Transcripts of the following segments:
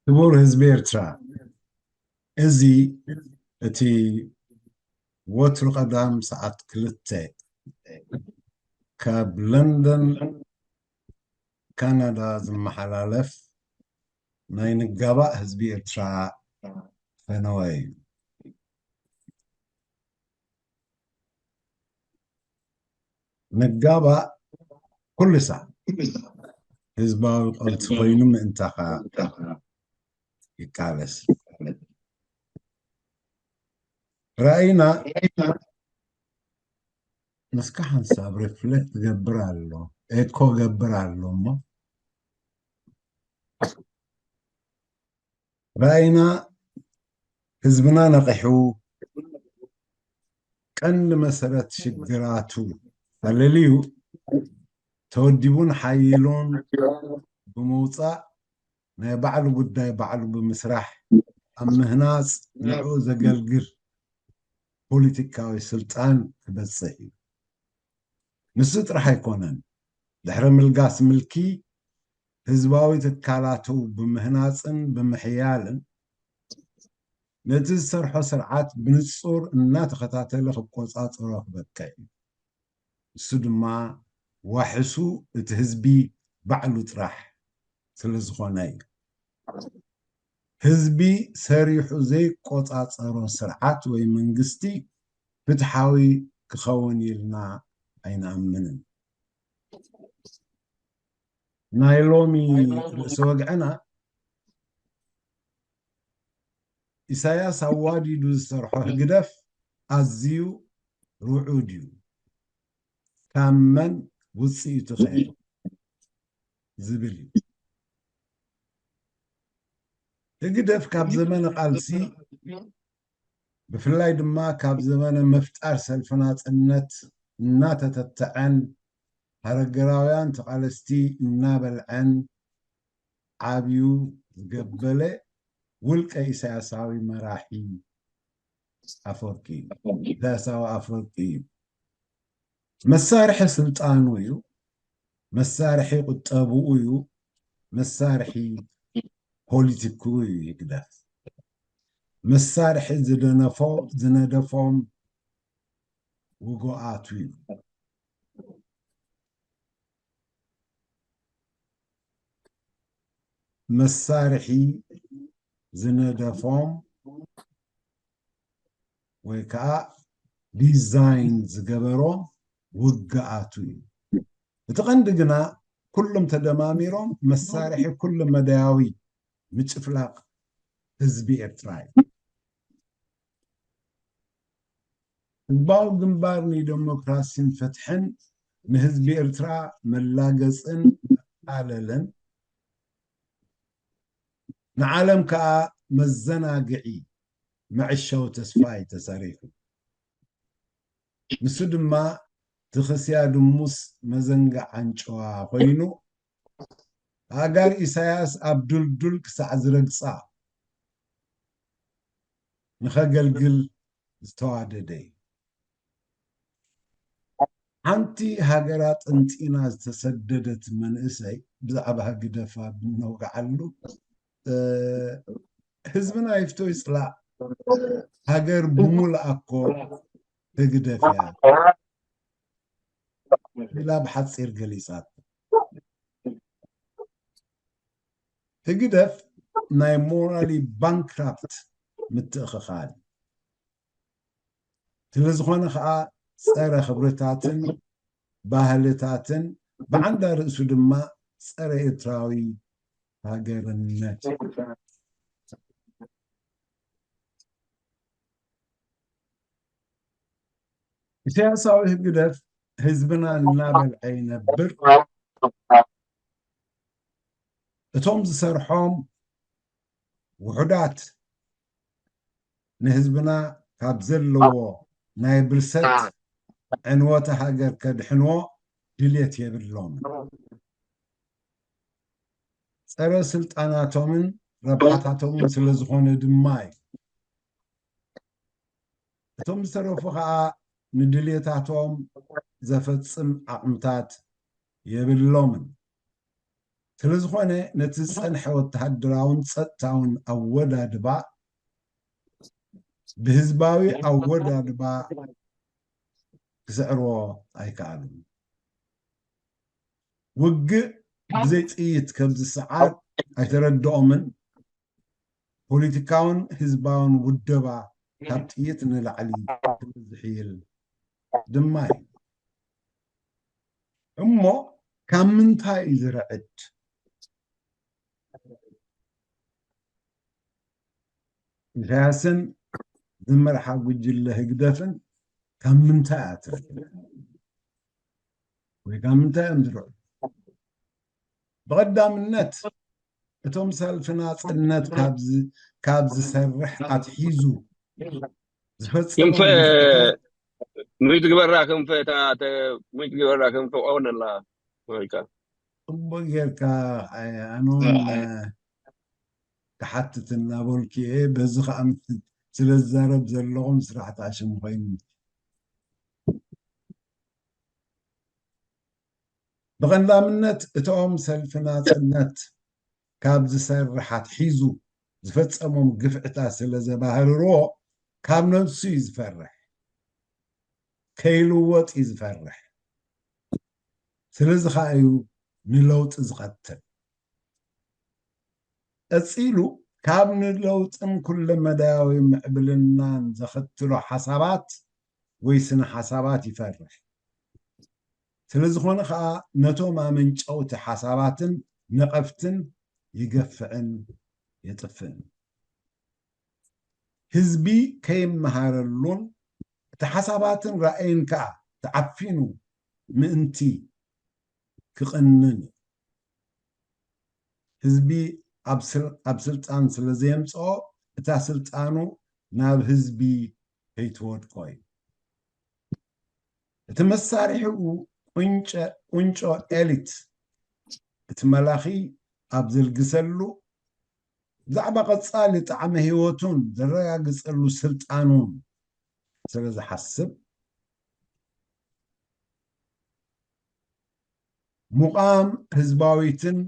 ክቡር ህዝቢ ኤርትራ፣ እዚ እቲ ወትሩ ቀዳም ሰዓት ክልተ ካብ ለንደን ካናዳ ዝመሓላለፍ ናይ ንጋባእ ህዝቢ ኤርትራ ፈነወ እዩ። ንጋባእ ኩሉ ሳዕ ህዝባዊ ቃልሲ ኮይኑ ምእንታኻ ይቃለስ። ራእይና ንስካ ሓንሳብ ሪፍሌክት ገብር ኣሎ፣ ኤኮ ገብር ኣሎ እሞ ራእይና ህዝብና ነቒሑ፣ ቀንዲ መሰረት ሽግራቱ ኣለልዩ፣ ተወዲቡን ሓይሉን ብምውፃእ ናይ ባዕሉ ጉዳይ ባዕሉ ብምስራሕ ኣብ ምህናፅ ንዕኡ ዘገልግል ፖለቲካዊ ስልጣን ክበፅሕ እዩ። ንሱ ጥራሕ ኣይኮነን፣ ድሕሪ ምልጋስ ምልኪ ህዝባዊ ትካላቱ ብምህናፅን ብምሕያልን ነቲ ዝሰርሖ ስርዓት ብንፁር እናተኸታተለ ክቆፃፀሮ ክበቅዕ እዩ። እሱ ድማ ዋሕሱ እቲ ህዝቢ ባዕሉ ጥራሕ ስለ ዝኾነ እዩ። ህዝቢ ሰሪሑ ዘይቆፃፀሮ ስርዓት ወይ መንግስቲ ፍትሓዊ ክኸውን ኢልና ኣይንኣምንን። ናይ ሎሚ ርእሲ ወግዕና ኢሳያስ ኣዋዲዱ ዝሰርሖ ህግደፍ ኣዝዩ ርዑድ እዩ፣ ካብ መን ውፅኢቱ ኸ ዝብል እዩ። ህግደፍ ካብ ዘመነ ቃልሲ ብፍላይ ድማ ካብ ዘመነ ምፍጣር ሰልፊ ናፅነት እናተተትዐን ሃረገራውያን ተቓለስቲ እናበልዐን ዓብዩ ዝገበለ ውልቀ ኢሳያሳዊ መራሒ ኣፈወርቂ እዩ። ኢሳያሳዊ ኣፈወርቂ እዩ። መሳርሒ ስልጣኑ እዩ፣ መሳርሒ ቁጠብኡ እዩ፣ መሳርሒ ፖለቲክኡ እዩ። ህግደፍ መሳርሒ ዝደነፎ ዝነደፎም ውጉኣቱ እዩ። መሳርሒ ዝነደፎም ወይ ከዓ ዲዛይን ዝገበሮም ውግኣቱ እዩ። እቲ ቀንዲ ግና ኩሎም ተደማሚሮም መሳርሒ ኩሉ መዳያዊ ምጭፍላቕ ህዝቢ ኤርትራ እዩ። ህዝባዊ ግንባር ንደሞክራሲን ፍትሕን ንህዝቢ ኤርትራ መላገጽን መቃለልን ንዓለም ከኣ መዘናግዒ መዕሸዊ ተስፋ እዩ ተሰሪሑ። ንሱ ድማ እቲ ክስያ ድሙስ መዘንግዕ ኣንጭዋ ኮይኑ ኣእጋር ኢሳያስ ኣብ ዱልዱል ክሳዕ ዝረግጻ ንኸገልግል ዝተዋደደ እዩ። ሓንቲ ሃገራ ጥንጢና ዝተሰደደት መንእሰይ ብዛዕባ ህግደፋ ብነውግዓሉ ህዝብና ይፍቶ ይፅላእ፣ ሃገር ብሙልኣ እኮ ህግደፍ እያ ኢላ ብሓፂር ገሊፃቶ። ህግደፍ ናይ ሞራሊ ባንክራፕት ምትእኽኻል ስለ ዝኾነ ከዓ ፀረ ክብርታትን ባህልታትን ብዓንዳ ርእሱ ድማ ፀረ ኤርትራዊ ሃገርነት እዩ። ኢሳያሳዊ ህግደፍ ህዝብና እናበልዐ ይነብር። እቶም ዝሰርሖም ውሑዳት ንህዝብና ካብ ዘለዎ ናይ ብርሰት ዕንወተ ሃገር ከድሕንዎ ድልየት የብሎምን። ፀረ ስልጣናቶምን ረብሓታቶምን ስለ ዝኾነ ድማ እዩ። እቶም ዝተረፉ ከዓ ንድልየታቶም ዘፈፅም ዓቕምታት የብሎምን። ስለዝኾነ ነቲ ዝጸንሐ ወተሃደራውን ጸጥታውን ኣወዳድባ ብህዝባዊ ኣወዳድባ ክስዕርዎ ኣይከኣሉን። ውግእ ብዘይ ጥይት ከም ዝሰዓር ኣይተረድኦምን። ፖለቲካውን ህዝባውን ውደባ ካብ ጥይት ንላዕሊ ዝሕይል ድማ እዩ። እሞ ካብ ምንታይ እዩ ዝርዕድ? ኢሳያስን ዝመርሓ ጉጅለ ህግደፍን ካብ ምንታይ እያ ትርዕድ? ወይ ካብ ምንታይ እዮም ዝርዕዱ? ብቐዳምነት እቶም ሰልፊ ናጽነት ካብ ዝ-፣ ካብ ዝሰርሕ ኣትሒዙ ዝፈጸሞ ክንፈ፣ ግፍዕታት ሙይ ትግበራ ክንፈ፣ እታ፣ ተ-፣ ሙይ ትግበራ ክንፈ፣ ቆነላ፣ ወይካ። ጽቡቕ ጌርካ፣ ኣይ፣ ኣነ እውን፣ እ፣ እ። ክሓትት እናበልኩ እየ። በዚ ኸኣ ምስ-፣ ስለ ዝዛረብ ዘለኹ ምስራሕ ተኣሽሙ ኮይኑ። ብቐንዳምነት እቶም ሰልፊ ናጽነት ካብ ዝሰርሕ ኣትሒዙ ዝፈጸሞም ግፍዕታት ስለ ዘባህርርዎ ካብ ነብሱ እዩ ዝፈርሕ። ከይልወጥ እዩ ዝፈርሕ። ስለዚ ኸኣ እዩ ንለውጢ ዝቐትል። ቀጺሉ ካብ ንለውጥን ኩለመዳያዊ ምዕብልናን ዘኸትሎ ሓሳባት ወይ ስነ ሓሳባት ይፈርሕ። ስለ ዝኾነ ኸኣ ነቶም ኣመንጨውቲ ሓሳባትን ነቐፍትን ይገፍዕን የጥፍእን። ህዝቢ ከይመሃረሉን እቲ ሓሳባትን ራእይን ከኣ ተዓፊኑ ምእንቲ ክቕንን እዩ። ህዝቢ ኣብ ስል-፣ ኣብ ስልጣን ስለ ዘየምጽኦ እታ ስልጣኑ ናብ ህዝቢ ከይትወድቆ እዩ። እቲ መሳርሒኡ ቁንጨ-፣ ቁንጮ ኤሊት እቲ መላኺ ኣብ ዘልግሰሉ ብዛዕባ ቀጻሊ ጣዕሚ ህይወቱን ዘረጋግጸሉ ስልጣኑን ስለ ዝሓስብ፣ ምቓም ህዝባዊትን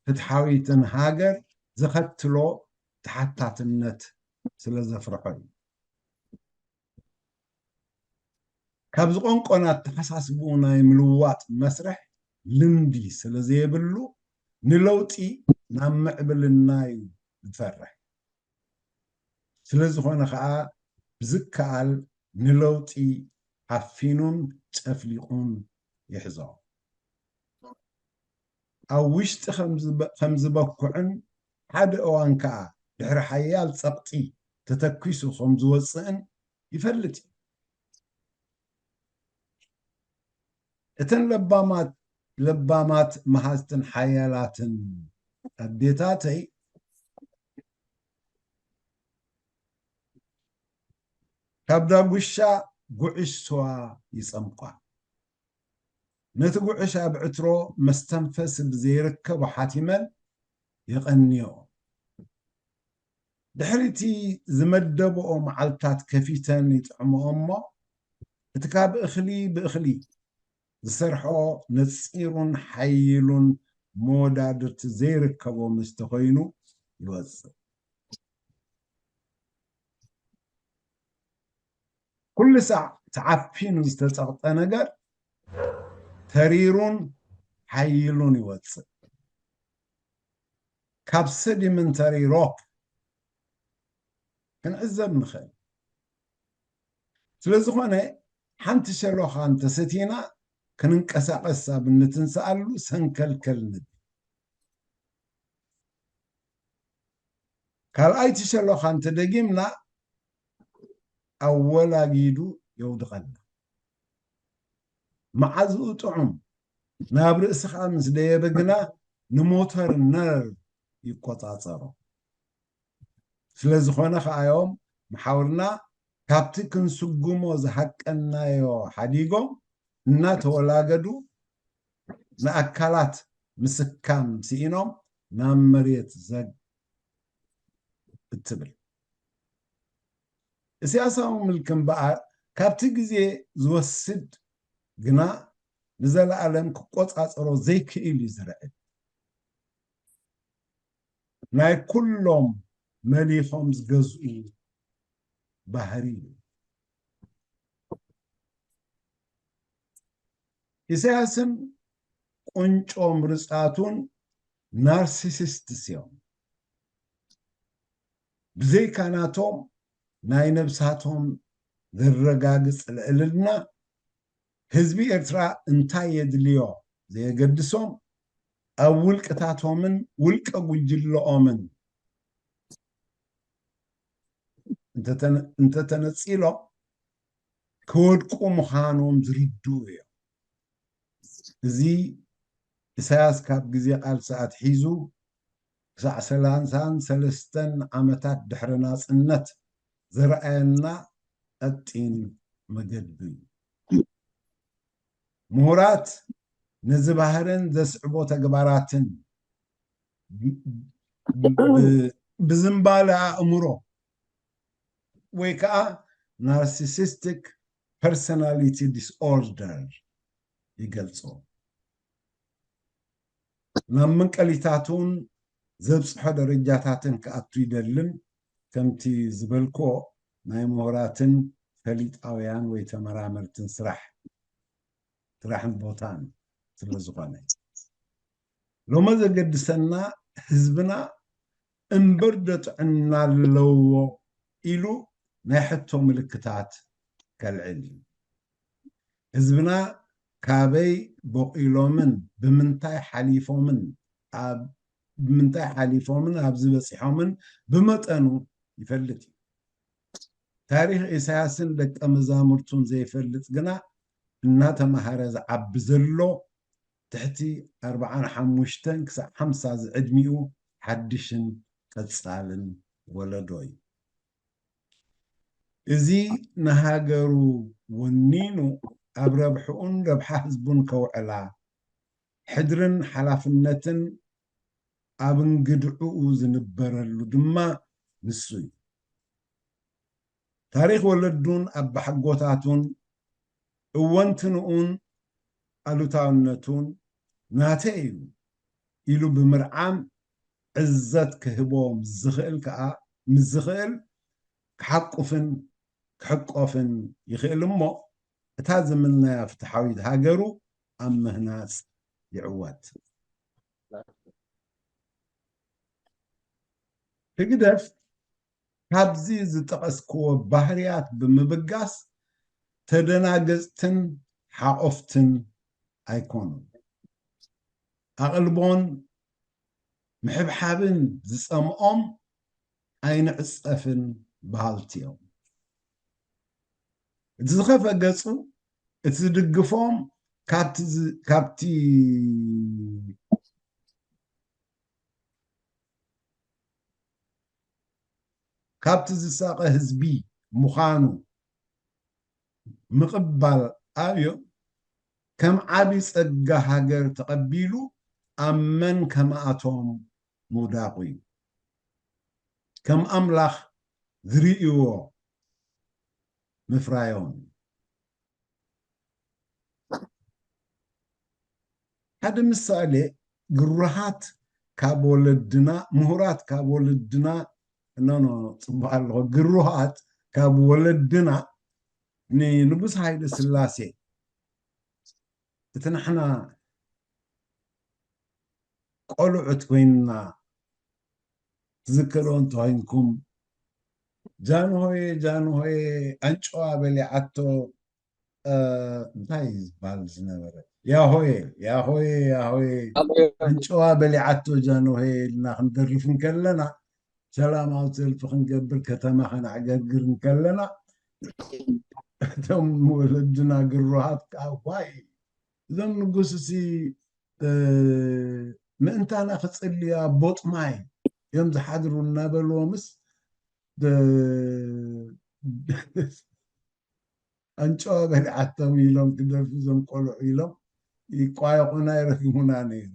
ፍትሓዊትን ሃገር ዘኸትሎ ተሓታትነት ስለ ዘፍርሖ እዩ። ካብ ዝቆንቆነ ኣተሓሳስብኡ ናይ ምልዋጥ መስርሕ ልምዲ ስለ ዘየብሉ፣ ንለውጢ ናብ ምዕብልና እዩ ዝፈርሕ። ስለ ዝኾነ ኸኣ ብዝከኣል ንለውጢ ዓፊኑን ጨፍሊቑን ይሕዞ። ኣብ ውሽጢ ከም ዝበ-፣ ከም ዝበኩዕን ሓደ እዋን ከኣ ድሕሪ ሓያል ጸቕጢ ተተኲሱ ከም ዝወጽእን ይፈልጥ እዩ። እተን ለባማት፣ ለባማት መሃዝትን ሓያላትን ኣዴታተይ ካብ ዳጉሻ ጉዕሽ ስዋ ይጸምቋ። ነቲ ጉዕሽ ኣብ ዕትሮ መስተንፈሲ ብዘይርከቦ ሓቲመን የቐንዮ። ድሕሪ እቲ ዝመደብኦ መዓልታት ከፊተን ይጥዕምኦ እሞ፣ እቲ ካብ እኽሊ ብእኽሊ ዝሰርሖ ነጺሩን ሓይሉን መወዳድርቲ ዘይርከቦ መስተ ኮይኑ ይወጽእ። ኩሉ ሳዕ ተዓፊኑ ዝተጸቕጠ ነገር ተሪሩን ሓይሉን ይወጽእ። ካብ ሰዲመንተሪ ሮክ ክንዕዘብ ንኽእል። ስለ ዝኾነ፣ ሓንቲ ሸሎኻ እንተሰቲና፣ ክንንቀሳቐስ ኣብ እንትንስኣሉ ሰንከልከል ንብል። ካልኣይቲ ሸሎኻ እንተደጊምና፣ ኣወላጊዱ የውድቐና። መዓዝኡ ጥዑም፣ ናብ ርእስኻ ምስ ደየበ ግና ንሞተር ነርቭ ይቆጻጸሮ። ስለ ዝኾነ ከኣዮም መሓውርና ካብቲ ክንስጉሞ ዝሃቀናዮ ሓዲጎም እናተወላገዱ ንኣካላት ምስካም ስኢኖም ናብ መሬት ዘግ እትብል። እስያሳዊ ምልኪ እምበኣር ካብቲ ግዜ ዝወስድ ግና ንዘለኣለም ክቆጻጸሮ ዘይክእል እዩ ዝርዕድ። ናይ ኩሎም መሊኾም ዝገዝኡ ባህሪ እዩ። ኢሳያስን ቁንጮ ምርጻቱን ናርሲሲስትስ እዮም። ብዘይካ ናቶም ናይ ነብሳቶም ዘረጋግጽ ልዕልና ህዝቢ ኤርትራ እንታይ የድልዮ ዘየገድሶም፣ ኣብ ውልቅታቶምን ውልቀ ጉጅለኦምን እንተተነ-፣ እንተተነጺሎም ክወድቁ ምዃኖም ዝርድኡ እዮም። እዚ ኢሳያስ ካብ ግዜ ቃልሲ ኣትሒዙ ክሳዕ ሰላሳን ሰለስተን ዓመታት ድሕሪ ናጽነት ዘርኣየና ቀጢን መገዱ እዩ። ምሁራት ነዚ ባህርን ዘስዕቦ ተግባራትን ብ-፣ ብ-፣ ብዝምባለ ኣእምሮ ወይ ከዓ ናርሲሲስቲክ ፐርሶናሊቲ ዲስኦርደር ይገልጾ። ናብ መንቀሊታቱን ዘብጽሖ ደረጃታትን ክኣቱ ይደልን፣ ከምቲ ዝበልክዎ ናይ ምሁራትን ፈሊጣውያን ወይ ተመራመርትን ስራሕ፣ ስራሕን ቦታን ስለ ዝኾነ። ሎሚ ዘገድሰና ህዝብና እምበር ዶ ጥዕና ኣለዎ ኢሉ ናይ ሕቶ ምልክታት ከልዕል እዩ። ህዝብና ካበይ በቂሎምን ብምንታይ ሓሊፎምን ኣብ፣ ብምንታይ ሓሊፎምን ኣብዚ በጺሖምን ብመጠኑ ይፈልጥ እዩ። ታሪኽ ኢሳያስን ደቀ መዛሙርቱን ዘይፈልጥ ግና እናተማሃረ ዝዓቢ ዘሎ ትሕቲ ኣርብዓን ሓሙሽተን ክሳዕ ሓምሳ ዝዕድሚኡ ሓድሽን ቀጻልን ወለዶ እዩ። እዚ ንሃገሩ ወኒኑ ኣብ ረብሕኡን ረብሓ ህዝቡን ከውዕላ ሕድርን ሓላፍነትን ኣብ እንግድዕኡ ዝንበረሉ ድማ ንሱ እዩ። ታሪኽ ወለዱን ኣባሓጎታቱን እወንትንኡን ኣሉታውነቱን ናተይ እዩ ኢሉ ብምርዓም ዕዘት ክህቦ ምስ ዝኽእል ከኣ፣ ምስ ዝኽእል ክሓቁፍን ክሕቆፍን ይኽእል እሞ፣ እታ ዝምነያ ፍትሓዊት ሃገሩ ኣብ ምህናጽ ይዕወት። ህግደፍ ካብዚ ዝጠቐስክዎ ባህርያት ብምብጋስ ተደናገጽትን ሓቆፍትን ኣይኮኑን። ኣቕልቦን ምሕብሓብን ዝጸምኦም ኣይንዕጸፍን በሃልቲ እዮም። እቲ ዝኸፈ ገጹ፣ እቲ ዝድግፎም ካብቲ ዝ-፣ ካብቲ፣ ካብቲ ዝሳቐ ህዝቢ ምዃኑ ምቕባል ኣብዮ ከም ዓቢ ጸጋ ሃገር ተቐቢሉ ኣብ መን ከማኣቶም ምውዳቑ እዩ። ከም ኣምላኽ ዝርእይዎ ምፍራዮም። ሓደ ምሳሌ፣ ግሩሃት ካብ ወለድና፣ ምሁራት ካብ ወለድና፣ ኖ፣ ኖ፣ ጽቡቕ ኣለኹ። ግሩሃት ካብ ወለድና ንንጉስ ሃይለ ስላሴ፣ እቲ ንሕና ቆልዑት ኮይንና ትዝክርዎ እንተኾይንኩም፣ ጃንሆየ፣ ጃንሆየ፣ ኣንጭዋ በሊዓቶ፣ እ፣ እንታይ እዩ ዝበሃል ዝነበረ? ያሆየ፣ ያሆየ፣ ያሆየ፣ ኣንጭዋ በሊዓቶ ጃንሆየ ኢልና ክንደርፍ እንከለና፣ ሰላማዊ ሰልፊ ክንገብር፣ ከተማ ከነዕገርግር እንከለና፣ እቶም ወለድና ግሩሃት ከኣ፣ ዋይ፣ እዞም ንጉስሲ፣ እ፣ ምእንታና ክጽልዩ ኣብ ቦጥ ማይ እዮም ዝሓድሩ እናበልዎምስ፣ እ፣ ኣንጨዋ በሊዓቶም ኢሎም ክደርፉ እዞም ቆልዑ ኢሎም ይቋየቑና ይረግሙና ነይሩ።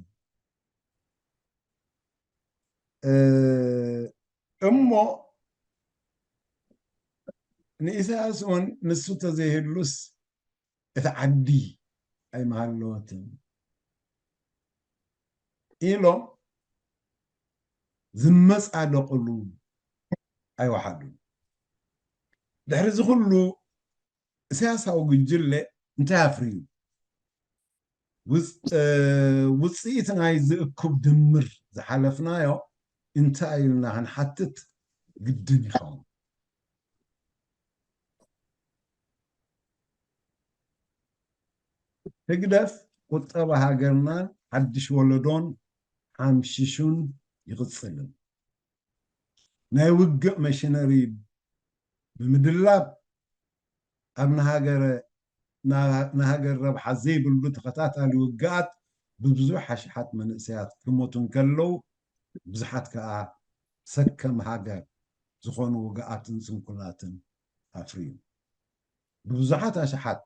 እ፣ እሞ ንኢሳያስ እውን ንሱ ተዘይህሉስ እቲ ዓዲ ኣይምሃለወትን ኢሎም ዝመጻደቕሉ ኣይወሓዱን። ድሕሪ እዚ ኩሉ እሰያሳዊ ጉጅለ እንታይ ኣፍርዩ? ውጽ-፣ እ፣ ውጽኢት ናይ ዝእኩብ ድምር ዝሓለፍናዮ እንታይ ኢልና ክንሓትት ግድን ይኸውን። ህግደፍ ቁጠባ ሃገርናን ሓድሽ ወለዶን ሓምሺሹን ይቕጽልን። ናይ ውግእ መሽነሪ ብምድላብ ኣብ ንሃገረ-፣ ና-፣ ንሃገር ረብሓ ዘይብሉ ተኸታታሊ ውግኣት ብብዙሕ ኣሽሓት መንእሰያት ክሞቱ እንከለዉ፣ ብዙሓት ከኣ ሰከም ሃገር ዝኾኑ ውግኣትን ስንኩላትን ኣፍርዩ። ብብዙሓት ኣሽሓት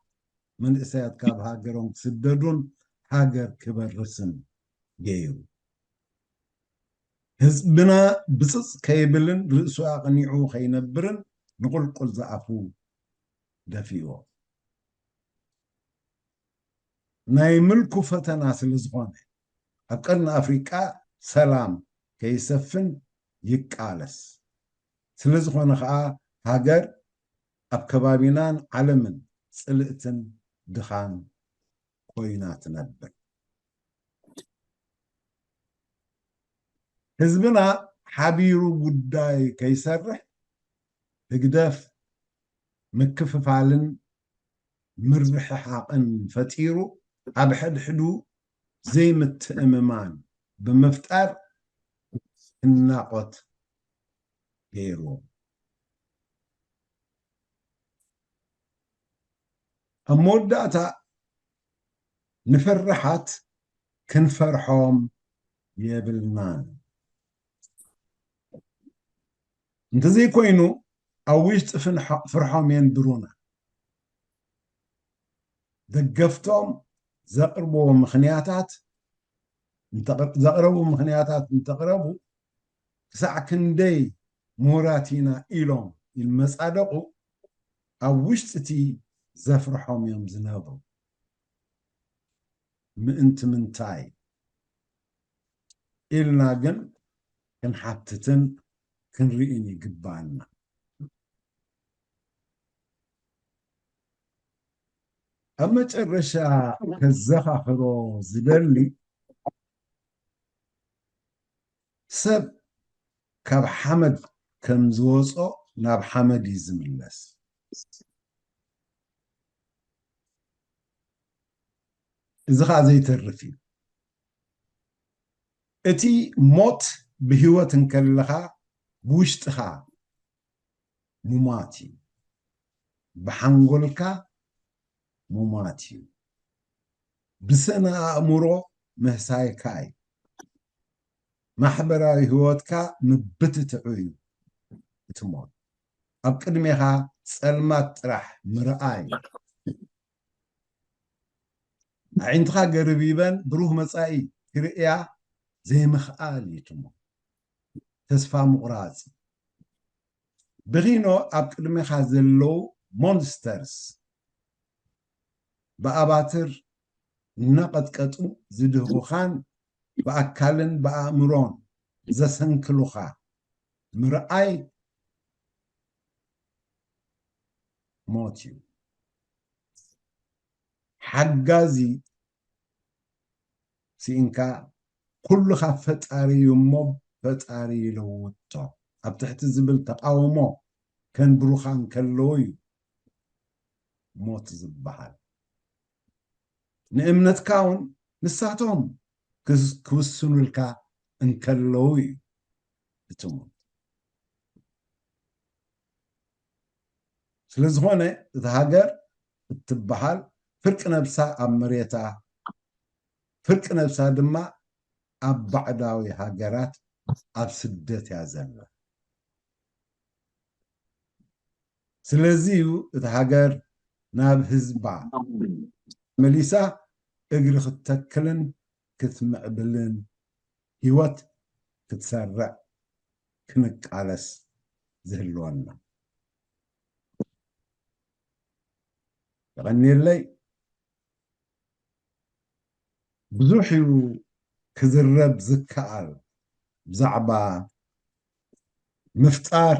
መንእሰያት ካብ ሃገሮም ክስደዱን ሃገር ክበርስን ገይሩ። ህዝብና ብጽጽ ከይብልን ርእሱ ኣቕኒዑ ከይነብርን ንቑልቁል ዝኣፉ ደፊእዎ። ናይ ምልኩ ፈተና ስለ ዝኾነ፣ ኣብ ቀርኒ ኣፍሪቃ ሰላም ከይሰፍን ይቃለስ። ስለ ዝኾነ ኸኣ፣ ሃገር ኣብ ከባቢናን ዓለምን ጽልእትን ድኻን ኮይና ትነብር። ህዝብና ሓቢሩ ጉዳይ ከይሰርሕ፣ ህግደፍ ምክፍፋልን ምርሕሓቕን ፈጢሩ፣ ኣብ ሕድሕዱ ዘይምትእምማን ብምፍጣር፣ ህናቖት ገይርዎ። ኣብ መወዳእታ፣ ንፈራሓት ክንፈርሖም የብልናን። እንተዘይኮይኑ፣ ኣብ ውሽጢ ፍንሖ-፣ ፍርሖም የንብሩና። ደገፍቶም ዘቕርብዎ ምኽንያታት እንተቕር-፣ ዘቕረቡ ምኽንያታት እንተቕረቡ፣ ክሳዕ ክንደይ ምሁራት ኢና ኢሎም ይመጻደቑ፣ ኣብ ውሽጢ እቲ ዘፍርሖም እዮም ዝነብሩ። ምእንቲ ምንታይ ኢልና ግን ክንሓትትን ክንርእን ይግባኣና። ኣብ መጨረሻ ከዘኻኽሮ ዝደሊ፣ ሰብ ካብ ሓመድ ከም ዝወጾ ናብ ሓመድ እዩ ዝምለስ። እዚ ኸኣ ዘይተርፍ እዩ። እቲ ሞት ብህይወት እንከለኻ ብውሽጥኻ ሙማት እዩ። ብሓንጎልካ ሙማት እዩ። ብስነ ኣእምሮ ምህሳይካ እዩ። ማሕበራዊ ህይወትካ ምብትትዑ እዩ እቲ ሞት። ኣብ ቅድሜኻ ጸልማት ጥራሕ ምርኣይ። ኣዒንትኻ ገርቢበን ብሩህ መጻኢ ክርእያ ዘይምኽኣል እዩ እቲ ሞት። ተስፋ ምቑራጽ። ብኺኖ ኣብ ቅድሜኻ ዘለዉ ሞንስተርስ ብኣባትር እናቐጥቀጡ ዝድህኹኻን ብኣካልን ብኣእምሮን ዘሰንክሉኻ ምርኣይ ሞት እዩ። ሓጋዚ ስኢንካ፣ ኩሉ ካብ ፈጣሪ እዩ እሞ ፈጣሪ ይለውጦ ኣብ ትሕቲ ዝብል ተቓውሞ ከንብሩኻ እንከለዉ እዩ ሞት ዝበሃል። ንእምነትካ እውን ንሳቶም ክስ-፣ ክውስኑልካ እንከለዉ እዩ እቲ ሞት። ስለ ዝኾነ እታ ሃገር እትበሃል ፍርቂ ነብሳ ኣብ መሬታ፣ ፍርቂ ነብሳ ድማ ኣብ ባዕዳዊ ሃገራት ኣብ ስደት እያ ዘላ። ስለዚ እዩ እታ ሃገር ናብ ህዝባ መሊሳ እግሪ ክትተክልን ክትምዕብልን ህይወት ክትሰርዕ ክንቃለስ ዝህልወና። የቐንየለይ። ብዙሕ እዩ ክዝረብ ዝከኣል ብዛዕባ ምፍጣር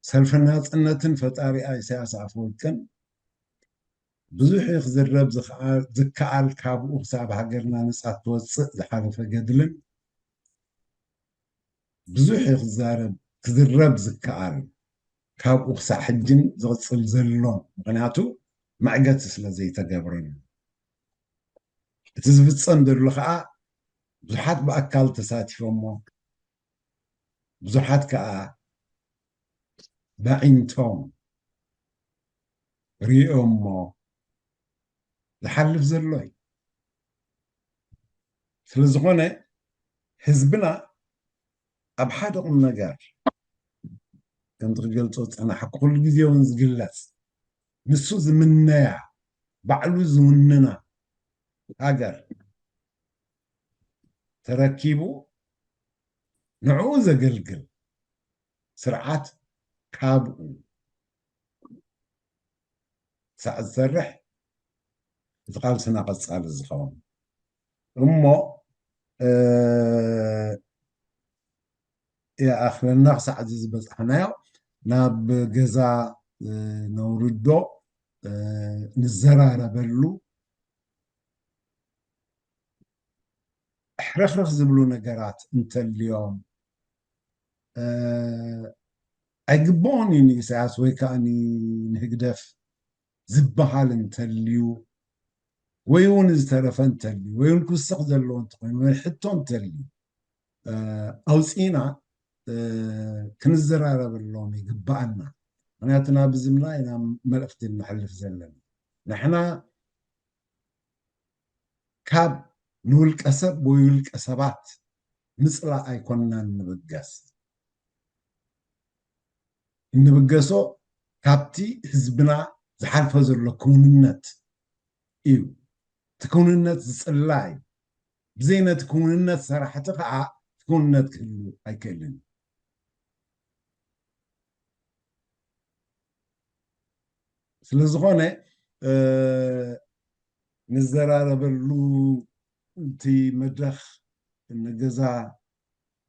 ሰልፊ ናጽነትን ፈጣሪኣ ኢሳያስ ኣፈወርቅን ብዙሕ እዩ ክዝረብ ዝኸኣል- ዝከኣል፣ ካብኡ ክሳብ ሃገርና ነጻ ትወጽእ ዝሓለፈ ገድልን ብዙሕ እዩ ክዛረብ ክዝረብ ዝከኣል፣ ካብኡ ክሳብ ሕጅን ዝቕጽል ዘሎ፣ ምኽንያቱ መዕገቲ ስለ ዘይተገብረሉ። እቲ ዝፍጸም ዘሎ ከዓ ብዙሓት ብኣካል ተሳቲፎሞ፣ ብዙሓት ከዓ ብኣዒንቶም ሪኦሞ ዝሓልፍ ዘሎ እዩ። ስለ ዝኾነ ህዝብና ኣብ ሓደ ቁም ነገር ከምቲ ክገልጾ ዝጸናሕኩ ኩሉ ግዜ እውን ዝግለጽ ንሱ ዝምነያ ባዕሉ ዝውንና ሃገር ተረኪቡ ንዕኡ ዘገልግል ስርዓት ካብኡ ክሳዕ ዝሰርሕ እቲ ቃልስና ቀጻሊ ዝኸውን እሞ ይኣኽለና ክሳዕ እዚ ዝበጻሕናዮ ናብ ገዛ ነውርዶ ንዘራረበሉ ሕርኽርኽ ዝብሉ ነገራት እንተልዮም ኣይግብኦን እዩ ንኢሳያስ ወይ ከዓ ንህግደፍ ዝበሃል እንተልዩ ወይ እውን ዝተረፈ እንተልዩ ወይ እውን ክውሰኽ ዘለዎ እንተኮይኑ ወይ ሕቶ እንተልዩ ኣውፂእና ክንዘራረበሎም ይግባኣና። ምክንያቱ ናብ ዝምና ኢና መልእክቲ ነሕልፍ ዘለና። ንሕና ካብ ንውልቀ ሰብ ወይ ውልቀ ሰባት ምፅላእ ኣይኮንናን ንብገስ። እንብገሶ ካብቲ ህዝብና ዝሓልፎ ዘሎ ክውንነት እዩ። እቲ ክውንነት ዝፅላእ እዩ። ብዘይ ነቲ ክውንነት ሰራሕቲ ከዓ እቲ ክውንነት ክህሉ ኣይክእልን። ስለ ዝኾነ ንዘራረበሉ እቲ መድረኽ ንገዛ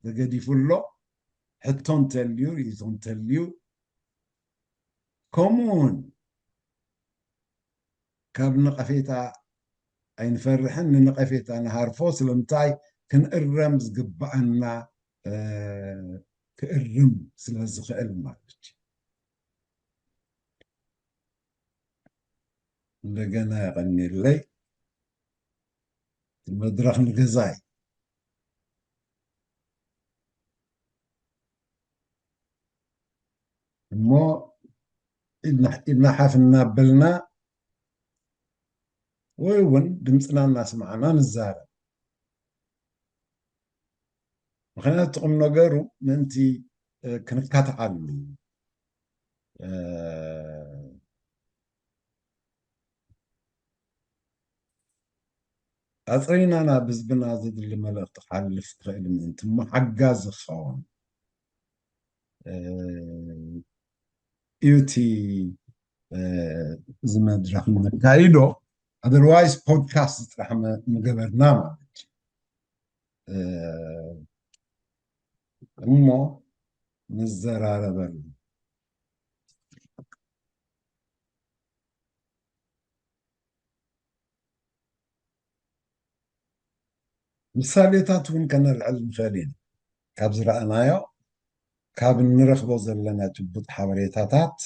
ተገዲፉ ኣሎ። ሕቶ እንተልዩ ርእይቶ እንተልዩ ከምኡ እውን ካብ ነቐፌታ ኣይንፈርሕን፣ ንነቐፌታ ንሃርፎ። ስለምንታይ? ክንእረም ዝግብኣና ክእርም ስለ ዝኽእል ማለት እዩ። እንደገና የቐንየለይ። መድረኽ ንገዛይ እሞ ኢድና ሓፍ እናበልና ወይ እውን ድምፅና እናስማዕና ንዛረብ። ምክንያቱ ቁም ነገሩ ምእንቲ ክንካትዓሉ ኣፅሪና ናብ ህዝብና ዘድሊ መልእክቲ ክሓልፍ ትኽእል ምእንቲ እሞ ሓጋዚ ክኸውን እዩ እቲ እዚ መድረኽ ነካይዶ። ኣደርዋይስ ፖድካስት ጥራሕ ምገበርና ማለት እዩ። እሞ ንዘራረበሉ። ምሳሌታት እውን ከነልዕል ንኽእል ኢና። ካብ ዝረኣናዮ፣ ካብ እንረኽቦ ዘለና ጭቡጥ ሓበሬታታት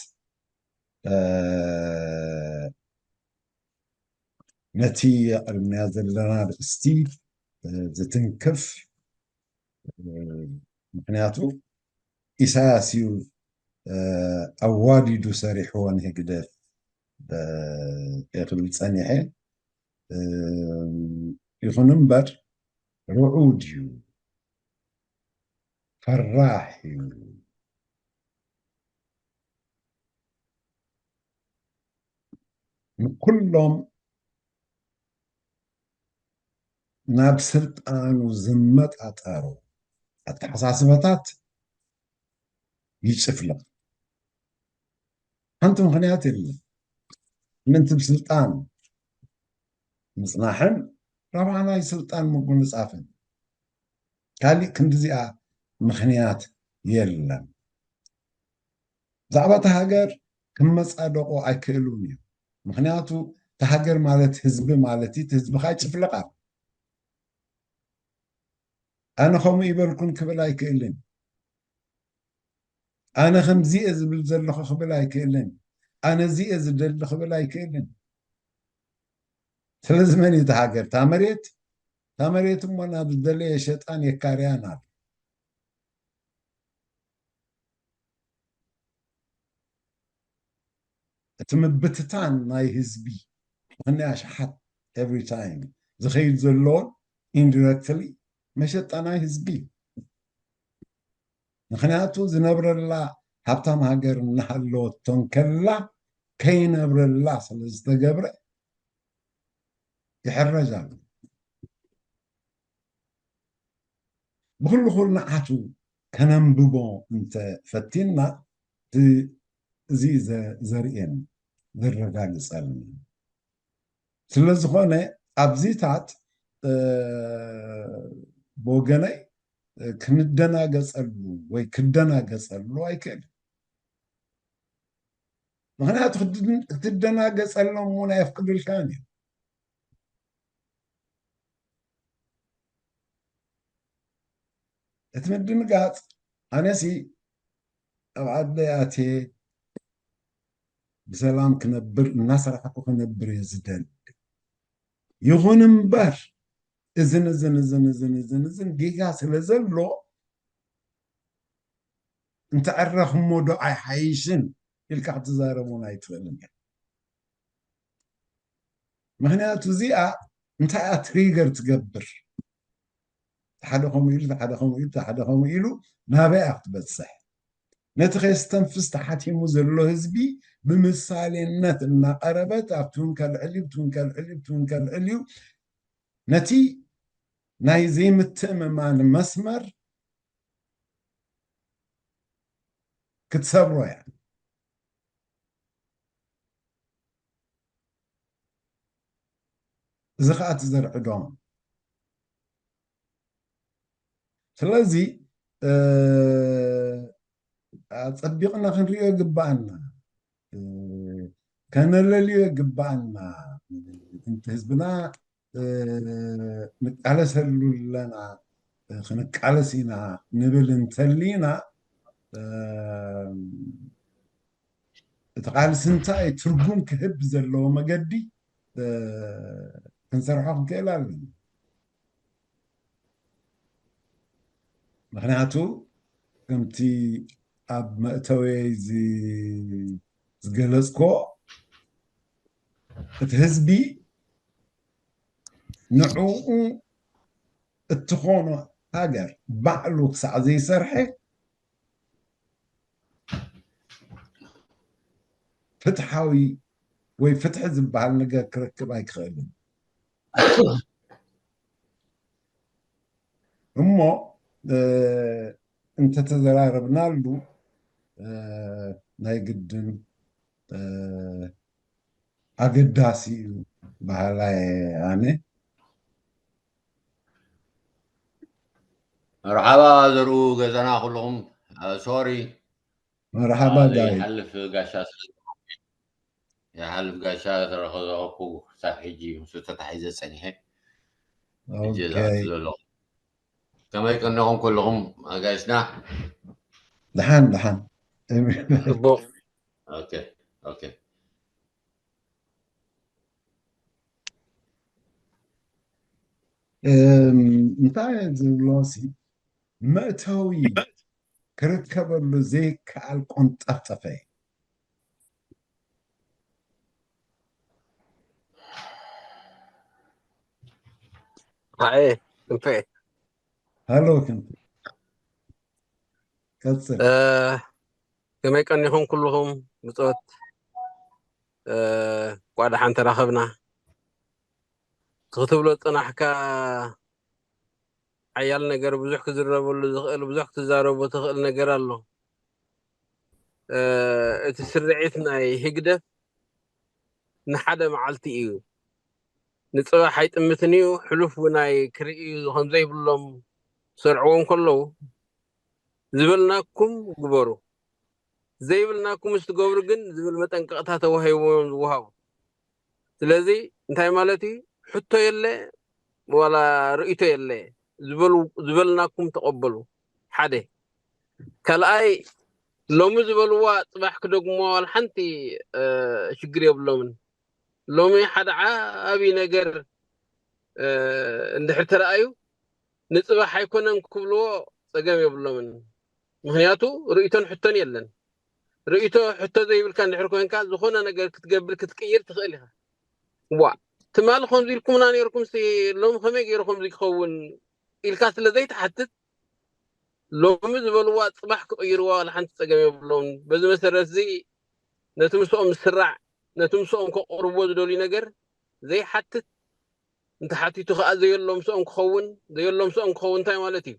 ነቲ ኣቕሪብናዮ ዘለና ኣርእስቲ ዝትንክፍ። ምክንያቱ ኢሳያስ እዩ ኣዋዲዱ ሰሪሕዎ ንህግደፍ ክብል ጸኒሐ። ይኹን እምበር ርዑድ እዩ፣ ፈራሕ እዩ። ንኩሎም ናብ ስልጣኑ ዝመጣጠሩ ኣተሓሳስባታት ይጭፍልቕ። ሓንቲ ምኽንያት የለን። ምእንቲ ብስልጣን ምፅናሕን ረብሓ ናይ ስልጣን ምጉንፃፍን ካሊእ ክንዲዚኣ ምኽንያት የለን። ብዛዕባ እታ ሃገር ክመጻደቑ ኣይክእሉን እዮም። ምኽንያቱ እታ ሃገር ማለት ህዝቢ ማለት እዩ። እቲ ህዝቢ ከዓ ይጭፍለቕ ኣሎ። ኣነ ከምኡ ይበልኩን ክብል ኣይክእልን። ኣነ ከምዚ እየ ዝብል ዘለኹ ክብል ኣይክእልን። ኣነ እዚ እየ ዝደሊ ክብል ኣይክእልን። ስለዚ መን እዩ እታ ሃገር? እታ መሬት፣ እታ መሬት እሞ ናብ ዝደለየ ሸጣን የካርያን ኣሎ። እቲ ምብትታን ናይ ህዝቢ ምኽንያ ኣሽሓት every time ዝኸይድ ዘሎ indirectly መሸጣ ናይ ህዝቢ እዩ። ምኽንያቱ ዝነብረላ ሃብታም ሃገር እናሃለወቶ እንከላ ከይነብረላ ስለ ዝተገብረ ይሕረዝ ኣሎ። ብኩሉ ኩሉ ንዓቱ ከነንብቦ እንተፈቲንና እቲ እዚ ዘ- ዘርእየን ዘረጋግጸልና ስለ ዝኾነ ኣብዚታት እ፣ ብወገነይ እ፣ ክንደናገጸሉ ወይ ክደናገጸሉ ኣይክእልን። ምኽንያቱ ክትድን- ክትደናገጸሎም እውን ኣየፍቅዱልካን እዮም። እቲ ምድንጋጽ ኣነሲ ኣብ ዓደይ ኣትየ ብሰላም ክነብር እናሰራሕኩ ክነብር እየ ዝደሊ። ይኹን እምበር እዝን እዝን እዝን እዝን እዝን እዝን ጌጋ ስለ ዘሎ እንተዕረኽሞ ዶ ኣይሓይሽን ኢልካ ክትዛረብ እውን ኣይትኽእልን እያ። ምኽንያቱ እዚኣ እንታይ እያ ትሪገር ትገብር? ሓደ ከምኡ ኢሉ ሓደ ከምኡ ኢሉ ሓደ ከምኡ ኢሉ ናበይ እያ ክትበፅሕ? ነቲ ከየስተንፍስ ተሓቲሙ ዘሎ ህዝቢ ብምሳሌነት እናቐረበት ኣብቲ እውን ከልዕል እዩ፣ ኣብቲ እውን ከልዕል እዩ፣ ኣብቲ እውን ከልዕል እዩ። ነቲ ናይ ዘይምትእምማን መስመር ክትሰብሮ እያ። እዚ ከዓ እቲ ዘርዕዶም። ስለዚ እ፣ ኣጸቢቕና ክንሪኦ ይግብኣና፣ እ፣ ከነለልዮ ይግብኣና። እቲ ህዝብና እ፣ ንቃለሰሉ ኣለና፣ እ፣ ክንቃለስ ኢና ንብል እንተሊና እ፣ እቲ ቃልሲ እንታይ ትርጉም ክህብ ዘለዎ መገዲ እ፣ ክንሰርሖ ክንክእል ኣለና። ምኽንያቱ ከምቲ ኣብ መእተወይ ዝ- ዝገለጽኮ እቲ ህዝቢ ንዕኡ እትኾኖ ሃገር ባዕሉ ክሳዕ ዘይሰርሐ ፍትሓዊ ወይ ፍትሒ ዝበሃል ነገር ክረክብ ኣይክኽእልን። እሞ እ፣ እንተተዘራረብናሉ እ፣ ናይ ግድን እ፣ ኣገዳሲ እዩ በሃላይ ኣነ። መርሓባ ዘርኡ ገዛና ኩልኹም። ሶሪ መርሓባ ዳይ ይሓልፍ ጋሻ ስለ- ይሓልፍ ጋሻ ተረኸዘኩ ክሳብ ሕጂ ምስ ተታሒዘ ፀኒሐ። ሕጂ ኦኬ። ዝኣቱ ዘለኹ ከመይ ቀኒኹም ኩልኹም ኣጋይሽና? ደሓን ደሓን። ጽቡቕ። ኦኬ ኦኬ። እም፣ እንታይ ዝብሎ ሲ መእተዊ ክርከበሉ ዘይከኣል ቆንጠፍጠፈ እዩ። ኣየ ክንፈ ሃሎ ክንፈ ቀጽል። እ፣ ከመይ ቀኒኹም ኩልኹም ብጾት? እ፣ እንኳዕ ደሓን ተራኸብና። እቲ ክትብሎ ዝጸናሕካ ሓያል ነገር፣ ብዙሕ ክዝረበሉ ዝኽእል፣ ብዙሕ ክትዛረቦ ትኽእል ነገር ኣሎ። እ፣ እቲ ስርዒት ናይ ህግደፍ ንሓደ መዓልቲ እዩ። ንጽባሕ ኣይጥምትን እዩ፣ ሕሉፍ እውን ኣይክርኢ እዩ ከም ዘይብሎም ዝሰርዕዎ እንከለዉ፣ ዝበልናኩም ግበሩ፣ ዘይብልናኩም ምስ ትገብሩ ግን ዝብል መጠንቀቕታ ተዋሂቦም ዝወሃቡ። ስለዚ እንታይ ማለት እዩ? ሕቶ የለ ዋላ ርእይቶ የለ፣ ዝበሉ ዝበልናኩም ተቐበሉ። ሓደ። ካልኣይ፣ ሎሚ ዝበልዋ ጽባሕ ክደግምዋ ዋላ ሓንቲ ሽግር የብሎምን። ሎሚ ሓደ ዓብዪ ነገር እንድሕር ተረኣዩ፣ ንጽባሕ ኣይኮነን ክብልዎ ጸገም የብሎምን። ምኽንያቱ ርእይቶን ሕቶን የለን። ርእይቶ ሕቶ ዘይብልካ እንድሕር ኮንካ፣ ዝኾነ ነገር ክትገብር ክትቅይር ትኽእል ኢኻ። ዋ፣ ትማሊ ከምዚ ኢልኩምና ነይርኩም ሲ፣ ሎሚ ከመይ ገይሩ ከምዚ ክኸውን ኢልካ ስለ ዘይትሓትት፣ ሎሚ ዝበልዋ ጽባሕ ክቕይርዋ ዋላ ሓንቲ ጸገም የብሎም። በዚ መሰረት እዚ ነቲ ምስኦም ዝስራዕ፣ ነቲ ምስኦም ከቕርብዎ ዝደልዩ ነገር ዘይሓትት፣ እንተሓቲቱ ከኣ ዘየሎ ምስኦም ክኸውን፣ ዘየሎ ምስኦም ክኸውን እንታይ ማለት እዩ?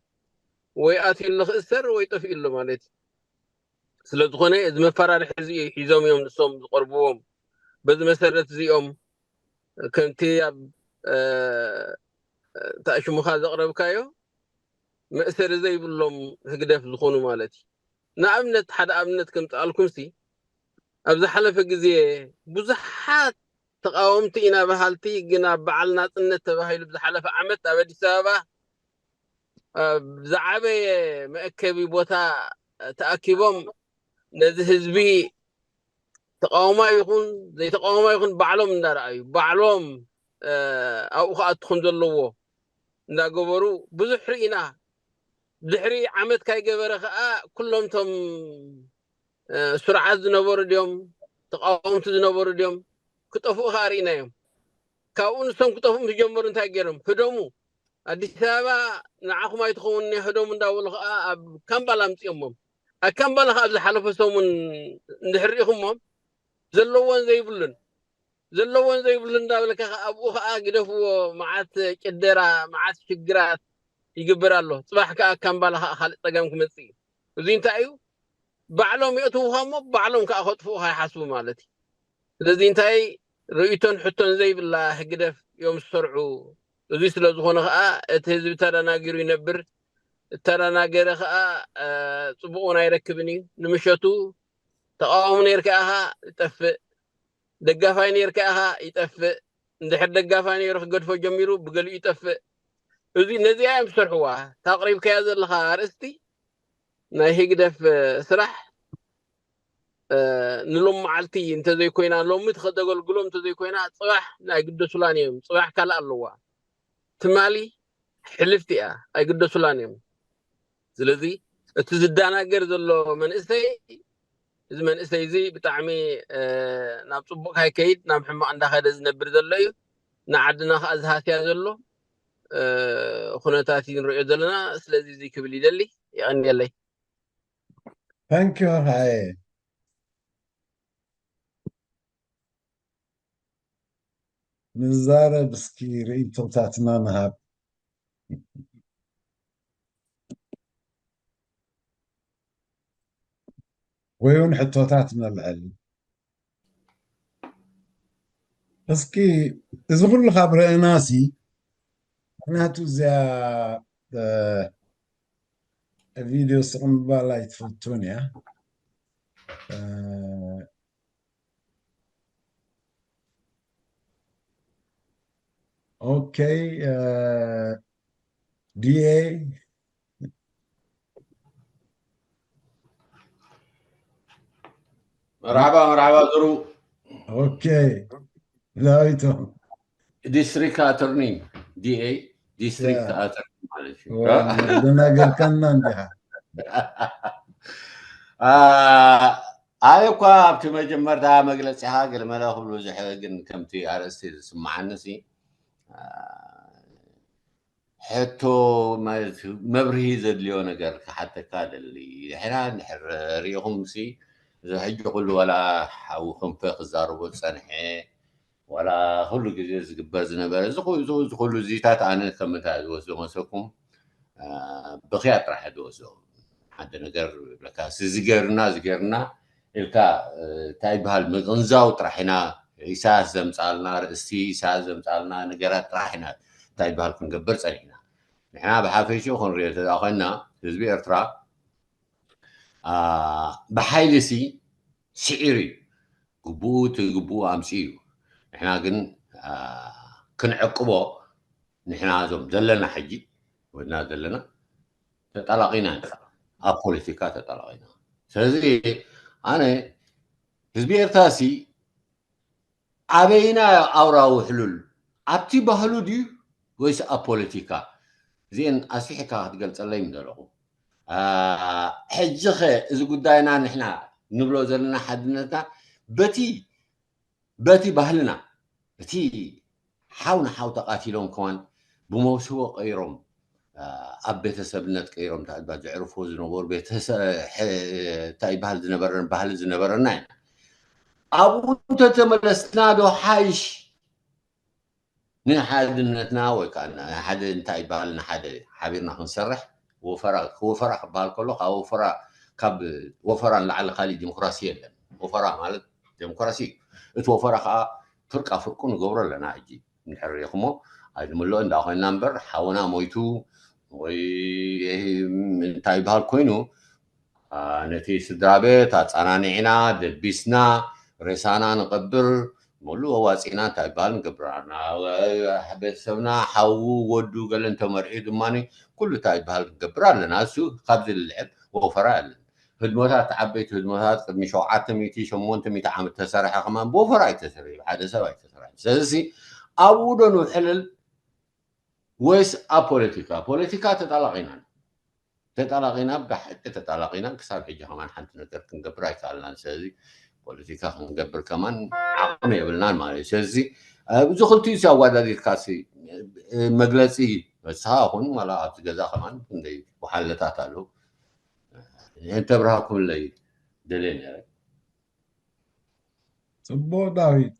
ወይ ኣትዩሉ ክእሰር ወይ ጠፊኡሉ ማለት እዩ። ስለ ዝኾነ እዚ መፈራርሒ እዚ ሒዞም እዮም ንሶም ዝቐርብዎም። በዚ መሰረት እዚኦም ከምቲ ኣብ ታሽሙኻ ዘቕረብካዮ መእሰሪ ዘይብሎም ህግደፍ ዝኾኑ ማለት እዩ። ንኣብነት፣ ሓደ ኣብነት ከምፅኣልኩም ሲ፣ ኣብ ዝሓለፈ ግዜ ብዙሓት ተቃወምቲ ኢና በሃልቲ ግን ኣብ በዓል ናፅነት ተባሂሉ ብዝሓለፈ ዓመት ኣብ ኣዲስ ኣበባ ኣብ ዝዓበየ መእከቢ ቦታ ተኣኪቦም ነዚ ህዝቢ ተቃውማ ይኹን ዘይተቃውማ ይኹን ባዕሎም እንዳረኣዩ ባዕሎም ኣብኡ ክኣቱ ከም ዘለዎ እንዳገበሩ ብዙሕ ርኢና። ድሕሪ ዓመት ካይገበረ ከዓ ኩሎም ቶም ስርዓት ዝነበሩ ድዮም ተቃወምቲ ዝነበሩ ድዮም ክጠፍኡ ከዓ ርኢናዮም። ካብኡ ንሶም ክጠፍኡ ምስ ጀመሩ እንታይ ገይሮም? ህደሙ። ኣዲስ ኣበባ ንዓኹም ኣይትኸውን እያ፣ ህደሙ እንዳበሉ ከዓ ኣብ ካምባላ ኣምፅኦሞም። ኣብ ካምባላ ከዓ ኣብ ዝሓለፈ ሰሙን እንድሕር ርኢኹሞም ዘለዎን ዘይብሉን ዘለዎን ዘይብሉን እንዳበልካ ከዓ ኣብኡ ከዓ ግደፍዎ፣ መዓት ጭደራ፣ መዓት ሽግራት ይግበር ኣሎ። ፅባሕ ከዓ ካምባላ ከዓ ካልእ ፀገም ክመፅእ እዩ። እዚ እንታይ እዩ? ባዕሎም የእትውኻ እሞ ባዕሎም ከዓ ከጥፍኡኻ ይሓስቡ ማለት እዩ። ስለዚ እንታይ ርእይቶን ሕቶን ዘይብላ ህግደፍ እዮም ዝሰርዑ። እዚ ስለ ዝኾነ ከዓ እቲ ህዝቢ ተደናጊሩ ይነብር። እተደናገረ ከዓ ፅቡቕ እውን ኣይረክብን እዩ። ንምሸቱ ተቃዋሚ ነይርካ ኢኻ ይጠፍእ፣ ደጋፋይ ነይርካ ኢኻ ይጠፍእ። እንድሕር ደጋፋይ ነይሩ ክገድፎ ጀሚሩ ብገሊኡ ይጠፍእ። እዚ ነዚኣ እዮም ዝሰርሕዋ። እታ ኣቕሪብካያ ዘለኻ ኣርእስቲ ናይ ህግደፍ ስራሕ ንሎም መዓልቲ እንተዘይኮይና፣ ሎሚ ተገልግሎም እንተዘይኮይና፣ ፅባሕ ኣይግደሱላን እዮም። ፅባሕ ካልእ ኣለዋ። ትማሊ ሕልፍቲ እያ፣ ኣይግደሱላን እዮም። ስለዚ እቲ ዝደናገር ዘሎ መንእሰይ፣ እዚ መንእሰይ እዚ ብጣዕሚ ናብ ፅቡቕ ካይከይድ ናብ ሕማቕ እንዳኸደ ዝነብር ዘሎ እዩ። ንዓድና ከዓ ዝሃስያ ዘሎ ኩነታት እዩ ንሪኦ ዘለና። ስለዚ እዚ ክብል ይደሊ። የቐንየለይ። ታንኪዩ። ሃየ ንዛረብ እስኪ ርእይቶታትና ንሃብ። ወይ እውን ሕቶታት ነልዕል። እስኪ እዚ ኩሉ ካብ ረእናሲ ምክንያቱ እዚኣ ቪድዮ ስቕምባል ኣይትፈቱን እያ። ኦኬ ዲኤ መርሓባ መርሓባ ዘሩ ኦኬ ዳዊቶ ዲስትሪክት ኣተርኒ ዲኤ ዲስትሪክት ኣተርኒ ማለት እዩ። ደናገርካና እንዲኻ ኣነ እኳ ኣብቲ መጀመርታ መግለፂኻ ገለመለ ክብሉ ዝሕግን ከምቲ ኣርእስቲ ዝስምዓኒ ሲ ሕቶ መብርሂ ዘድልዮ ነገር ክሓተካ ደሊ። ድሕና እንድሕር ሪኢኹም ሲ እዚ ሕጂ ኩሉ ዋላ ሓዊ ክንፈ ክዛረቦ ዝፀንሐ ዋላ ኩሉ ግዜ ዝግበር ዝነበረ እዚ ኩ- እዚ ኩሉ እዚታት ኣነ ከም እንታይ ዝወስዶ መሰኩም ብኽያ ጥራሕ ዝወስዶ ሓደ ነገር ይብለካ እዚ ገርና እዚ ገርና ኢልካ እንታይ ይበሃል ምቕንዛው ጥራሕ ኢና ኢሳያስ ዘምፃልና ርእስቲ ኢሳያስ ዘምፃልና ነገራት ጥራሕ ኢና እንታይ ይበሃል ክንገብር ፀኒሕና ንሕና ብሓፈሽኡ ክንሪኦ ተዛ ኮይና ህዝቢ ኤርትራ ብሓይሊ ሲ ስዒሩ እዩ። ግቡኡ እቲ ግቡኡ ኣምፅኡ እዩ። ንሕና ግን ክንዕቅቦ፣ ንሕና እዞም ዘለና ሕጂ ወድና ዘለና ተጠላቂና ኢና፣ ኣብ ፖለቲካ ተጠላቂና። ስለዚ ኣነ ህዝቢ ኤርትራ ሲ ኣበይና ኣውራ ውሕሉል ኣብቲ ባህሉ ድዩ ወይስ ኣብ ፖለቲካ? እዚአን ኣስፊሕካ ክትገልጸለይ ምደለኹ። ሕጂ ኸ እዚ ጉዳይና ንሕና ንብሎ ዘለና ሓድነትና በቲ በቲ ባህልና እቲ ሓው ንሓው ተቃቲሎም ከማን ብመውስቦ ቀይሮም ኣብ ቤተሰብነት ቀይሮም እንታይ ይባል ዘዕርፎ ዝነበሩ እንታይ ይባል ዝነበረን ባህሊ ዝነበረና ኢና። ኣብኡ እንተተመለስና ዶ ሓይሽ ንሓድነትና ወይ ከዓ ሓደ እንታይ ይበሃል ንሓደ ሓቢርና ክንሰርሕ ወፈራ ክወፈራ ክበሃል ከሎ ካብ ወፈራ ካብ ወፈራ ንላዕሊ ካሊእ ዲሞክራሲ የለን። ወፈራ ማለት ዲሞክራሲ እዩ። እቲ ወፈራ ከዓ ፍርቃ ፍርቁ ንገብሮ ኣለና። ሕጂ እንድሕር ሪኢኹሞ ኣይንምልኦ እንዳ ኮይና እምበር ሓውና ሞይቱ ወይ እንታይ ይበሃል ኮይኑ ነቲ ስድራ ቤት ኣጸናኒዕና ደቢስና ሬሳና ንቐብር መሉ ኣዋፂና እንታይ ይበሃል ንገብር ኣለና። ቤተሰብና ሓዉ ወዱ ገለ እንተመርዒ ድማ ኩሉ እንታይ ይበሃል ንገብር ኣለና። እሱ ካብዚ ልልዕል ወፈራ ኣለን። ህድሞታት ዓበይቲ ህድሞታት ቅድሚ ሸውዓተ ሚእቲ ሸሞንተ ሚእቲ ዓመት ተሰርሐ ከማን ብወፈራ ኣይተሰርሐ ብሓደ ሰብ ኣይተሰርሐ። ስለዚ ኣብኡ ዶ ንውሕልል ወይስ ኣብ ፖለቲካ? ፖለቲካ ተጣላቂና ተጣላቂና ብሓቂ ተጣላቂና ክሳብ ሕጂ ከማን ሓንቲ ነገር ክንገብር ኣይከኣልናን። ስለዚ ፖለቲካ ክንገብር ከማን ዓቕሚ የብልናን ማለት እዩ። ስለዚ ኣብዚ ክልቲኡ ሲ ኣወዳዲርካ ሲ መግለፂ ንስኻ ኹን ዋላ ኣብቲ ገዛ ከማን ክንደይ ወሓለታት ኣለዉ እንተብርሃኩምለይ ደልየ ነረ። ፅቡቅ ዳዊት፣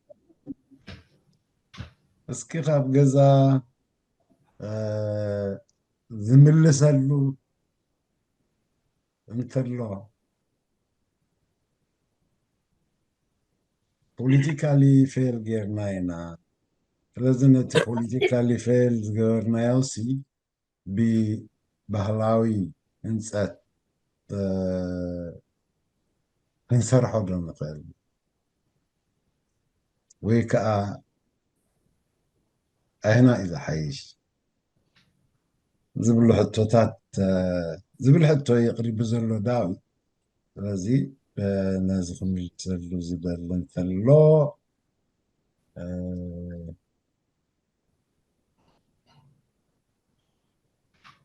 እስኪ ካብ ገዛ ዝምልሰሉ እንተሎ ፖለቲካሊ ፌል ጌርና ኢና። ስለዚ ነቲ ፖለቲካሊ ፌል ዝገበርናዮ ሲ ብባህላዊ ህንፀት ክንሰርሖ ዶ ንኽእል ወይ ከዓ ኣየና እዩ ዝሓይሽ ዝብሉ ሕቶታት ዝብል ሕቶ የቕሪቡ ዘሎ ዳዊት። ስለዚ ነዚ ክምልሰሉ ዝደሊ እንተሎ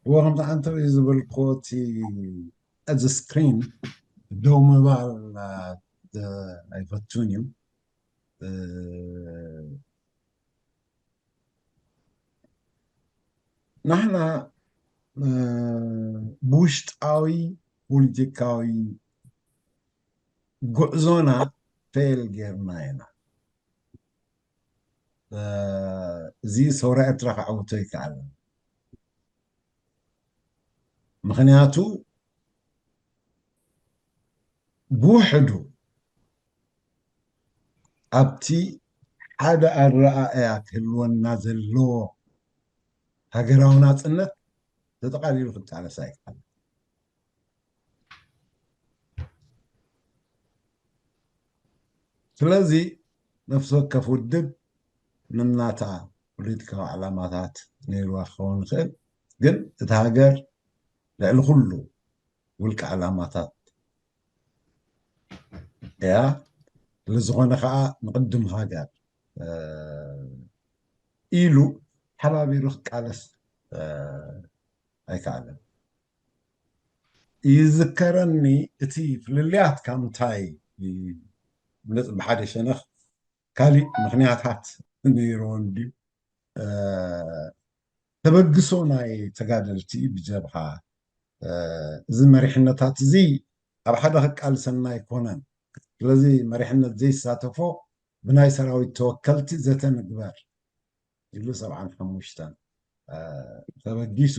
እዎ ከምቲ ሓንቲ ርእዩ ዝበልክዎ እቲ እዚ ስክሪን ደው ምባል ኣይፈቱን እዩ። ንሕና ብውሽጣዊ ፖለቲካዊ ጉዕዞና ፌል ጌርና ኢና። እዚ ሰውራ ኤርትራ ክዓውቶ ይከኣል። ምኽንያቱ ብውሕዱ ኣብቲ ሓደ ኣረኣእያ ክህልወና ዘለዎ ሃገራዊ ናፅነት ተጠቓሊሉ ክቃለስ ኣይከኣልን። ስለዚ ነፍሲ ወከፍ ውድብ ነናታ ፖለቲካዊ ዕላማታት ነይርዋ ክኸውን ይኽእል፣ ግን እታ ሃገር ልዕሊ ኩሉ ውልቀ ዕላማታት እያ። ስለዝኾነ ከዓ ንቕድም ሃገር ኢሉ ሓባቢሩ ክቃለስ ኣይከኣለን። ይዝከረኒ እቲ ፍልልያት ካብ ምንታይ ነጥቢ ሓደ ሸነኽ ካሊእ ምኽንያታት ነይርዎ እንድዩ። ተበግሶ ናይ ተጋደልቲ ብጀብሃ እዚ መሪሕነታት እዚ ኣብ ሓደ ክቃልሰና ኣይኮነን። ስለዚ መሪሕነት ዘይሳተፎ ብናይ ሰራዊት ተወከልቲ ዘተ ንግበር ኢሉ ሰብዓን ሓሙሽተን ተበጊሱ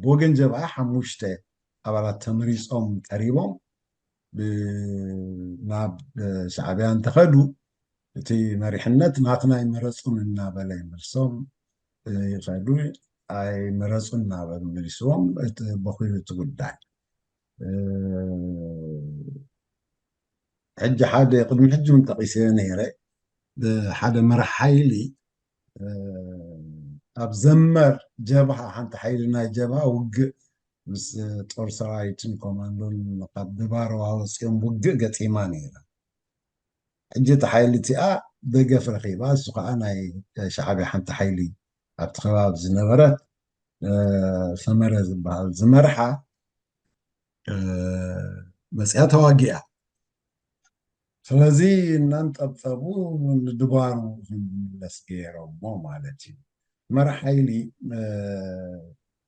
ብወገን ጀብሃ ሓሙሽተ ኣባላት ተመሪፆም ቀሪቦም ናብ ሻዕብያ እንተኸዱ እቲ መሪሕነት ናትና ይመረፁን እናበለ ይመልሶም ይኸዱ። ኣይመረፁን እናበሉ መሊስዎም። እቲ በኺሩ እቲ ጉዳይ ሕጂ ሓደ ቅድሚ ሕጂ እውን ጠቒሰዮ ነይረ። ሓደ መራሕ ሓይሊ ኣብ ዘመር ጀብሃ ሓንቲ ሓይሊ ናይ ጀብሃ ውግእ ምስ ጦር ሰራዊትን ኮማንዶን ካብ ድባርዋ ወፂኦም ውግእ ገጢማ ነይራ። ሕጂ እቲ ሓይሊ እቲኣ ደገፍ ረኺባ፣ እሱ ከዓ ናይ ሻዕብያ ሓንቲ ሓይሊ ኣብቲ ከባቢ ዝነበረት ሰመረ ዝበሃል ዝመርሓ መፅያ ተዋጊኣ። ስለዚ እናንጠብጠቡ ንድባሩ ዝምለስ ገይሮሞ ማለት እዩ። መራሕ ሓይሊ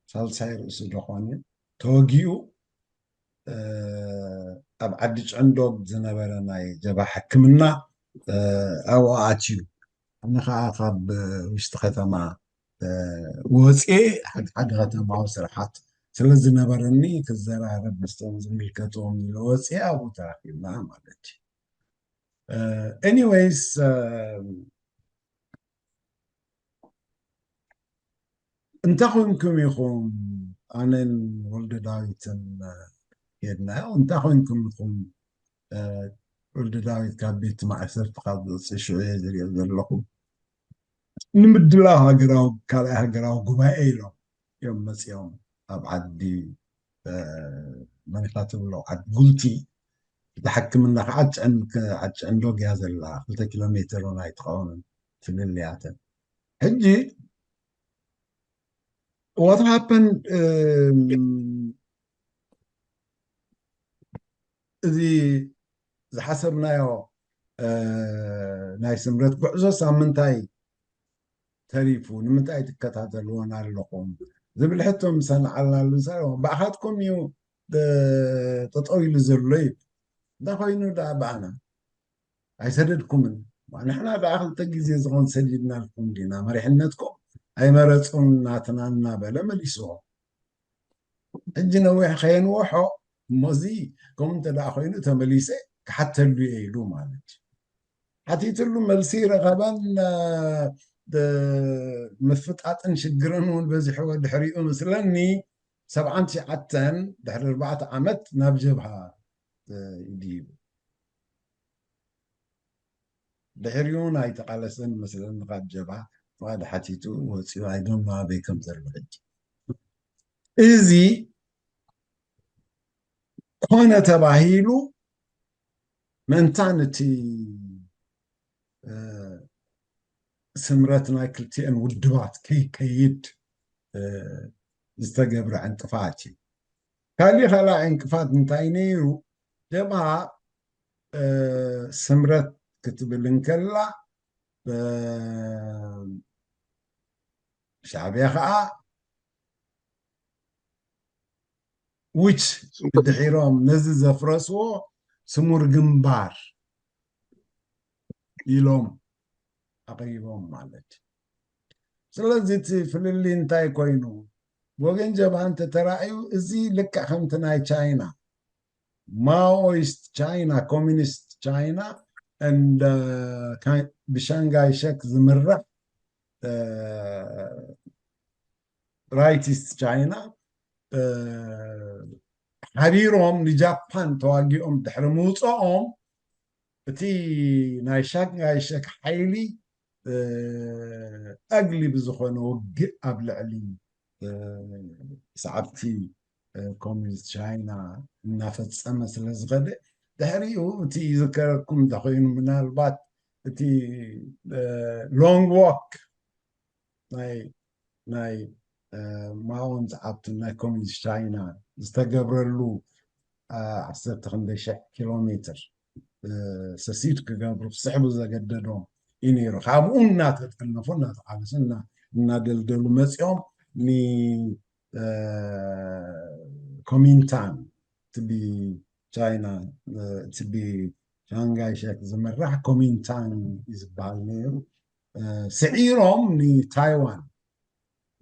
ሳልሳይ ርእሱ ዝኾነ ተወጊኡ ኣብ ዓዲ ጨንዶብ ዝነበረ ናይ ጀባ ሕክምና ኣብኡ ኣትዩ። ኣነ ከዓ ካብ ውሽጢ ከተማ ወፅኤ ሓድሓደ ከተማዊ ስራሓት ስለ ዝነበረኒ ክዘራረብ ምስቶም ዝምልከቶም ኢለ ወፅኤ ኣብኡ ተራኪብና ማለት እዩ። ኤኒወይስ እንተ ኮንኩም ኢኹም ኣነን ወልደ ዳዊትን ሄድናዮ። እንተ ኮንኩም ኢኹም ወልደ ዳዊት ካብ ቤት ማእሰርቲ ካብ ዝወፅእ ሽዑ እየ ዝሪኦ ዘለኹ። ንምድላው ሃገራዊ ካልኣይ ሃገራዊ ጉባኤ ኢሎም እዮም መፂኦም ኣብ ዓዲ መኒኻ ትብሎ ዓዲ ጉልቲ። እታ ሕክምና ከዓ ዓዲ ጨንዶ ገያ ዘላ ክልተ ኪሎ ሜትር እውን ኣይትኸውን ፍልልያተን። ሕጂ what happened እዚ ዝሓሰብናዮ ናይ ስምረት ጉዕዞ ሳምንታይ ተሪፉ ንምንታይ ትከታተልዎን ኣለኹም ዝብል ሕቶ ምሰ ንዓልናሉ ሰ ብኣኻትኩም እዩ ጠጠው ኢሉ ዘሎ እዩ። እንታይ ኮይኑ ደኣ ብኣና ኣይሰደድኩምን። ንሕና ደኣ ክልተ ግዜ ዝኾን ሰዲድናልኩም ዲና መሪሕነትኩም ኣይመረፁን ናትና እናበለ መሊስዎ። ሕጂ ነዊሕ ከየንወሖ እሞዚ ከምኡ እንተ ደኣ ኮይኑ ተመሊሰ ክሓተሉ እየ ኢሉ ማለት እዩ። ሓቲትሉ መልሲ ረኸበን ምፍጣጥን ሽግርን እውን በዚሕዎ ድሕሪኡ ምስለኒ ሰብዓን ትሽዓተን ድሕሪ ኣርባዕተ ዓመት ናብ ጀብሃ ይድይቡ። ድሕሪኡ እውን ኣይተቓለሰን መስለኒ ካብ ጀብሃ ፍቓድ ሓቲቱ ወፂኡ ኣይዶን ኣበይ ከም ዘሎ ሕጂ። እዚ ኮነ ተባሂሉ ምእንታን እቲ ስምረት ናይ ክልቲኤን ውድባት ከይከይድ ዝተገብረ ዕንቅፋት እዩ። ካሊእ ካልኣይ ዕንቅፋት እንታይ ነይሩ? ጀብሃ ስምረት ክትብል እንከላ ሻዕብያ ከዓ ውች ድሒሮም ነዚ ዘፍረስዎ ስሙር ግንባር ኢሎም ኣቕሪቦም ማለት እዩ። ስለዚ እቲ ፍልልይ እንታይ ኮይኑ? ብወገን ጀብሃ እንተተራእዩ እዚ ልክዕ ከምቲ ናይ ቻይና ማኦይስት ቻይና ኮሚኒስት ቻይና እንደ ብሻንጋይ ሸክ ዝምራሕ ራይቲስት ቻይና ሓቢሮም ንጃፓን ተዋጊኦም ድሕሪ ምውፅኦም እቲ ናይ ሻንጋይ ሸክ ሓይሊ ኣግሊ ብዝኾነ ውግእ ኣብ ልዕሊ ሰዓብቲ ኮሚኒስት ቻይና እናፈፀመ ስለ ዝኸደ ድሕሪኡ እቲ ይዝከረኩም እንተኮይኑ ምናልባት እቲ ሎንግ ዋክ ናይ ናይ ማኦን ሰዓብትን ናይ ኮሚኒስት ቻይና ዝተገብረሉ ዓሰርተ ክንደይ ሽሕ ኪሎ ሜትር ሰሲት ክገብሩ ክስሕቡ ዘገደዶም እዩ ነይሩ። ካብኡ እናተጠነፉ እናተቃለሱ እናደልደሉ መፂኦም ንኮሚንታን ትቢ ቻይና እቲ ብሻንጋይ ሸክ ዝምራሕ ኮሚንታን እዩ ዝበሃል ነይሩ። ስዒሮም ንታይዋን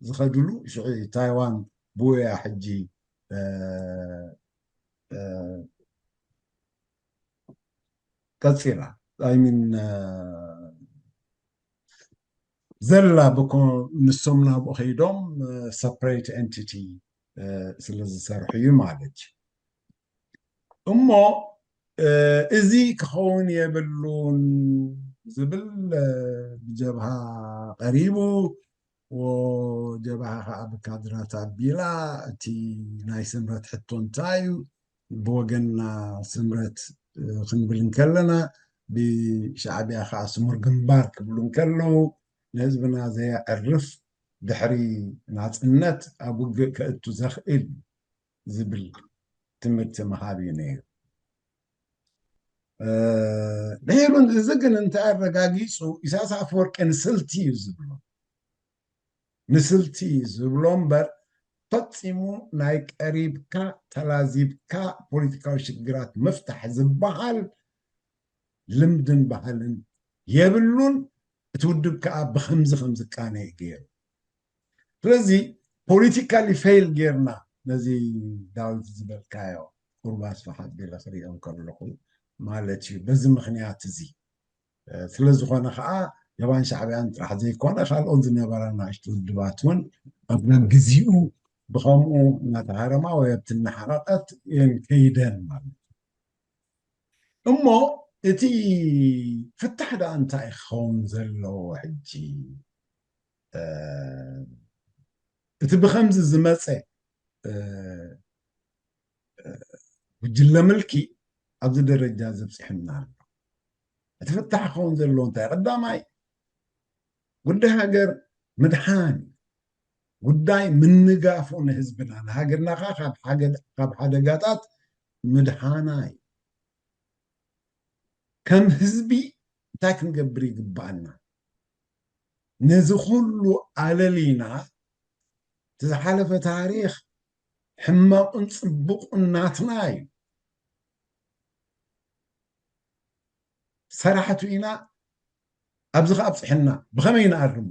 ዝኸድሉ ሽዑ ታይዋን ብኡያ ሕጂ ቀፂላ ኣይሚን ዘላ ብኮ-፣ ንሶም ናብኡ ከይዶም ሰፕሬት ኤንቲቲ ስለ ዝሰርሑ እዩ ማለት እዩ። እሞ እዚ ክኸውን የብሉን ዝብል ብጀብሃ ቀሪቡ፣ ወጀብሃ ከዓ ብካድራት ኣቢላ፣ እቲ ናይ ስምረት ሕቶ እንታይ እዩ? ብወገንና ስምረት ክንብል እንከለና፣ ብሻዕቢያ ከዓ ስሙር ግንባር ክብሉ እንከለዉ፣ ንህዝብና ዘየዕርፍ ድሕሪ ናፅነት ኣብ ውግእ ከእቱ ዘኽእል ዝብል ትምህርቲ ምሃብ እዩ ነይሩ። ድሒሩ እዚ ግን እንታይ ኣረጋጊፁ? ኢሳያስ ኣፈወርቂ ንስልቲ እዩ ዝብሎ። ንስልቲ ዝብሎ እምበር ፈጺሙ ናይ ቀሪብካ ተላዚብካ ፖለቲካዊ ሽግራት ምፍታሕ ዝበሃል ልምድን ባህልን የብሉን። እቲ ውድብ ከዓ ብኸምዚ ከም ዝቃነ እዩ ገይሩ። ስለዚ ፖለቲካሊ ፌል ጌርና ነዚ ዳዊት ዝበልካዮ ቁርባ ስፍሓት ገለ ክሪኦ ከለኹ ማለት እዩ። በዚ ምኽንያት እዚ ስለ ዝኾነ ከዓ የባን ሻዕብያን ጥራሕ ዘይኮነ ካልኦት ዝነበራ ናእሽቱ ውድባት እውን ኣብ ግዜኡ ብኸምኡ እናተሃረማ ወይ ኣብቲ እናሓቐቐት እየን ከይደን ማለት እዩ። እሞ እቲ ፍታሕ ደኣ እንታይ ክኸውን ዘለዎ ሕጂ? እቲ ብኸምዚ ዝመፀ ጉጅለ ምልኪ ኣብዚ ደረጃ ዘብፅሕና ኣሎ። እቲ ፍታሕ ክኸውን ዘለዎ እንታይ? ቀዳማይ ጉዳይ ሃገር ምድሓን እዩ። ጉዳይ ምንጋፉ ንህዝብና፣ ንሃገርና ከዓ ካብ ሓገ-፣ ካብ ሓደጋታት ምድሓና እዩ። ከም ህዝቢ እንታይ ክንገብር ይግባኣና? ነዚ ኩሉ ኣለሊና፣ እቲ ዝሓለፈ ታሪኽ ሕማቑን ጽቡቑን ናትና እዩ። ሰራሕቱ ኢና፣ ኣብዚ ኸኣ ኣብጽሐና፣ ብኸመይ ንኣርሞ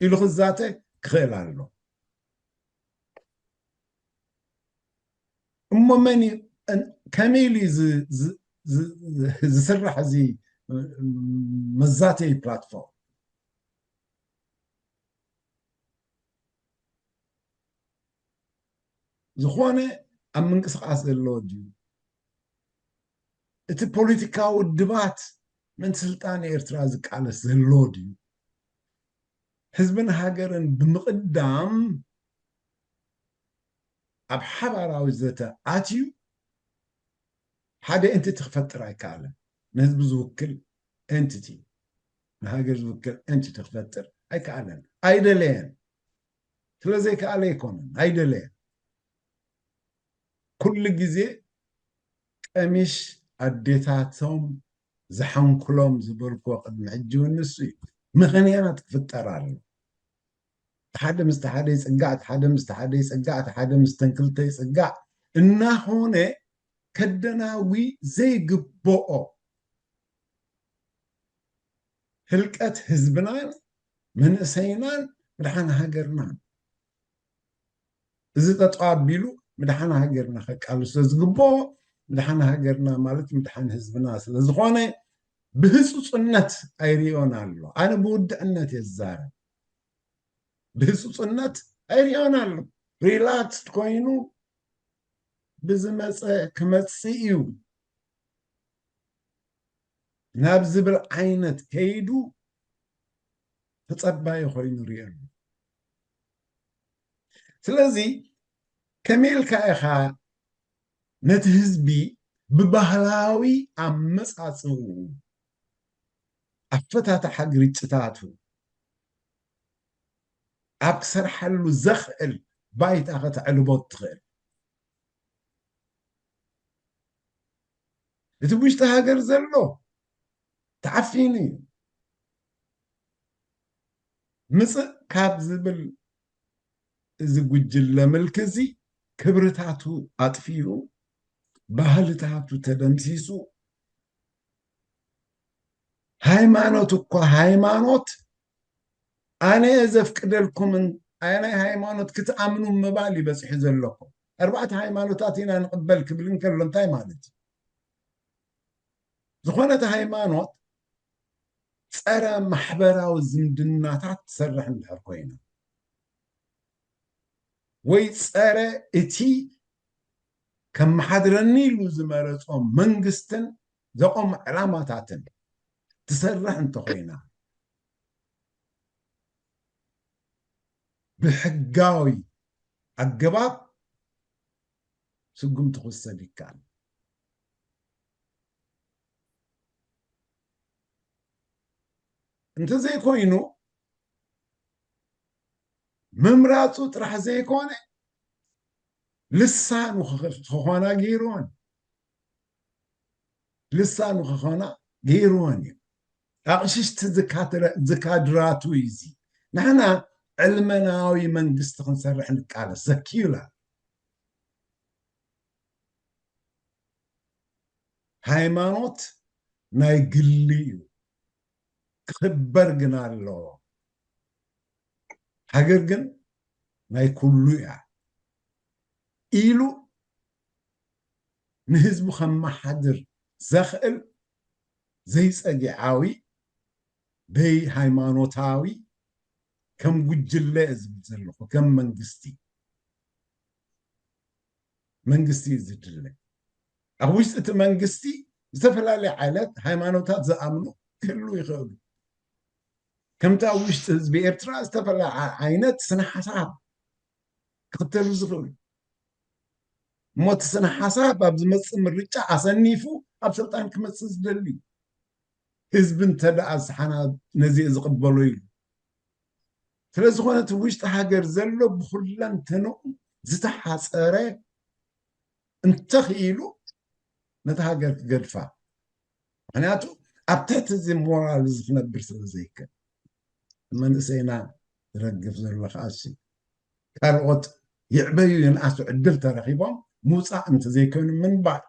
ኢሉ ክዛተ ክኽእል ኣሎ። እሞ መን እዩ፣ ከመይ ኢሉ እዩ ዝ-፣ ዝ-፣ ዝ-፣ ዝስራሕ እዚ መዛተይ ፕላትፎርም? ዝኾነ ኣብ ምንቅስቓስ ዘሎ ድዩ? እቲ ፖለቲካዊ ውድባት ምእንቲ ስልጣን ኤርትራ ዝቃለስ ዘሎ ድዩ? ህዝብን ሃገርን ብምቕዳም ኣብ ሓባራዊ ዘተ ኣትዩ ሓደ ኤንቲቲ ክፈጥር ኣይከኣለን። ንህዝቢ ዝውክል ኤንቲቲ፣ ንሃገር ዝውክል ኤንቲቲ ክፈጥር ኣይከኣለን። ኣይደለየን። ስለ ዘይከኣለ ኣይኮነን፣ ኣይደለየን። ኩሉ ግዜ ቀሚሽ ኣዴታቶም ዝሓንኩሎም ዝበልክዎ ቅድሚ ሕጂ እውን ንሱ እዩ። ምኽንያት ክፍጠር ኣሎ። እቲ ሓደ ምስቲ ሓደ ይጽጋዕ፣ እቲ ሓደ ምስቲ ሓደ ይጽጋዕ፣ እቲ ሓደ ምስተን ክልተ ይጽጋዕ እናኾነ ከደናጉ ዘይግብኦ ህልቀት ህዝብናን መንእሰይናን ምድሓን ሃገርናን። እዚ ጠጠው ኣቢሉ ምድሓን ሃገርና ከቃልሶ ዝግብኦ፣ ምድሓን ሃገርና ማለት ምድሓን ህዝብና ስለ ዝኾነ ብህጹጽነት ኣይርእዮን ኣሎ። ኣነ ብውድዕነት እየ ዝዛረብ። ብህጹጽነት ኣይርእዮን ኣሎ። ሪላክስድ ኮይኑ ብዝመጸ ክመጽእ እዩ ናብ ዝብል ዓይነት ከይዱ ተጸባዪ ኮይኑ ርእየሉ። ስለዚ ከመይ ኢልካ ኢኻ ነቲ ህዝቢ ብባህላዊ ኣመጻጽኡ፣ ኣፈታትሓ ግርጭታቱ ኣብ ክሰርሓሉ ዘኽእል ባይታ ከተዕልቦ ትኽእል? እቲ ውሽጢ ሃገር ዘሎ ተዓፊኑ እዩ። ምጽእ ካብ ዝብል እዚ ጉጅለ ምልኪ እዚ ክብርታቱ ኣጥፊኡ፣ ባህልታቱ ተደምሲሱ፣ ሃይማኖት እኳ ሃይማኖት ኣነ እየ ዘፍቅደልኩምን ኣየናይ ሃይማኖት ክትኣምኑ ምባል እዩ በፂሑ ዘሎ እኮ። ኣርባዕተ ሃይማኖታት ኢና ንቕበል ክብል እንከሎ እንታይ ማለት እዩ? ዝኾነት ሃይማኖት ጸረ ማሕበራዊ ዝምድናታት ትሰርሕ እንድሕር ኮይና፣ ወይ ጸረ እቲ ከመሓድረኒ ኢሉ ዝመረጾ መንግስትን ዘቆሞ ዕላማታትን ትሰርሕ እንተኾይና፣ ብሕጋዊ ኣገባብ ስጉምቲ ክውሰድ ይከኣል። እንተዘይኮይኑ፣ ምምራጹ ጥራሕ ዘይኮነ፣ ልሳኑ ክኾና ገይርዎን፣ ልሳኑ ክኾና ገይርዎን እዩ። ኣቕሽሽቲ ዝካድራቱ እዩ። እዚ ንሕና ዕልመናዊ መንግስቲ ክንሰርሕ ንቃለስ፣ ሰኪዩላር። ሃይማኖት ናይ ግሊ እዩ፣ ክኽበር ግን ኣለዎ። ሃገር ግን ናይ ኩሉ እያ ኢሉ ንህዝቡ ከመሓድር ዘኽእል ዘይጸጊዓዊ፣ ደይ ሃይማኖታዊ፣ ከም ጉጅለ እየ ዝብል ዘለኹ፣ ከም መንግስቲ። መንግስቲ እዩ ዝድለ። ኣብ ውሽጢ እቲ መንግስቲ ዝተፈላለየ ዓይነት ሃይማኖታት ዝኣምኑ ክህልዉ ይኽእሉ። ከምቲ ኣብ ውሽጢ ህዝቢ ኤርትራ ዝተፈላለየ ዓይነት ስነ ሓሳብ ክኽተሉ ዝኽእሉ። እሞ እቲ ስነ ሓሳብ ኣብ ዝመጽእ ምርጫ ኣሰኒፉ ኣብ ስልጣን ክመጽእ ዝደሊ ህዝቢ እንተ ደኣ ዝሓና ነዚ ዝቕበሎ ኢሉ። ስለ ዝኾነ እቲ ውሽጢ ሃገር ዘሎ ብኹለንተንኡ ዝተሓጸረ እንተኽኢሉ ነቲ ሃገር ክገድፋ። ምኽንያቱ ኣብ ትሕቲ እዚ ሞራል እዚ ክነብር ስለ ዘይክእል። መንእሰይና ዝረግፍ ዘሎ ከኣሲ ካልኦት ይዕበዩ ይንኣሱ ዕድል ተረኺቦም ምውፃእ እንተዘይኮይኑ ምንባር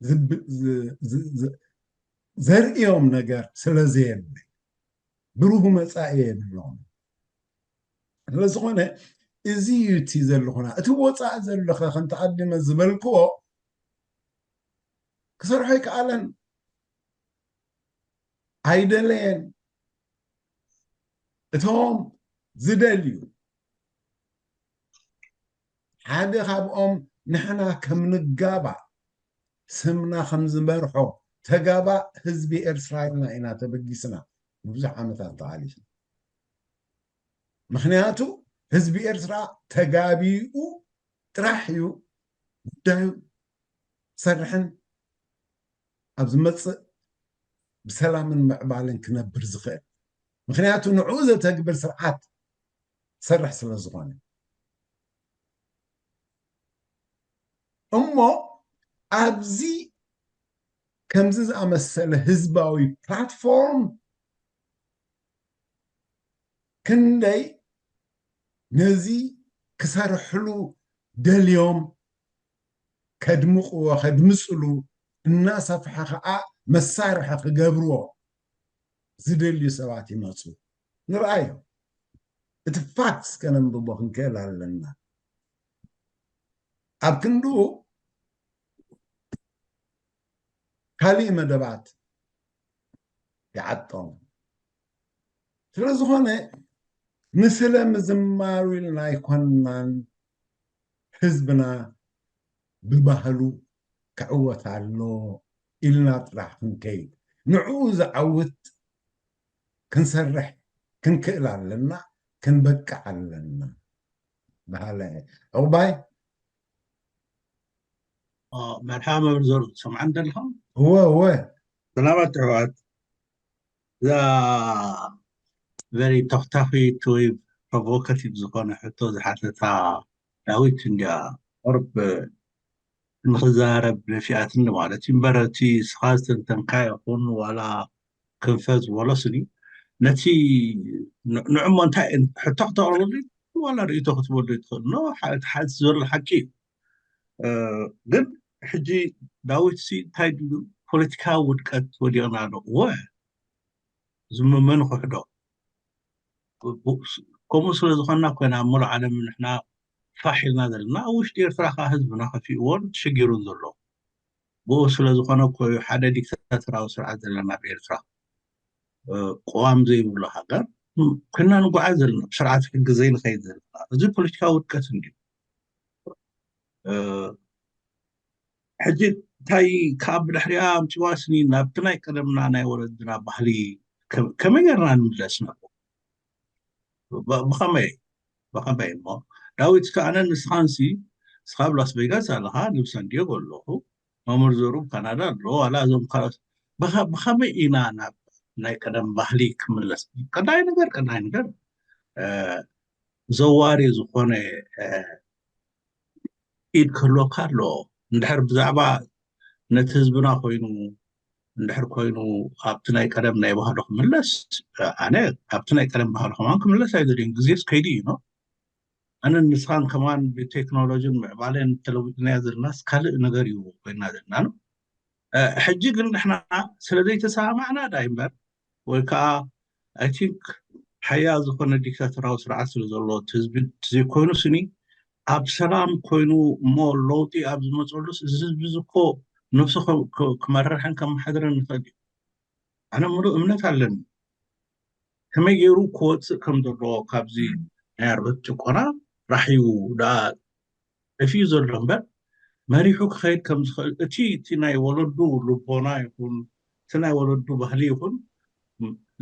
ዝብ- ዝ- ዝ- ዝ- ዘርእዮም ነገር ስለ ዘየለ ብሩህ መጻኢ የብሎም። ስለዝኾነ እዚ እዩ እቲ ዘሎ ኩና እቲ ወፃኢ ዘለኸ ከምቲ ኣድመ ዝበልክዎ ክሰርሖ ይከኣለን ኣይደለየን። እቶም ዝደልዩ ሓደ ካብኦም ንሕና ከም ንጋባእ ስምና ከም ዝመርሖ ተጋባእ ህዝቢ ኤርትራ ኢልና ኢና ተበጊስና ንብዙሕ ዓመታት ተቓሊስና። ምኽንያቱ ህዝቢ ኤርትራ ተጋቢኡ ጥራሕ እዩ ጉዳዩ ክሰርሕን ኣብ ዝመፅእ ብሰላምን ምዕባለን ክነብር ዝኽእል። ምኽንያቱ ንዕኡ ዘተግብር ስርዓት ዝሰርሕ ስለ ዝኾነ። እሞ ኣብዚ ከምዚ ዝኣመሰለ ህዝባዊ ፕላትፎርም ክንደይ ነዚ ክሰርሕሉ ደልዮም ከድምቕዎ ከድምፅሉ እናሰፍሐ ከዓ መሳርሒ ክገብርዎ ዝደልዩ ሰባት ይመፁ ንርኣዮ። እቲ ፋክትስ ከነንብቦ ክንክእል ኣለና። ኣብ ክንድኡ ካሊእ መደባት ይዓጦም። ስለ ዝኾነ ንስለ ምዝማሩ ኢልና ኣይኮንናን ህዝብና ብባህሉ ክዕወት ኣሎ ኢልና ጥራሕ ክንከይድ ንዕኡ ዝዓውት ክንሰርሕ ክንክእል ኣለና ክንበቅዕ ኣለና በሃላይ ዕቑባይ መርሓ መብር ዘሩ ትሰምዓን ዘለኹም እወ እወ ሰላማት ትሕዋት እዛ very ተኽታኺት ወይ ፕሮቮካቲቭ ዝኾነ ሕቶ ዝሓተታ ዳዊት እንዲያ ኦርብ ንኽዛረብ ነፊኣትኒ ማለት እዩ እምበር እቲ ስኻ ዝተንተንካ ይኹን ዋላ ክንፈ ዝበሎ ስኒ ነቲ ንዕሞ እንታይ ሕቶ ክተቕርበሉ ዋላ ርእቶ ክትበሉ ትኽእል ኖ ሓቲ ዘሎ ሓቂ እዩ ግን ሕጂ ዳዊት ሲ እንታይ ድዩ ፖለቲካዊ ውድቀት ወዲቕና ዶ እወ ዝምመን ክሕዶ ከምኡ ስለ ዝኾንና ኮይና ኣብ ሙሉእ ዓለም ንሕና ፋሕ ኢልና ዘለና ኣብ ውሽጢ ኤርትራ ከዓ ህዝብና ከፊእዎን ተሸጊሩን ዘሎ ብኡ ስለ ዝኾነ እኮ እዩ ሓደ ዲክታተራዊ ስርዓት ዘለና ኣብ ኤርትራ ቅዋም ዘይብሉ ሃገር ኮይና ንጓዓዝ ዘለና፣ ብስርዓት ሕጊ ዘይንኸይድ ዘለና፣ እዚ ፖለቲካዊ ውድቀት እንድዩ። ሕጂ እንታይ ካብ ድሕሪኣ ኣምፅዋ ስኒ ናብቲ ናይ ቀደምና ናይ ወለድና ባህሊ ከመይ ጌርና ንምለስ? ነ ብኸመይ ብኸመይ እሞ ዳዊት ከኣነ ንስኻንሲ ንስኻ ኣብ ላስ ቬጋስ ኣለኻ፣ ንብሰን ዲዮጎ ኣለኹ፣ መምህር ዘሩ ካናዳ ኣሎ፣ ዋላ እዞም ካልኦት ብኸመይ ኢና ናብ ናይ ቀደም ባህሊ ክምለስ? ቀዳይ ነገር ቀዳይ ነገር ዘዋሪ ዝኾነ ኢድ ክህልወካ ኣለዎ። እንድሕር ብዛዕባ ነቲ ህዝብና ኮይኑ እንድሕር ኮይኑ ኣብቲ ናይ ቀደም ናይ ባህሉ ክምለስ፣ ኣነ ኣብቲ ናይ ቀደም ባህሉ ከማን ክምለስ ኣይደልዩን። ግዜስ ከይዱ እዩ። ኣነ ንስኻን ከማን ብቴክኖሎጂን ምዕባለን ተለዊጥናያ ዘለናስ ካልእ ነገር እዩ ኮይና ዘለና ነው። ሕጂ ግን ንሕና ስለ ዘይተሰማማዕና ዳ እምበር ወይ ከዓ ኣይ ቲንክ ሓያል ዝኾነ ዲክታተራዊ ስርዓት ስለ ዘሎ እቲ ህዝቢ ዘይኮይኑ ስኒ ኣብ ሰላም ኮይኑ እሞ ለውጢ ኣብ ዝመፀሉስ እዚ ህዝቢ እዚ እኮ ነብሱ ክመርሕን ከመሓድርን ንኽእል እዩ። ኣነ ሙሉእ እምነት ኣለኒ። ከመይ ገይሩ ክወፅእ ከም ዘለዎ ካብዚ ናይ ኣርበት ጭቆና ራሕዩ ደኣ ጠፊኡ ዘሎ እምበር መሪሑ ክኸይድ ከም ዝኽእል እቲ እቲ ናይ ወለዱ ልቦና ይኹን እቲ ናይ ወለዱ ባህሊ ይኹን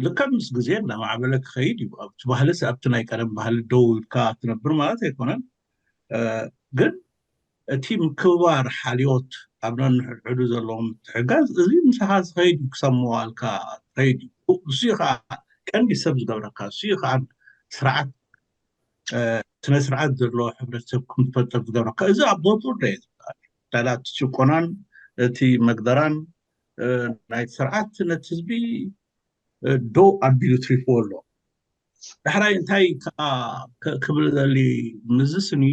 ልክዕ ምስ ግዜ እናማዕበለ ክኸይድ እዩ። ኣብቲ ባህልስ ኣብቲ ናይ ቀደም ባህሊ ደው ኢልካ ትነብር ማለት ኣይኮነን። ግን እቲ ምክብባር ሓልዮት ኣብ ነንሕድሕዱ ዘለዎም ምትሕጋዝ እዚ ምሳኻ ዝኸይድ እዩ። ክሳብ ምዋልካ ዝኸይድ እዩ። እሱ እዩ ከዓ ቀንዲ ሰብ ዝገብረካ፣ እሱ እዩ ከዓ ስርዓት ስነ ስርዓት ዘለዎ ሕብረተሰብ ክንፈጥር ዝገብረካ። እዚ ኣብ ቦትኡ ደ ዝብሃል ዳላ እቲ ጭቆናን እቲ መግደራን ናይቲ ስርዓት ነቲ ህዝቢ ዶ ኣቢሉ ትሪፍዎ ኣሎ። ዳሕራይ እንታይ ከዓ ክብል ዘሊ ምዝስኒ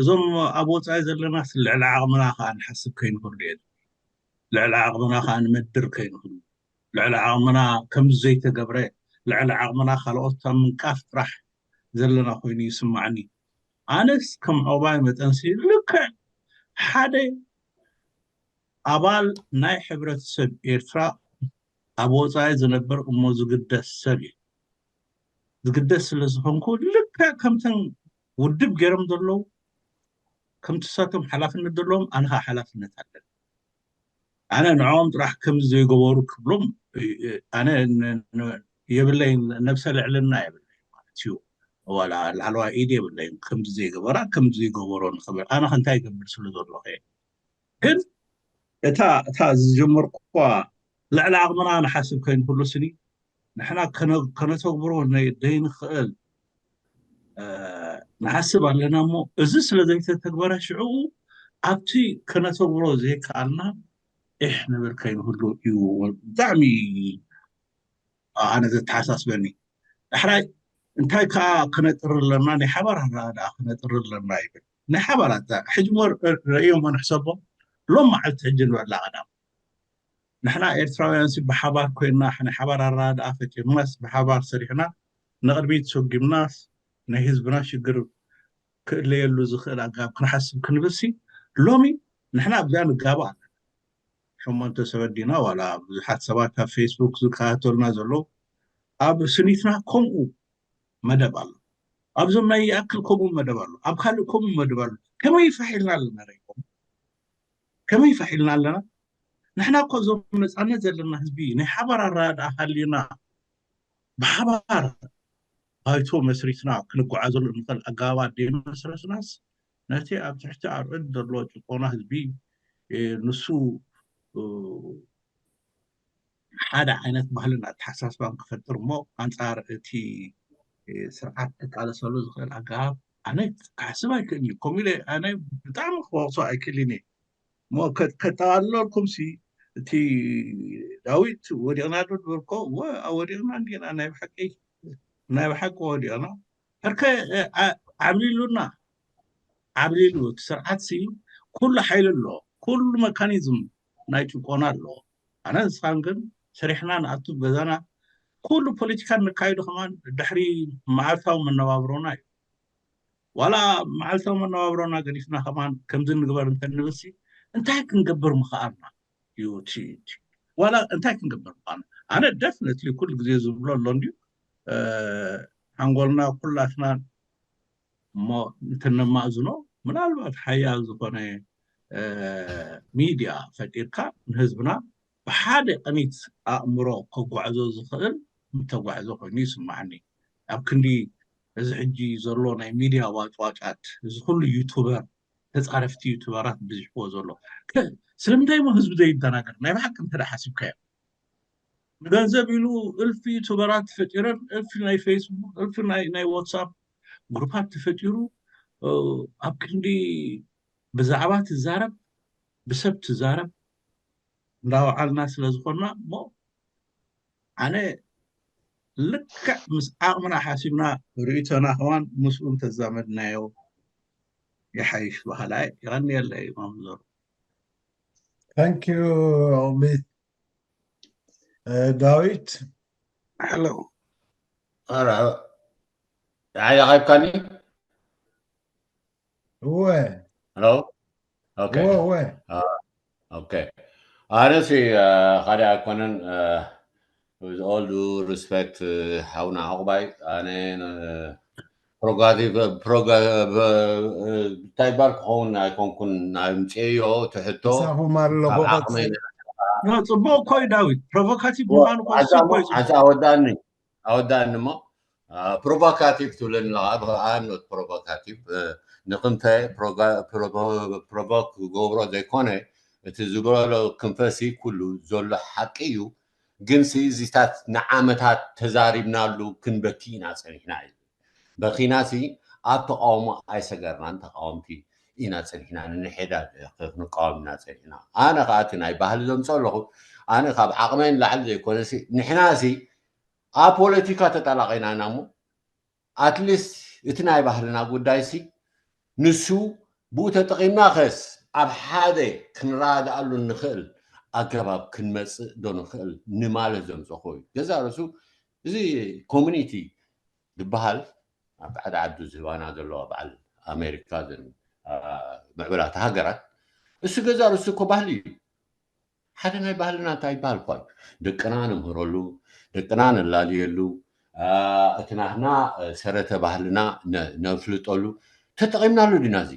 እዞም ኣብ ወፃኢ ዘለና ልዕሊ ዓቕምና ከዓ ንሓስብ ከይንክሉ የ ልዕሊ ዓቕምና ከዓ ንመድር ከይንክሉ ልዕሊ ዓቕምና ከም ዘይተገብረ ልዕሊ ዓቕምና ካልኦት ኣብ ምንቃፍ ጥራሕ ዘለና ኮይኑ ይስማዕኒ። ኣነስ ከም ዖባይ መጠንሲ ልክዕ ሓደ ኣባል ናይ ሕብረተሰብ ኤርትራ ኣብ ወፃኢ ዝነብር እሞ ዝግደስ ሰብ እዩ። ዝግደስ ስለ ዝኾንኩ ልክዕ ከምተን ውድብ ገይሮም ዘለዉ ከምቲ ሳቶም ሓላፍነት ዘለዎም ኣነ ከዓ ሓላፍነት ኣለኒ። ኣነ ንዕኦም ጥራሕ ከምዚ ዘይገበሩ ክብሎም ኣነ የብለይ ነብሰ ልዕልና የብለይ ማለት እዩ። ዋላ ላዕለዋይ ኢድ የብለይ ከምዚ ዘይገበራ ከምዚ ዘይገበሮ ንኽብል ኣነ ከንታይ ይገብር ስለ ዘለኹ እየ። ግን እታ እታ ዝጀመርኩዋ ልዕሊ ዓቕምና ንሓስብ ከይንህሉ ስኒ ንሕና ከነተግብሮ ዘይንኽእል ንሓስብ ኣለና እሞ እዚ ስለ ዘይተተግበረ ሽዕኡ ኣብቲ ከነተግብሮ ዘይከኣልና ኢሕ ንብል ከይንህሉ እዩ። ብጣዕሚ ኣነ ዘተሓሳስበኒ። ዳሕራይ እንታይ ከዓ ክነጥሪ ኣለና ናይ ሓባር ኣረዳድኣ ክነጥሪ ኣለና ይብል። ናይ ሓባር ኣረዳድኣ ሕጂ እሞ ረእዮሞ ንሕሰቦ ሎም መዓልቲ ሕጂ ንበላ ቀዳም ንሕና ኤርትራውያን ሲ ብሓባር ኮይና ናይ ሓባር ኣረዳድኣ ፈጢርናስ ብሓባር ሰሪሕና ንቕድሚት ሰጒምናስ ናይ ህዝብና ሽግር ክእለየሉ ዝኽእል ኣገባብ ክንሓስብ ክንብል ሲ ሎሚ ንሕና ኣብዚኣ ንጋባእ ኣለና። ሸሞንተ ሰብ ኣዲና ዋላ ብዙሓት ሰባት ኣብ ፌስቡክ ዝከታተሉና ዘለዉ ኣብ ስኒትና ከምኡ መደብ ኣሎ። ኣብዞም ናይ ይኣክል ከምኡ መደብ ኣሎ፣ ኣብ ካልእ ከምኡ መደብ ኣሎ። ከመይ ፋሕ ኢልና ኣለና ርኢኹም? ከመይ ፋሕ ኢልና ኣለና? ንሕና እኮ እዞም ነፃነት ዘለና ህዝቢ ናይ ሓባር ኣረዳድኣ ሃልዩና ብሓባር ባይቶ መስሪትና ክንጓዓዘሉ እንኽእል ኣገባባት ደይመስረትናስ ነቲ ኣብ ትሕቲ ኣርዑት ዘሎ ጭቆና ህዝቢ ንሱ ሓደ ዓይነት ባህልን ኣተሓሳስባን ክፈጥር እሞ ኣንፃር እቲ ስርዓት ክቃለሰሉ ዝኽእል ኣገባብ ኣነ ክሓስብ ኣይክእልን እዩ። ከምኡ ኢለ ኣነ ብጣዕሚ ክወቅሶ ኣይክእልን እየ። እሞ ከጠቃልለልኩም ሲ እቲ ዳዊት ወዲቕና ዶ ዝበልኮ እወ ወዲቕና እንዲና ናይ ብሓቂ ናይ ብሓቂ ወዲቕና ሕርከ ዓብሊሉና ዓብሊሉ እቲ ስርዓት ሲ ኩሉ ሓይሊ ኣሎ ኩሉ መካኒዝም ናይ ጭቆና ኣሎ ኣነ ንስኻን ግን ሰሪሕና ንኣቱ ገዛና ኩሉ ፖለቲካ ንካይዱ ከማን ድሕሪ መዓልታዊ መነባብሮና እዩ ዋላ መዓልታዊ መነባብሮና ገዲፍና ከማን ከምዚ ንግበር እንተንብል ሲ እንታይ ክንገብር ምኽኣልና እዩ እቲ ዋላ እንታይ ክንገብር ምዃኑ ኣነ ደፍነትሊ ኩሉ ግዜ ዝብሎ ኣሎ እንድዩ። ሓንጎልና ኩላትና እሞ ንተነማእዝኖ ምናልባት ሓያል ዝኾነ ሚድያ ፈጢርካ ንህዝብና ብሓደ ቅኒት ኣእምሮ ከጓዕዞ ዝኽእል ምተጓዕዞ ኮይኑ ይስማዓኒ። ኣብ ክንዲ እዚ ሕጂ ዘሎ ናይ ሚድያ ዋጭዋጫት እዚ ኩሉ ዩቱበር ተፃረፍቲ ዩቱበራት ብዝሕዎ ዘሎ ስለምንታይ ሞ ህዝቢ ዘይደናገር ናይ ብሓቂ እንተ ሓሲብካዮ ንገንዘብ ኢሉ እልፊ ዩቱበራት ተፈጢረን እልፊ ናይ ፌስቡክ እልፊ ናይ ዋትሳፕ ግሩፓት ተፈጢሩ ኣብ ክንዲ ብዛዕባ ትዛረብ ብሰብ ትዛረብ እንዳወዓልና ስለዝኮና እሞ ኣነ ልክዕ ምስ ዓቕምና ሓሲብና ርእይቶና ከማን ምስኡ እንተዛመድናዮ ይሓይሽ በሃላይ። የቐንየለይ መምህር። Thank you, Omid. Uh, David? Hello. Ara. Ay, ay, kani? እወ Hello? Okay. እወ እወ Okay. ኣነሲ ካልእ ኣይኮነን። With all due respect ሓውና ዕቑባይ ኣነ ፕሮጋቲቭ እንታይ ባር ክኸውን ኣይኮንኩን ኣምፅኤዮ ትሕቶ ምሳኹም ኣለኹ ካብ ቀፅል ዓቕመይ ፅቡቅ እኮ እዩ ዳዊት ፕሮቮካቲቭ ምኳኑ እኮ እሱ እኮ እዩ ፅቡቅ። ሓንሳ ኣወዳኒ ኣወዳኒ እሞ ፕሮቮካቲቭ ትብለኒ ኣለኻ I'm not provocative ንክንተ ፕሮቮክ ክገብሮ ዘይኮነ እቲ ዝበሎ ክንፈሲ ኩሉ ዘሎ ሓቂ እዩ ግን ሲ እዚታት ንዓመታት ተዛሪብናሉ ክንበኪ ኢና ፀኒሕና እዩ በኪና ሲ ኣብ ተቃውሞ ኣይሰገርናን ተቃወምቲ ኢና ፀኒሕና ንንሕዳ ክንቃወም ኢና ፀኒሕና ኣነ ከዓ እቲ ናይ ባህሊ ዘምፅኦ ኣለኹ ኣነ ካብ ዓቅመይ ንላዕሊ ዘይኮነ ሲ ንሕና ሲ ኣብ ፖለቲካ ተጠላቂና ኢና እሞ ኣትሊስት እቲ ናይ ባህልና ጉዳይ ሲ ንሱ ብኡ ተጠቂምና ከስ ኣብ ሓደ ክንረዳኣሉ ንኽእል ኣገባብ ክንመፅእ ዶ ንኽእል ንማለት ዘምፀኹ እዩ ገዛ ርእሱ እዚ ኮሚኒቲ ዝበሃል ኣብ ሓደ ዓዱ ዝህባና ዘለዋ በዓል ኣሜሪካ ዘን ምዕብላት ሃገራት እሱ ገዛ ርእሱ እኮ ባህሊ እዩ ሓደ ናይ ባህልና እንታይ ይበሃል እኳ እዩ ደቅና ንምህረሉ ደቅና ንላልየሉ እቲ ናህና ሰረተ ባህልና ነፍልጠሉ ተጠቂምናሉ ዲና እዚ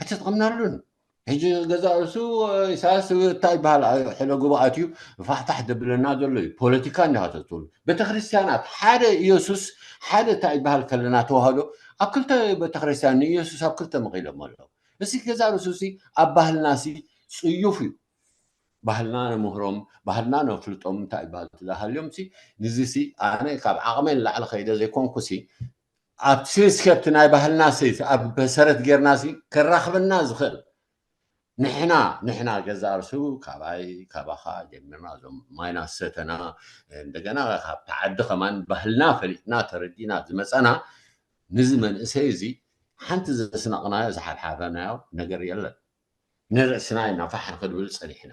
ኣይተጠቂምናሉን ሕጂ ገዛ ርእሱ ኢሳያስ እንታይ ይበሃል ሕለጉቡ ኣትዩ ፋሕፋሕ ደብለና ዘሎ እዩ ፖለቲካ እንዲኻ ተትብሉ ቤተክርስትያናት ሓደ ኢየሱስ ሓደ እንታይ ይበሃል ከለና ተዋህዶ ኣብ ክልተ ቤተክርስትያን ንኢየሱስ ኣብ ክልተ መቂሎም ኣለዉ እዚ ገዛ ርእሱ ሲ ኣብ ባህልና ሲ ፅዩፍ እዩ ባህልና ንምህሮም ባህልና ነፍልጦም እንታይ ይበሃል ትዛሃልዮም ሲ ንዚ ሲ ኣነ ካብ ዓቕመይ ንላዕሊ ከይደ ዘይኮንኩ ሲ ኣብ ሴንስከፕቲ ናይ ባህልና ሲ ኣብ መሰረት ጌርና ሲ ከራኽበና ዝኽእል ንሕና ንሕና ገዛ ርሱ ካባይ ካባኻ ጀሚርና እዞም ማይና ሰተና እንደገና ካብ ተዓዲ ከማን ባህልና ፈሊጥና ተረዲና ዝመፀና ንዚ መንእሰይ እዚ ሓንቲ ዘስነቕናዮ ዝሓድሓፈናዮ ነገር የለን ንርእስና ኢና ፋሕ ክንብል ፀኒሕና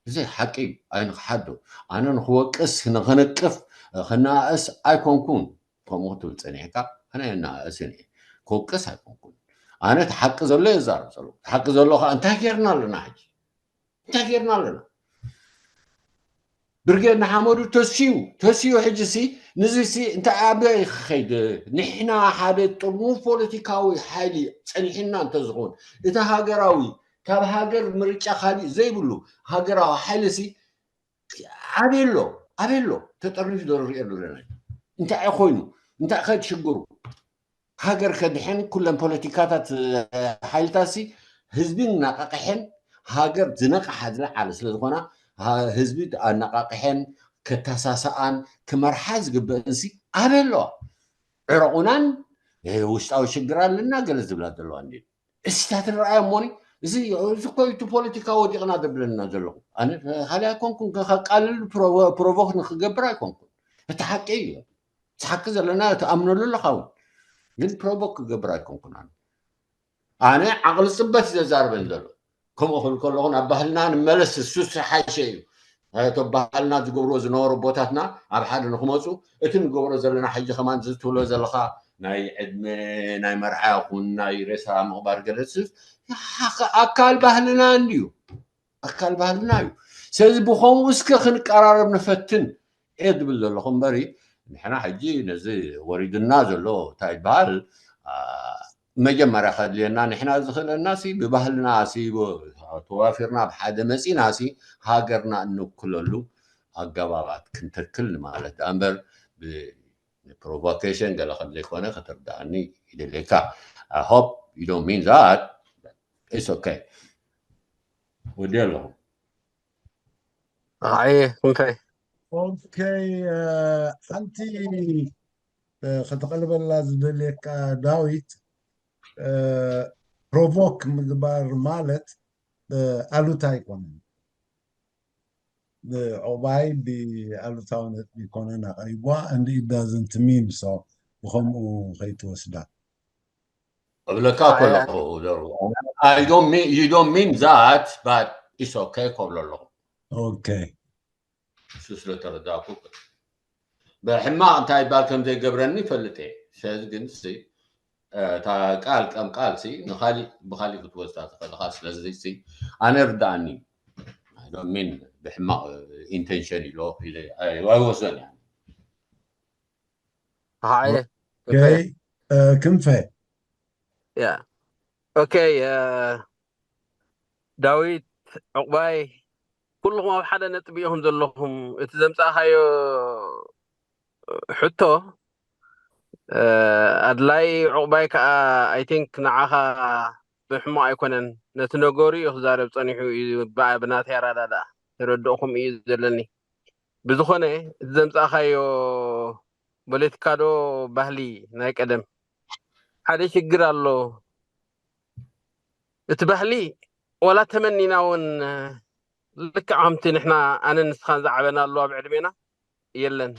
እዚ ሓቂ እዩ ኣይንክሓዶ ኣነ ንክወቅስ ንክንቅፍ ክነኣእስ ኣይኮንኩን ከምኡ ክትብል ፀኒሕካ ኣነ የናእስን እየ ክወቅስ ኣይኮንኩን ኣነ እቲ ሓቂ ዘሎ የዛረብ ዘሎ ሓቂ ዘሎ ከዓ እንታይ ጌርና ኣለና ሕጂ እንታይ ጌርና ኣለና ብርጌድ ንሓመዱ ተስዩ ተስዩ ሕጂ ሲ ንዚ ሲ እንታይ ኣበይ ክኸይድ ንሕና ሓደ ጥርሙፍ ፖለቲካዊ ሓይሊ ፀኒሕና እንተዝኸውን እቲ ሃገራዊ ካብ ሃገር ምርጫ ካሊእ ዘይብሉ ሃገራዊ ሓይሊ ሲ ኣበይ ኣሎ ኣበይ ኣሎ ተጠርኒፉ ዶ ንሪኦ ኣለና እንታይ ኮይኑ እንታይ ከ ሽግሩ ሃገር ከድሕን ኩለን ፖለቲካታት ሓይልታት ሲ ህዝቢ እናቃቅሐን ሃገር ዝነቅሓ ዝለዓለ ስለ ዝኾና ህዝቢ ኣነቃቅሐን ከተሳሰኣን ክመርሓ ዝግበእን ሲ ኣበይ ኣለዋ ዕረቁናን ውሽጣዊ ሽግር ኣለና ገለ ዝብላ ዘለዋ እንዲ እስታት ንረኣዮ እሞኒ እዚ እዚ እኮ እቲ ፖለቲካ ወዲቕና ዘብለና ዘለኹ ኣነ ካልእ ኣይኮንኩን ከቃልል ፕሮቮክ ንክገብር ኣይኮንኩን እቲ ሓቂ እዩ እቲ ሓቂ ዘለና እቲ ኣምነሉ ኣለካ እውን ግን ፕሮቮክ ክገብር ኣይኮንኩን ኣነ ኣነ ዓቕሊ ፅበት እዩ ዘዛርበን ዘሎ ከምኡ ክብል ከለኹ ናብ ባህልና ንመለስ እሱ ዝሓሸ እዩ እቶም ባህልና ዝገብርዎ ዝነበሩ ቦታትና ኣብ ሓደ ንክመፁ እቲ ንገብሮ ዘለና ሕጂ ከማን ዝትብሎ ዘለካ ናይ ዕድመ ናይ መርዓ ይኹን ናይ ሬሳ ምቕባር ገለስስ ኣካል ባህልና እንድዩ ኣካል ባህልና እዩ ስለዚ ብኸምኡ እስከ ክንቀራረብ ንፈትን እየ ዝብል ዘለኹ እምበሪ፣ ንሕና ሕጂ ነዚ ወሪድና ዘሎ እንታይ ይበሃል፣ መጀመርያ ከድልየና፣ ንሕና ዝኽእለና ሲ ብባህልና ሲ ተዋፊርና ብሓደ መፂና ሲ ሃገርና እንውክለሉ ኣገባባት ክንተክል ማለት ደኣ እምበር፣ ፕሮቮኬሽን ገለ ከም ዘይኮነ ክትርዳእኒ ይደልየካ። I hope you don't mean that. It's okay. ወዲ ኣለኹ። ኣየ እንታይ ኦኬ። ሓንቲ ከተቐልበላ ዝደልየካ፣ ዳዊት፣ ፕሮቮክ ምግባር ማለት ኣሉታ ኣይኮነን። ዑቕባይ ብኣሉታዊ ነጥቢ ይኮነን ኣቕሪብዋ፣ and it doesn't mean so፣ ብኸምኡ ከይትወስዳ። እብለካ ከለኹ፣ you don't mean that, but it's okay ከብሎ ኣለኹ። ኦኬ። እሱ ስለተረዳእኩ፣ ብሕማቕ እንታይ ይባል ከም ዘይገብረኒ ይፈልጥ እየ። ስለዚ ግን ሲ እታ ቃል ከም ቃል ሲ ንኻሊእ ብኻሊእ ክትወስዳ ትኽእልኻ። ስለዚ ሲ ኣነ ርዳእኒ። I don't mean ብሕማቕ ኢንቴንሽን ኢሎ ኢለ ኣይወስዶን እያ። ኣየ ክንፈ ያ ኦኬ። ዳዊት፣ ዕቑባይ፣ ኩልኹም ኣብ ሓደ ነጥቢ ኢኹም ዘለኹም። እቲ ዘምፃእኻዮ ሕቶ ኣድላይ፣ ዕቑባይ ከዓ፣ I think፣ ንዓኻ ብሕማቕ ኣይኮነን፣ ነቲ ነገሩ እዩ ክዛረብ ፀኒሑ እዩ። ብናተይ ኣረዳድኣ ተረድእኹም እዩ ዘለኒ። ብዝኾነ፣ እቲ ዘምፃእኻዮ ፖለቲካ ዶ ባህሊ ናይ ቀደም፣ ሓደ ሽግር ኣሎ። እቲ ባህሊ ዋላ ተመኒና እውን ልክዕ ከምቲ ንሕና ኣነን ንስኻን ዝዓበናሉ ኣብ ዕድሜና የለን።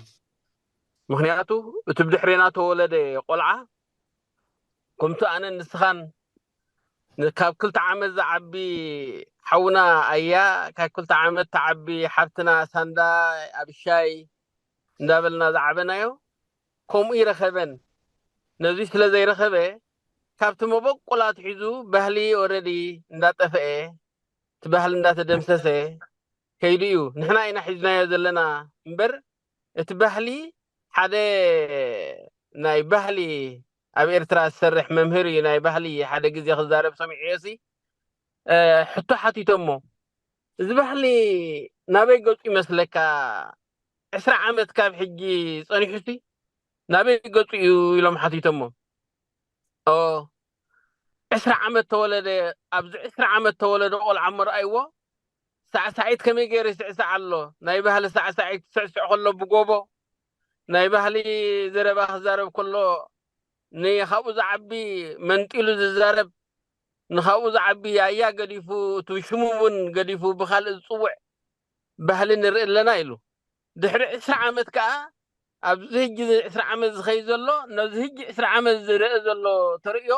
ምኽንያቱ እቲ ብድሕሬና ተወለደ ቆልዓ ከምቲ ኣነን ንስኻን ካብ ክልተ ዓመት ዝዓቢ ሓውና ኣያ፣ ካብ ክልተ ዓመት ትዓቢ ሓብትና ሳንዳ፣ ኣብሻይ እንዳበልና ዝዓበናዮ ከምኡ ይረኸበን። ነዚ ስለ ዘይረኸበ ካብቲ መበቆል ኣትሒዙ ባህሊ ኦረዲ እንዳጠፈኤ፣ እቲ ባህሊ እንዳተደምሰሰ ከይዱ እዩ። ንሕና ኢና ሒዝናዮ ዘለና እምበር እቲ ባህሊ ሓደ ናይ ባህሊ ኣብ ኤርትራ ዝሰርሕ መምህር እዩ ናይ ባህሊ ሓደ ግዜ ክዛረብ ሰሚዐዮ ሲ ሕቶ ሓቲቶሞ፣ እዚ ባህሊ ናበይ ገጹ ይመስለካ? ዕስራ ዓመት ካብ ሕጂ ጸኒሑ ሲ ናበይ ገጹ እዩ ኢሎም ሓቲቶሞ። ኦ ዕስራ ዓመት ተወለደ፣ ኣብዚ ዕስራ ዓመት ተወለደ ቆልዓ እሞ ረኣይዎ፣ ሳዕሳዒት ከመይ ገይሩ ይስዕስዕ ኣሎ? ናይ ባህሊ ሳዕሳዒት ክስዕስዕ ከሎ ብጎቦ፣ ናይ ባህሊ ዘረባ ክዛረብ ከሎ ንኻብኡ ዝዓቢ መንጢሉ ዝዛረብ፣ ንኻብኡ ዝዓቢ ኣያ ገዲፉ፣ እቲ ሽሙ እውን ገዲፉ ብኻልእ ዝፅውዕ ባህሊ ንርኢ ኣለና ኢሉ። ድሕሪ ዕስራ ዓመት ከዓ ኣብዚ ሕጂ ዕስራ ዓመት ዝኸይድ ዘሎ፣ ነዚ ሕጂ ዕስራ ዓመት ዝረአ ዘሎ ተርእዮ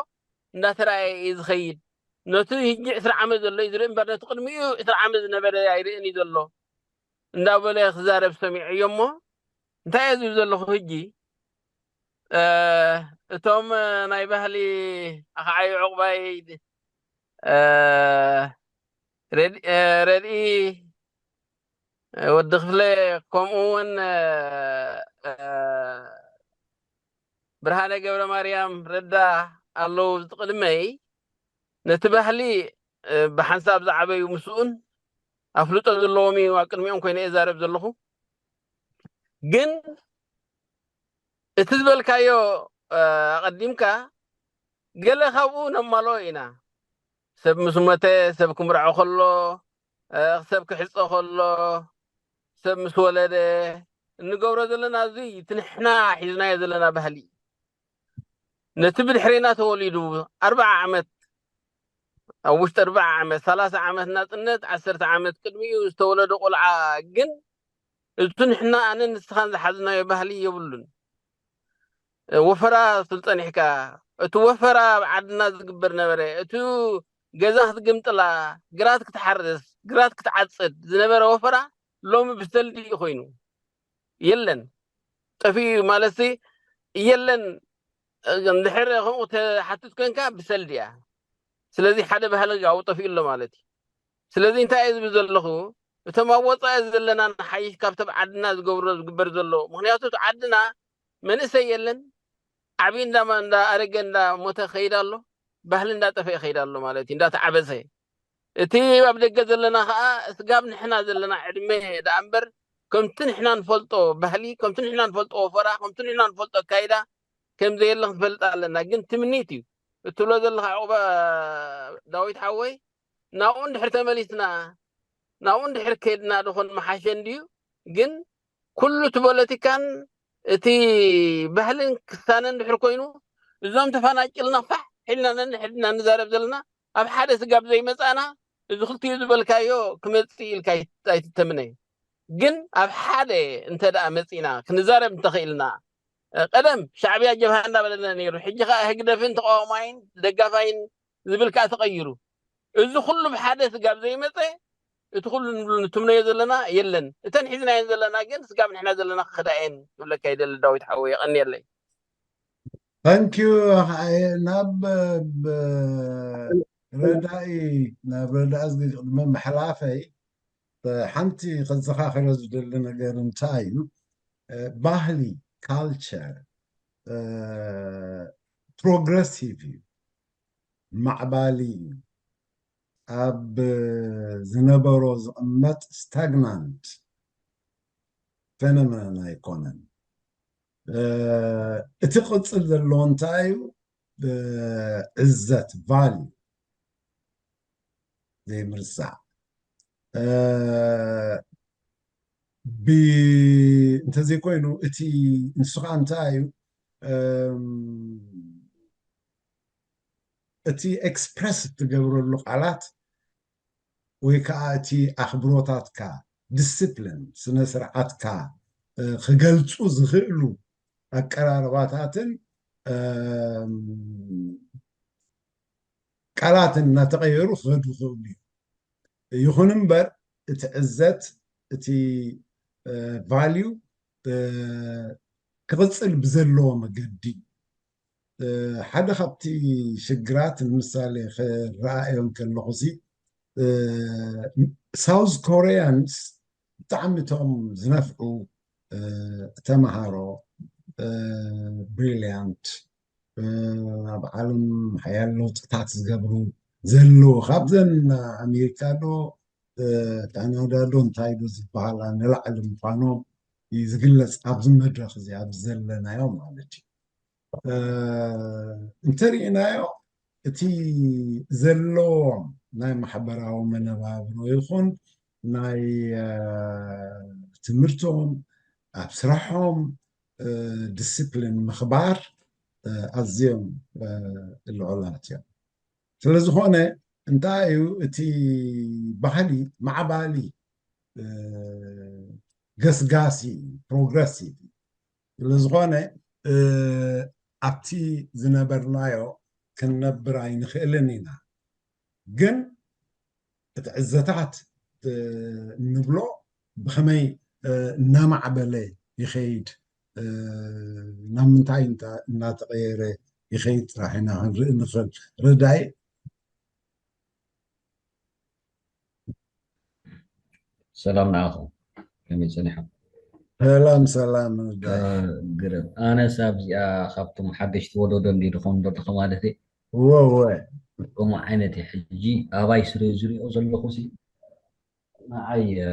እንዳተረኣየ እዩ ዝኸይድ። ነቲ ሕጂ ዕስራ ዓመት ዘሎ እዩ ዝርኢ እምበር ነቲ ቅድሚኡ ዕስራ ዓመት ዝነበረ ኣይርእን እዩ ዘሎ እንዳበለ ክዛረብ ሰሚዐዮ እሞ እንታይ እየ ዝብል ዘለኹ ሕጂ እቶም ናይ ባህሊ ኣኽዓዩ ዕቑባይ ረድኢ ወዲ ክፍለ ከምኡ እውን ብርሃነ ገብረ ማርያም ረዳ ኣለዉ ዝቅድመይ ነቲ ባህሊ ብሓንሳብ ዝዓበዩ ምስኡን ኣፍልጦ ዘለዎም እዩ ኣብ ቅድሚኦም ኮይነ እዛረብ ዘለኹ ግን እቲ ዝበልካዮ ኣቐዲምካ ገለ ካብኡ ነማልኦ ኢና ሰብ ምስ ሞተ ሰብ ክምርዖ ከሎ ሰብ ክሕፀ ከሎ ሰብ ምስ ወለደ እንገብሮ ዘለና እዚ እቲ ንሕና ሒዝናዮ ዘለና ባህሊ እዩ ነቲ ብድሕሬና ተወሊዱ ኣርባዓ ዓመት ኣብ ውሽጢ ኣርባዓ ዓመት ሰላሳ ዓመት ናፅነት ዓሰርተ ዓመት ቅድሚኡ ዝተወለደ ቆልዓ ግን እቲ ንሕና ኣነን ንስኻን ዝሓዝናዮ ባህሊ የብሉን ወፈራ ትብል ፀኒሕካ እቲ ወፈራ ኣብ ዓድና ዝግበር ነበረ እቲ ገዛ ክትግምጥላ ግራት ክትሓርስ ግራት ክትዓፅድ ዝነበረ ወፈራ ሎሚ ብሰልዲ እዩ ኮይኑ የለን ጠፊኡ ማለት የለን እንድሕር ከምኡ ተሓትት ኮንካ ብሰልዲ እያ ስለዚ ሓደ ባህሊ ጋው ጠፊኡ ኣሎ ማለት እዩ ስለዚ እንታይ እየ ዝብል ዘለኹ እቶም ኣብ ወፃኢ ዘለና ንሓይሽ ካብቶም ዓድና ዝገብሮ ዝግበር ዘሎ። ምክንያቱ እቲ ዓድና መንእሰይ የለን፣ ዓብዪ እንዳ እንዳ ኣረገ እንዳ ሞተ ከይድ ኣሎ፣ ባህሊ እንዳ ጠፈ ከይድ ኣሎ ማለት እዩ፣ እንዳ ተዓበሰ። እቲ ኣብ ደገ ዘለና ከዓ ስጋብ ንሕና ዘለና ዕድመ ደኣ እምበር ከምቲ ንሕና ንፈልጦ ባህሊ፣ ከምቲ ንሕና ንፈልጦ ወፈራ፣ ከምቲ ንሕና ንፈልጦ ኣካይዳ ከም ዘየለ ክንፈልጥ ኣለና። ግን ትምኒት እዩ እትብሎ ዘለካ ዕቑባ ዳዊት ሓወይ፣ ናብኡ እንድሕር ተመሊስና፣ ናብኡ እንድሕር ከድና ዶ ኮን መሓሸ እንድዩ። ግን ኩሉ እቲ ፖለቲካን እቲ ባህልን ክሳነ እንድሕር ኮይኑ፣ እዞም ተፈናቂልና ፋሕ ኢልና ነንሕድና ንዛረብ ዘለና ኣብ ሓደ ስጋብ ዘይመጻና፣ እዚ ክልቲኡ ዝበልካዮ ክመጽእ ኢልካ ኣይት- ኣይትተምነ። ግን ኣብ ሓደ እንተ ደኣ መጺና ክንዛረብ እንተኽኢልና፣ እ፣ ቀደም ሻዕብያ ጀብሃ እንዳበለና ነይሩ፣ ሕጂ ከኣ ህግደፍን ተቃዋማይን ደጋፋይን ዝብል ከኣ ተቐይሩ። እዚ ኩሉ ብሓደ ስጋብ ዘይመጸ እቲ ኩሉ ንብሉ ንትምነዮ ዘለና የለን። እተን ሒዝናየን ዘለና ግን ስጋብ ንሕና ዘለና ክኸዳ እየን ክብለካ ይደሊ ዳዊት ሓወይ፣ የቐንየለይ። ታንኪዩ። ናብ ብ- ረዳኢ ናብ ረዳኢ ዝግ ቅድሚ ምሕላፈይ፣ እ፣ ሓንቲ ከዘኻኽሮ ዝደሊ ነገር እንታይ እዩ? እ፣ ባህሊ፣ ካልቸር፣ እ፣ ፕሮግረሲቭ እዩ፣ ማዕባሊ እዩ። ኣብ ዝነበሮ ዝቕመጥ ስታግናንት ፌኖሜኖን ኣይኮነን። እ፣ እቲ ቅፅል ዘለዎ እንታይ እዩ? እ፣ ዕዘት፣ ቫልዩ ዘይምርሳዕ። እ፣ ብ- እንተዘይኮይኑ እቲ ንሱ ከዓ እንታይ እዩ? እም፣ እቲ ኤክስፕረስ እትገብረሉ ቃላት ወይ ከዓ እቲ ኣኽብሮታትካ፣ ዲስፕሊን፣ ስነ ስርዓትካ፣ እ፣ ክገልፁ ዝኽእሉ ኣቀራርባታትን፣ እም፣ ቃላትን እናተቐየሩ ክኸዱ ይኽእሉ እዩ። ይኹን እምበር እቲ ዕዘት፣ እቲ፣ እ፣ ቫልዩ፣ እ፣ ክቕፅል ብዘለዎ መገዲ። እ፣ ሓደ ካብቲ ሽግራት ንምሳሌ ክረኣዮ እንከለኹ ሲ፣ እ፣ ሳውዝ ኮሪያንስ ብጣዕሚ እቶም ዝነፍዑ፣ እ፣ ተምሃሮ፣ እ፣ ብሪልያንት፣ እ፣ ኣብ ዓለም ሓያል ለውጥታት ዝገብሩ ዘለዉ፣ ካብዘን ኣሜሪካ ዶ፣ እ፣ ካናዳ ዶ እንታይ ዶ ዝበሃላ ንላዕሊ ምዃኖም እዩ ዝግለጽ ኣብዚ መድረኽ እዚ፣ ኣብዚ ዘለናዮ ማለት እዩ። እ፣ እንተሪእናዮ እቲ ዘለዎም ናይ ማሕበራዊ መነባብሮ ይኹን ናይ፣ እ፣ ትምህርቶም፣ ኣብ ስራሖም፣ እ፣ ዲስፕሊን ምኽባር፣ እ፣ ኣዝዮም፣ እ፣ ልዑላት እዮም። ስለ ዝኾነ እንታይ እዩ እቲ ባህሊ ማዕባሊ፣ እ፣ ገስጋሲ፣ ፕሮግረሲቭ እዩ። ስለ ዝኾነ፣ እ፣ ኣብቲ ዝነበርናዮ ክንነብር ኣይንኽእልን ኢና። ግን እቲ ዕዘታት፣ እ፣ እንብሎ ብኸመይ፣ እ፣ እናማዕበለ ይኸይድ፣ እ፣ ናብ ምንታይ እንታ- እናተቐየረ ይኸይድ ጥራሕ ኢና ክንርኢ ንኽእል። ረዳኢ። ሰላም ንዓኹም፣ ከመይ ጸኒሖም? ሰላም ሰላም። ረዳኢ። እ፣ ግርም። ኣነስ ኣብዚኣ ካብቶም ሓደሽቲ ወለዶ እንዲ ድኾን ዘለኹ ማለት እየ። እወ እወ። ከምኡ ዓይነት እዩ። ሕጂ ኣባይ ስለ ዝሪኦ ዘለኹ ሲ ንዓይ፣ እ፣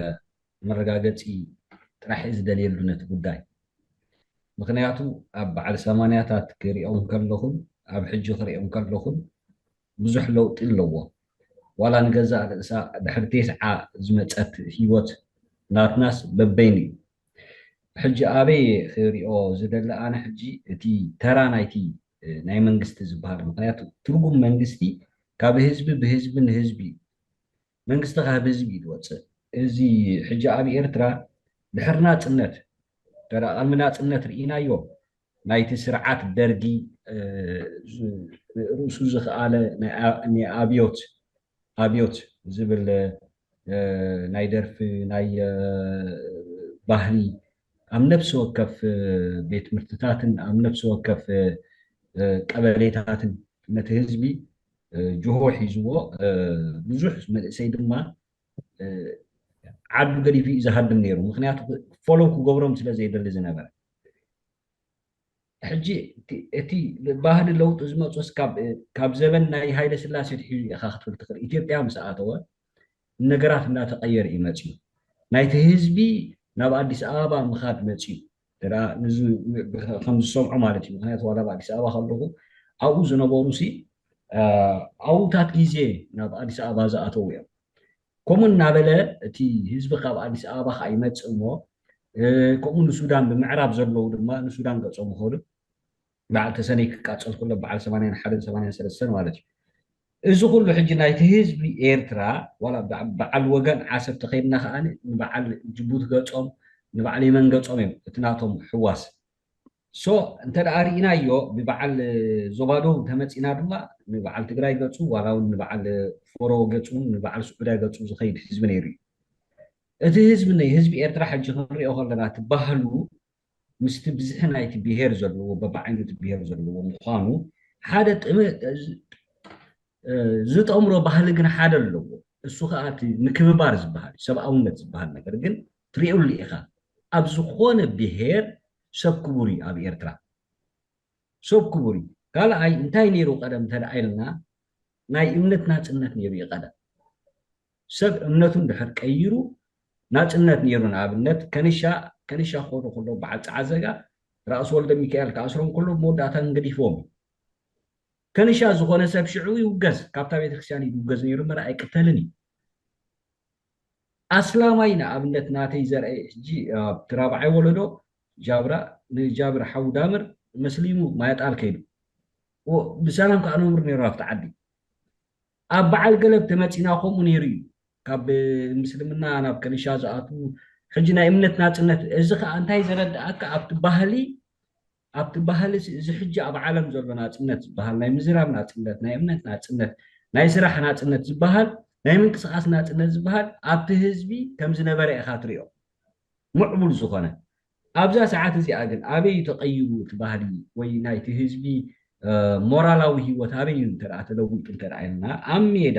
መረጋገጺ ጥራሕ እየ ዝደልየሉ ነቲ ጉዳይ። ምኽንያቱ ኣብ በዓል ሰማንያታት ክሪኦም ከለኹን ኣብ ሕጂ ክሪኦም ከለኹን ብዙሕ ለውጢ ኣለዎ። ዋላ ንገዛእ ርእሳ ድሕሪ ቴስዓ ዝመጸት ህይወት ናትናስ በበይኑ እዩ። ሕጂ ኣበይ ክሪኦ ዝደሊ ኣነ ሕጂ እቲ ተራ ናይቲ፣ እ፣ ናይ መንግስቲ ዝበሃል፣ ምኽንያቱ ትርጉም መንግስቲ ካብ ህዝቢ ብህዝቢ ንህዝቢ እዩ። መንግስቲ ካብ ህዝቢ እዩ ዝወፅእ። እዚ ሕጂ ኣብ ኤርትራ ድሕሪ ናፅነት፣ ተራ ቅድሚ ናፅነት ርኢናዮ፣ ናይቲ ስርዓት ደርጊ፣ እ፣ ዝ- ርእሱ ዝኸኣለ ናይ ኣ- ናይ ኣብዮት ኣብዮት ዝብል፣ እ፣ ናይ ደርፊ፣ ናይ፣ እ፣ ባህሊ ኣብ ነፍሲ ወከፍ፣ እ፣ ቤት ትምህርትታትን ኣብ ነፍሲ ወከፍ፣ እ፣ እ፣ ቀበሌታትን ነቲ ህዝቢ፣ እ፣ ጅሆ ሒዝዎ፣ እ፣ ብዙሕ መንእሰይ ድማ፣ እ፣ ዓዱ ገዲፉ እዩ ዝሃድም ነይሩ። ምክንያቱ ፎሎው ክገብሮም ስለ ዘይደሊ ዝነበረ። ሕጂ እቲ ባህሊ ለውጢ ዝመፅስ ካብ ዘበን ናይ ሃይለ ስላሴ ትሒዙ ኢኻ ክትብል ትኽእል። ኢትዮጵያ ምስ ኣተወ ነገራት እንዳተቐየረ እዩ መፅዩ። ናይቲ ህዝቢ ናብ ኣዲስ ኣበባ ምኻድ መፅዩ። ከም ዝሰምዖ ማለት እዩ። ምክንያቱ ዋላ ኣብ ኣዲስ ኣበባ ከለኹ ኣብኡ ዝነበሩ ሲ ኣብኡታት ግዜ ናብ ኣዲስ ኣበባ ዝኣተው እዮም። ከምኡ እናበለ እቲ ህዝቢ ካብ ኣዲስ ኣበባ ከዓ ይመፅእ እሞ ከምኡ ንሱዳን ብምዕራብ ዘለዉ ድማ ንሱዳን ገፆም ይኸዱ። በዓል ተሰነይ ክቃፀል ከሎ በዓል ሰማንያን ሓደን ሰማንያን ሰለስተን ማለት እዩ። እዚ ኩሉ ሕጂ ናይቲ ህዝቢ ኤርትራ ዋላ በዓል ወገን ዓሰብ ተኸይድና ከዓ ንበዓል ጅቡቲ ገፆም ንበዓል የመን ገፆም እዮም እቲ ናቶም ሕዋስ። ሶ እንተ ደኣ ርኢናዮ ብበዓል ዞባ ደቡብ ተመፂና ድማ ንበዓል ትግራይ ገፁ ዋላ እውን ንበዓል ፎሮ ገፁ ንበዓል ስዑድያ ገፁ ዝኸይድ ህዝቢ ነይሩ እዩ። እቲ ህዝቢ ናይ ህዝቢ ኤርትራ ሕጂ ክንሪኦ ከለና እቲ ባህሉ ምስቲ ብዝሒ ናይቲ ብሄር ዘለዎ በብዓይነቱ ብሄር ዘለዎ ምዃኑ ሓደ ዝጠምሮ ባህሊ ግን ሓደ ኣለዎ። እሱ ከዓ እቲ ምክብባር ዝበሃል ሰብኣውነት ዝበሃል ነገር ግን ትሪኡሉ ኢኻ። ኣብ ዝኾነ ብሄር ሰብ ክቡር እዩ ኣብ ኤርትራ። ሰብ ክቡር እዩ። ካልኣይ እንታይ ነይሩ ቀደም እንተደኣ ኢልና ናይ እምነት ናፅነት ነይሩ እዩ ቀደም። ሰብ እምነቱ እንድሕር ቀይሩ ናፅነት ነይሩ። ንኣብነት ከንሻ ከንሻ ክኾኑ ከሎ በዓል ፀዓዘጋ ራእሲ ወልደ ሚካኤል ክኣስሮም ከሎ መወዳእታ ገዲፍዎም እዩ። ከንሻ ዝኾነ ሰብ ሽዑ ይውገዝ፣ ካብታ ቤተክርስትያን ይውገዝ ነይሩ እምበር ኣይቅተልን እዩ። ኣስላማይ ንኣብነት ናተይ ዘርአይ ሕጂ ኣብቲ ራብዓይ ወለዶ ጃብራ ንጃብር ሓው ዳምር መስሊሙ ማያጣል ከይዱ ብሰላም ከዓ ነብሩ ነይሩ ኣብቲ ዓዲ። ኣብ በዓል ገለብ ተመፂና ከምኡ ነይሩ እዩ። ካብ ምስልምና ናብ ከንሻ ዝኣትዉ ሕጂ ናይ እምነት ናፅነት እዚ ከዓ እንታይ ዘረድኣካ ኣብቲ ባህሊ ኣብቲ ባህሊ እዚ ሕጂ ኣብ ዓለም ዘሎ ናፅነት ዝበሃል ናይ ምዝራብ ናፅነት ናይ እምነት ናፅነት ናይ ስራሕ ናፅነት ዝበሃል ናይ ምንቅስቃስ ናፅነት ዝበሃል ኣብቲ ህዝቢ ከም ዝነበረ ኢካ ትሪኦ ምዕቡል ዝኾነ ኣብዛ ሰዓት እዚኣ ግን ኣበይ ተቐይሩ እቲ ባህሊ ወይ ናይቲ ህዝቢ ሞራላዊ ህይወት ኣበይ እዩ እንተ ተለዊጡ እንተ ኢልና ኣብ ሜዳ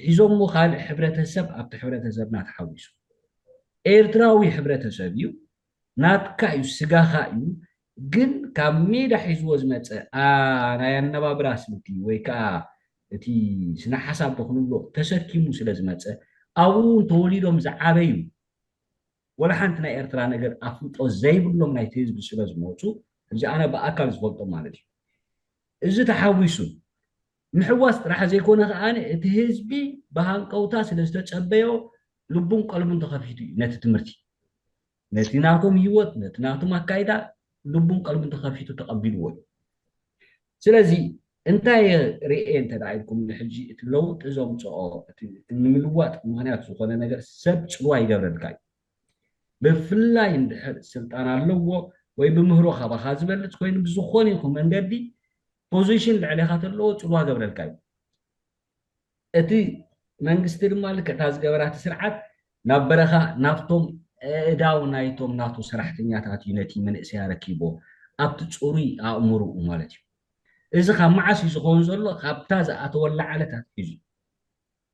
ሒዞሞ ካልእ ሕብረተሰብ ኣብቲ ሕብረተሰብና ተሓዊሱ ኤርትራዊ ሕብረተሰብ እዩ ናትካ እዩ ስጋኻ እዩ ግን ካብ ሜዳ ሒዝዎ ዝመፀ ናይ ኣነባብራ ስልቲ ወይ ከዓ እቲ ስነ ሓሳብ ዶ ክንብሎ ተሰኪሙ ስለ ዝመፀ ኣብኡ እውን ተወሊዶም ዝዓበዩ ወላ ሓንቲ ናይ ኤርትራ ነገር ኣፍልጦ ዘይብሎም ናይቲ ህዝቢ ስለ ዝመፁ እዚ ኣነ ብኣካል ዝፈልጦ ማለት እዩ እዚ ተሓዊሱ ምሕዋስ ጥራሕ ዘይኮነ ከዓ እቲ ህዝቢ ብሃንቀውታ ስለ ዝተፀበዮ ልቡን ቀልቡን ተኸፊቱ እዩ ነቲ ትምህርቲ ነቲ ናቶም ህይወት ነቲ ናቶም ኣካይዳ ልቡን ቀልቡን ተኸፊቱ ተቐቢልዎ እዩ ስለዚ እንታይ ርኤ እንተ ኢልኩም ንሕጂ እቲ ለውጢ ዘምፅኦ ንምልዋጥ ምክንያት ዝኾነ ነገር ሰብ ፅልዋ ይገብረልካ እዩ ብፍላይ እንድሕር ስልጣን ኣለዎ ወይ ብምህሮ ካባኻ ዝበልፅ ኮይኑ ብዝኾነ ይኹን መንገዲ ፖዚሽን ልዕሌኻ ተለዎ ፅልዋ ገብረልካ እዩ እቲ መንግስቲ ድማ ልክዕታ ዝገበራቲ ስርዓት ናብ በረኻ ናብቶም እዳው ናይቶም ናቱ ሰራሕተኛታት እዩ ነቲ መንእሰይ ኣረኪቦ ኣብቲ ፅሩይ ኣእምርኡ ማለት እዩ እዚ ካብ መዓስ እዩ ዝኸውን ዘሎ ካብታ ዝኣተወላ ዓለት ኣትሒዙ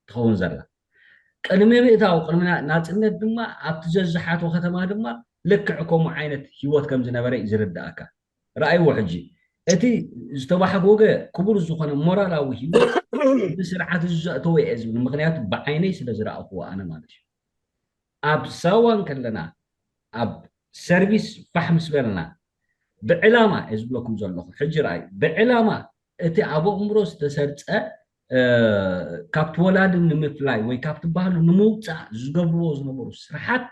ትኸውን ዘላ ቅድሚ ምእታው ቅድሚ ናፅነት ድማ ኣብቲ ዘዝሓቶ ከተማ ድማ ልክዕ ከምኡ ዓይነት ህይወት ከም ዝነበረ እዩ ዝርዳእካ ረኣይዎ ሕጂ እቲ ዝተባሕጎገ ክቡር ዝኾነ ሞራላዊ ህይወት እዚ ስርዓት እዚ ዘእተወ እየ ዝብል ምክንያቱ ብዓይነይ ስለ ዝረኣኽዎ ኣነ ማለት እዩ ኣብ ሳዋ እንከለና ኣብ ሰርቪስ ፋሕ ምስ በልና ብዕላማ እየ ዝብለኩም ዘለኹ ሕጂ ረኣዩ ብዕላማ እቲ ኣብ ኣእምሮ ዝተሰርፀ ካብቲ ወላዲ ንምፍላይ ወይ ካብቲ ባህሉ ንምውፃእ ዝገብርዎ ዝነበሩ ስራሓት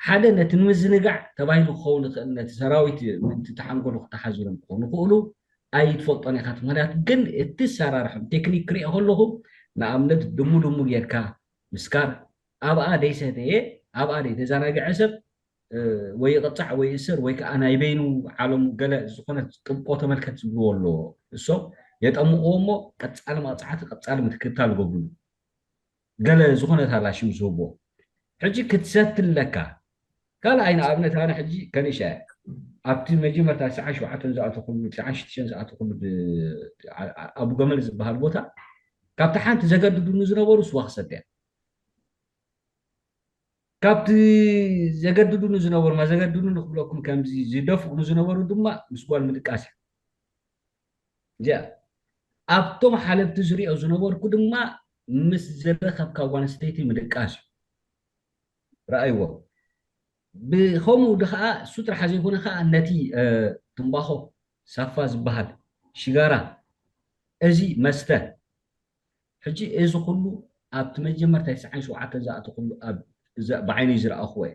ሓደ ነቲ ንምዝንጋዕ ተባሂሉ ክኸውን ይኽእል ነቲ ሰራዊት ምእንቲ ተሓንጎሉ ክተሓዙ ኢሎም ክኾኑ ይኽእሉ ኣይትፈልጦን ኢኻ ምክንያቱ ግን እቲ ሰራርሖም ቴክኒክ ክሪኦ ከለኹ ንኣብነት ድሙ ድሙ ጌርካ ምስካር ኣብኣ ደይሰተየ ኣብኣ ደይተዘናግዐ ሰብ ወይ ይቕፃዕ ወይ ይእሰር ወይ ከዓ ናይ በይኑ ዓለሙ ገለ ዝኾነ ጥብቆ ተመልከት ዝብልዎ ኣለዎ እሶም የጠምቕዎ እሞ ቀፃሊ መቕፃዕቲ ቀፃሊ ምትክታል ይገብርሉ ገለ ዝኾነ ታላሽም ዝህቦ ሕጂ ክትሰትለካ ካልኣይ ንኣብነት ኣነ ሕጂ ከኒሻ ኣብቲ መጀመርታ ትስዓን ሸውዓተን ዝኣተኹሉ ትስዓን ሽዱሽተን ዝኣተኹሉ ኣቡ ገመል ዝበሃል ቦታ ካብቲ ሓንቲ ዘገድዱኒ ዝነበሩ ስዋ ክሰትያ ካብቲ ዘገድዱኒ ዝነበሩ፣ ማ ዘገድዱኒ ንክብለኩም፣ ከምዚ ዝደፍኡኒ ዝነበሩ ድማ ምስ ጓል ምድቃስ እዩ። እዚኣ ኣብቶም ሓለፍቲ ዝሪኦ ዝነበርኩ ድማ ምስ ዝረኸብካ ጓል ኣንስተይቲ ምድቃስ እዩ። ረኣይዎ። ብኸምኡ ድ-፣ ከዓ እሱ ጥራሕ ዘይኮነ ከዓ ነቲ፣ እ፣ ትምባኾ፣ ሳፋ ዝበሃል፣ ሽጋራ፣ እዚ መስተ፣ ሕጂ እዚ ኩሉ ኣብቲ መጀመርታ ተስዓን ሸውዓተን ዝኣተኹሉ ኣብ፣ ዘ-፣ ብዓይነይ ዝረኣኹዎ እየ።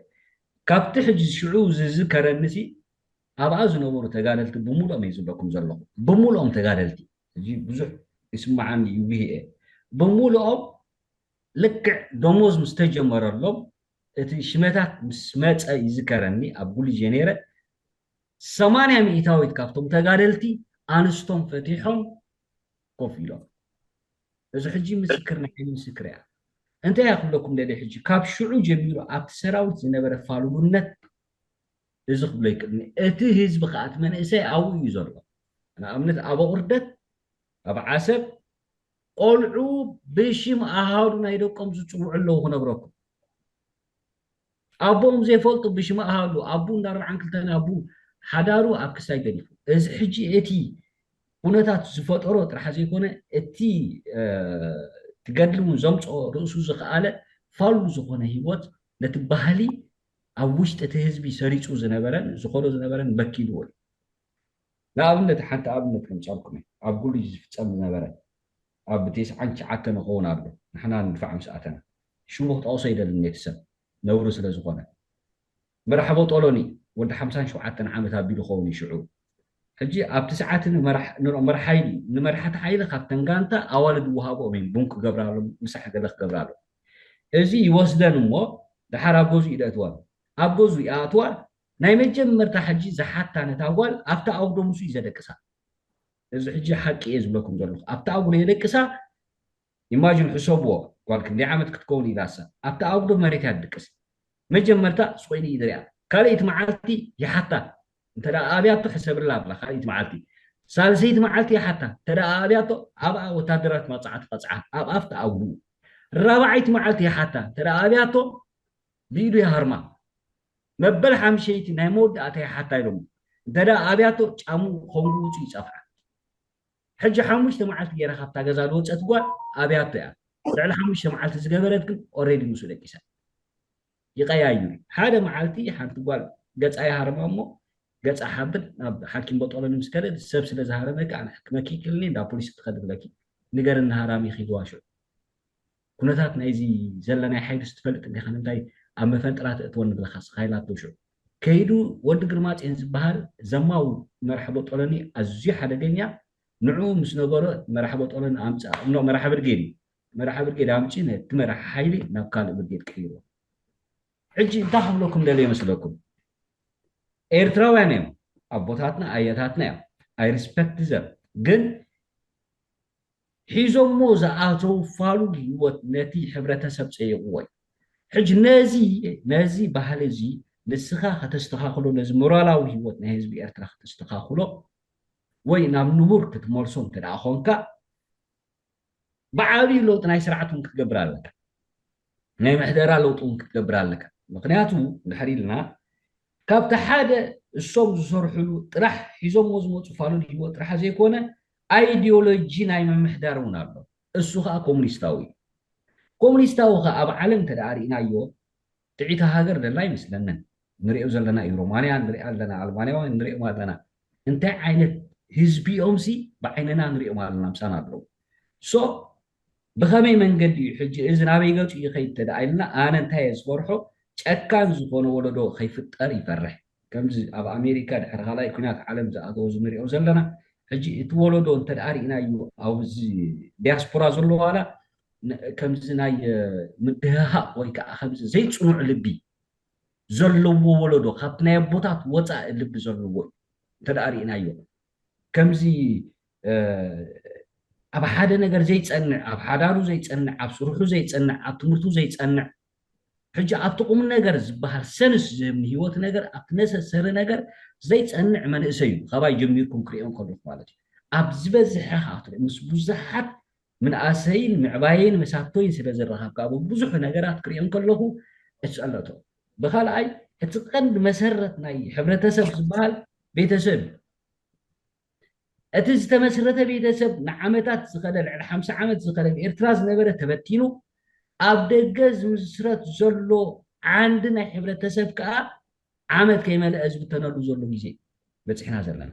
ካብቲ ሕጂ ሽዑ ዝዝከረኒሲ ኣብኣ ዝነበሩ ተጋደልቲ ብምሉኦም እየ ዝብለኩም ዘለኹ። ብምሉኦም ተጋደልቲ። ሕጂ ብዙሕ ይስምዓኒ እዩ፣ ብሂ እየ። ብምሉኦም ልክዕ ደሞዝ ምስ ተጀመረሎም፣ እቲ ሽመታት ምስ መጸ ይዝከረኒ፣ ኣብ ጉልጅ እየ ነይረ። ሰማንያ ሚእታዊት ካብቶም ተጋደልቲ ኣንስቶም ፈቲሖም ኮፍ ኢሎም። እዚ ሕጂ ምስክር፣ ናይ ዓይኒ ምስክር እያ። እንታይ እያ ክብለኩም ደልየ፣ ሕጂ ካብ ሽዑ ጀሚሩ ኣብቲ ሰራዊት ዝነበረ ፋሉልነት እዚ ክብሎ ይክእል። እቲ ህዝቢ ከዓ፣ እቲ መንእሰይ ኣብኡ እዩ ዘሎ። ንኣብነት ኣብ ኣቑርደት፣ ኣብ ዓሰብ፣ ቆልዑ ብሽም ኣሃዱ ናይ ደቆም ዝጽውዑ ኣለዉ ክነግረኩም። ኣቦኦም ዘይፈልጡ ብሽም ኣሃዱ፣ ኣቡ እንዳ ኣርብዓን ክልተን ኣቡ ሓዳሩ ኣብ ክሳይ ገዲፉ። እዚ ሕጂ እቲ ኩነታት ዝፈጠሮ ጥራሕ ዘይኮነ፣ እቲ፣ እ፣ እቲ ገድሊ እውን ዘምጽኦ ርእሱ ዝኸኣለ ፋሉል ዝኾነ ህይወት ነቲ ባህሊ ኣብ ውሽጢ እቲ ህዝቢ ሰሪጹ ዝነበረን ዝኾኖ ዝነበረን በኪልዎ እዩ። ንኣብነት፣ ሓንቲ ኣብነት ከምጻልኩም እየ። ኣብ ጉልጅ ዝፍጸም ዝነበረ፣ ኣብ ተስዓን ትሽዓተን ንኸውን ኣሎ፣ ንሕና ንድፋዕ ምስ ኣተና። ሽሙ ክጠቕሶ ኣይደልን ነቲ ሰብ፣ ነውሪ ስለ ዝኾነ። መርሓቦ ጦሎኒ፣ ወዲ ሓምሳን ሸውዓተን ዓመት ኣቢሉ ኸውን እዩ ሽዑ። ሕጂ ኣብቲ ሰዓት ንመራሕ-፣ ንመራሕ ሓይሊ፣ ንመርሓቲ ሓይሊ ካብተን ጋንታ ኣዋልድ ይወሃብኦም እዮም፣ ቡን ክገብራሎም፣ ምሳሕ ገለ ክገብራሎም። እዚ ይወስደን እሞ፣ ደሓር ኣብ ገዝኡ እዩ ደእትወን። ኣብ ገዝኡ ይኣትዋ፣ ናይ መጀመርታ ሕጂ ዝሓታ ነታ ጓል ኣብታ ኣጉዶ ምስኡ እዩ ዘደቅሳ። እዚ ሕጂ ሓቂ እየ ዝብለኩም ዘለኹ። ኣብታ ኣጉዶ የደቅሳ። ኢማጂን ሕሰብዎ፣ ጓል ክንደይ ዓመት ክትከውን ኢላሳ ኣብታ ኣጉዶ መሬት እያ ትድቅስ። መጀመርታ ስቕ ኢሉ እዩ ዝሪኣ። ካልኣይቲ መዓልቲ ይሓታ። እንተ ደኣ ኣብያቶ ሕሰብላ ኣብላ ካልኣይቲ መዓልቲ። ሳልሰይቲ መዓልቲ ይሓታ። እንተ ደኣ ኣብያቶ ኣብኣ ወታደራት መቕጻዕቲ ቀጽዓ። ኣብ ኣፍታ ኣጉዶ። ራብዓይቲ መዓልቲ ይሓታ። እንተ ደኣ ኣብያቶ ብኢዱ ይሃርማ። መበል ሓምሸይቲ ናይ መወዳእታ ይሓታ ኢሎም። እንተ ደኣ ኣብያቶ ጫሙ ከንጉ ውጹ ይጸፍዓ። ሕጂ ሓሙሽተ መዓልቲ ገይራ ካብታ ገዛ ዝወጸት ጓል ኣብያቶ እያ። ልዕሊ ሓሙሽተ መዓልቲ ዝገበረት ግን ኦሬዲ ምስኡ ደቂሳ። ይቀያይሩ። ሓደ መዓልቲ ሓንቲ ጓል ገጻ ይሃርማ እሞ ገጻ ሓብል ናብ ሓኪም ቦጦሎኒ ምስ ከደ፣ ሰብ ስለ ዝሃረመኪ ኣነ ሕክመኪ ክልኒ እንዳ ፖሊስ ክትኸዲ ኣለኪ። ንገርኒ ሃራሚ ኪድዋ ሽዑ። ኩነታት ናይዚ ዘለናይ ሓይሊ ስትፈልጥ እንዲኻ፣ ንምንታይ ኣብ መፈንጥራ ተእትወኒ ብለኻ ስኻ ኢላቶ ሽዑ። ከይዱ ወዲ ግርማጽዮን ዝበሃል ዘማዊ መርሓ ቦጦሎኒ ኣዝዩ ሓደገኛ፣ ንዕኡ ምስ ነገሮ መርሓ ቦጦሎኒ ኣምጽኣ፣ እምኖ መርሓ ብርጌድ እዩ። መርሓ ብርጌድ ኣምጺኡ ነቲ መርሓ ሓይሊ ናብ ካልእ ብርጌድ ቀይርዎ። ሕጂ እንታይ ክብለኩም ደልየ ይመስለኩም? ኤርትራውያን እዮም፣ ኣቦታትና ኣያታትና እዮም። I respect them። ግን ሒዞሞ ዝኣተው ፋሉል ህይወት ነቲ ሕብረተሰብ ጸይቕዎ እዩ። ሕጂ ነዚ፣ ነዚ ባህሊ እዚ ንስኻ ከተስተኻኽሎ፣ ነዚ ሞራላዊ ህይወት ናይ ህዝቢ ኤርትራ ከተስተኻኽሎ ወይ ናብ ንቡር ክትመልሶ እንተ ደኣ ኾንካ፣ ብዓብዩ ለውጢ ናይ ስርዓት እውን ክትገብር ኣለካ። ናይ ምሕደራ ለውጢ እውን ክትገብር ኣለካ። ምኽንያቱ እንድሕር ኢልና ካብቲ ሓደ እሶም ዝሰርሕሉ ጥራሕ ሒዞሞ ዝመፁ ፋሉል ህይወት ጥራሕ ዘይኮነ ኣይዲዮሎጂ ናይ ምምሕዳር እውን ኣሎ። እሱ ከዓ ኮሙኒስታዊ እዩ። ኮሙኒስታዊ ከዓ ኣብ ዓለም እንተ ደኣ ርኢናዮ ጥዒታ ሃገር ደላ ኣይመስለንን። ንሪኦ ዘለና እዩ። ሮማንያ ንሪኣ ኣለና፣ ኣልባንያውያን ንሪኦም ኣለና። እንታይ ዓይነት ህዝቢ እዮም ሲ ብዓይንና ንሪኦም ኣለና፣ ምሳና ኣለዉ። ሶ ብኸመይ መንገዲ እዩ ሕጂ እዚ ናበይ ገፁ ይኸይድ እንተ ደኣ ኢልና፣ ኣነ እንታይ እየ ዝፈርሖ፣ ጨካን ዝኾነ ወለዶ ከይፍጠር ይፈርሕ። ከምዚ ኣብ ኣሜሪካ ድሕሪ ካልኣይ ኲናት ዓለም ዝኣተወ እዚ ንሪኦ ዘለና። ሕጂ እቲ ወለዶ እንተ ደኣ ርኢናዮ ኣብዚ ዲያስፖራ ዘሎ ዋላ ን-፣ ከምዚ ናይ፣ እ፣ ምድህሃቕ ወይ ከዓ ከምዚ ዘይጽኑዕ ልቢ ዘለዎ ወለዶ፣ ካብቲ ናይ ኣቦታት ወጻኢ ልቢ ዘለዎ እዩ። እንተ ደኣ ርኢናዮ፣ ከምዚ፣ እ፣ ኣብ ሓደ ነገር ዘይጸንዕ፣ ኣብ ሓዳሩ ዘይጸንዕ፣ ኣብ ስርሑ ዘይጸንዕ፣ ኣብ ትምህርቱ ዘይጸንዕ፣ ሕጂ ኣብቲ ቁም ነገር ዝበሃል ሰንስ ዝህብ ንህይወት ነገር፣ ኣብቲ ነሰሰሪ ነገር ዘይጸንዕ መንእሰይ እዩ። ካባይ ጀሚርኩም ክሪኦ እንከለኹ ማለት እዩ። ኣብ ዝበዝሐ ከዓ ትሪኦ፣ ምስ ብዙሓት ምንኣሰይን ምዕባየይን መሳቶይን ስለ ዝረኸብካ፣ ኣብ ብዙሕ ነገራት ክሪኦ እንከለኹ፣ እጸለቶ። ብኻልኣይ እቲ ቀንዲ መሰረት ናይ ሕብረተሰብ ዝበሃል ቤተሰብ እዩ። እቲ ዝተመስረተ ቤተሰብ ንዓመታት ዝኸደ፣ ልዕሊ ሓምሳ ዓመት ዝኸደ፣ ኣብ ኤርትራ ዝነበረ ተበቲኑ ኣብ ደገ ዝምስረት ዘሎ ዓንዲ ናይ ሕብረተሰብ ከኣ ዓመት ከይመልአ ዝብተነሉ ዘሎ ግዜ በጺሕና ዘለና።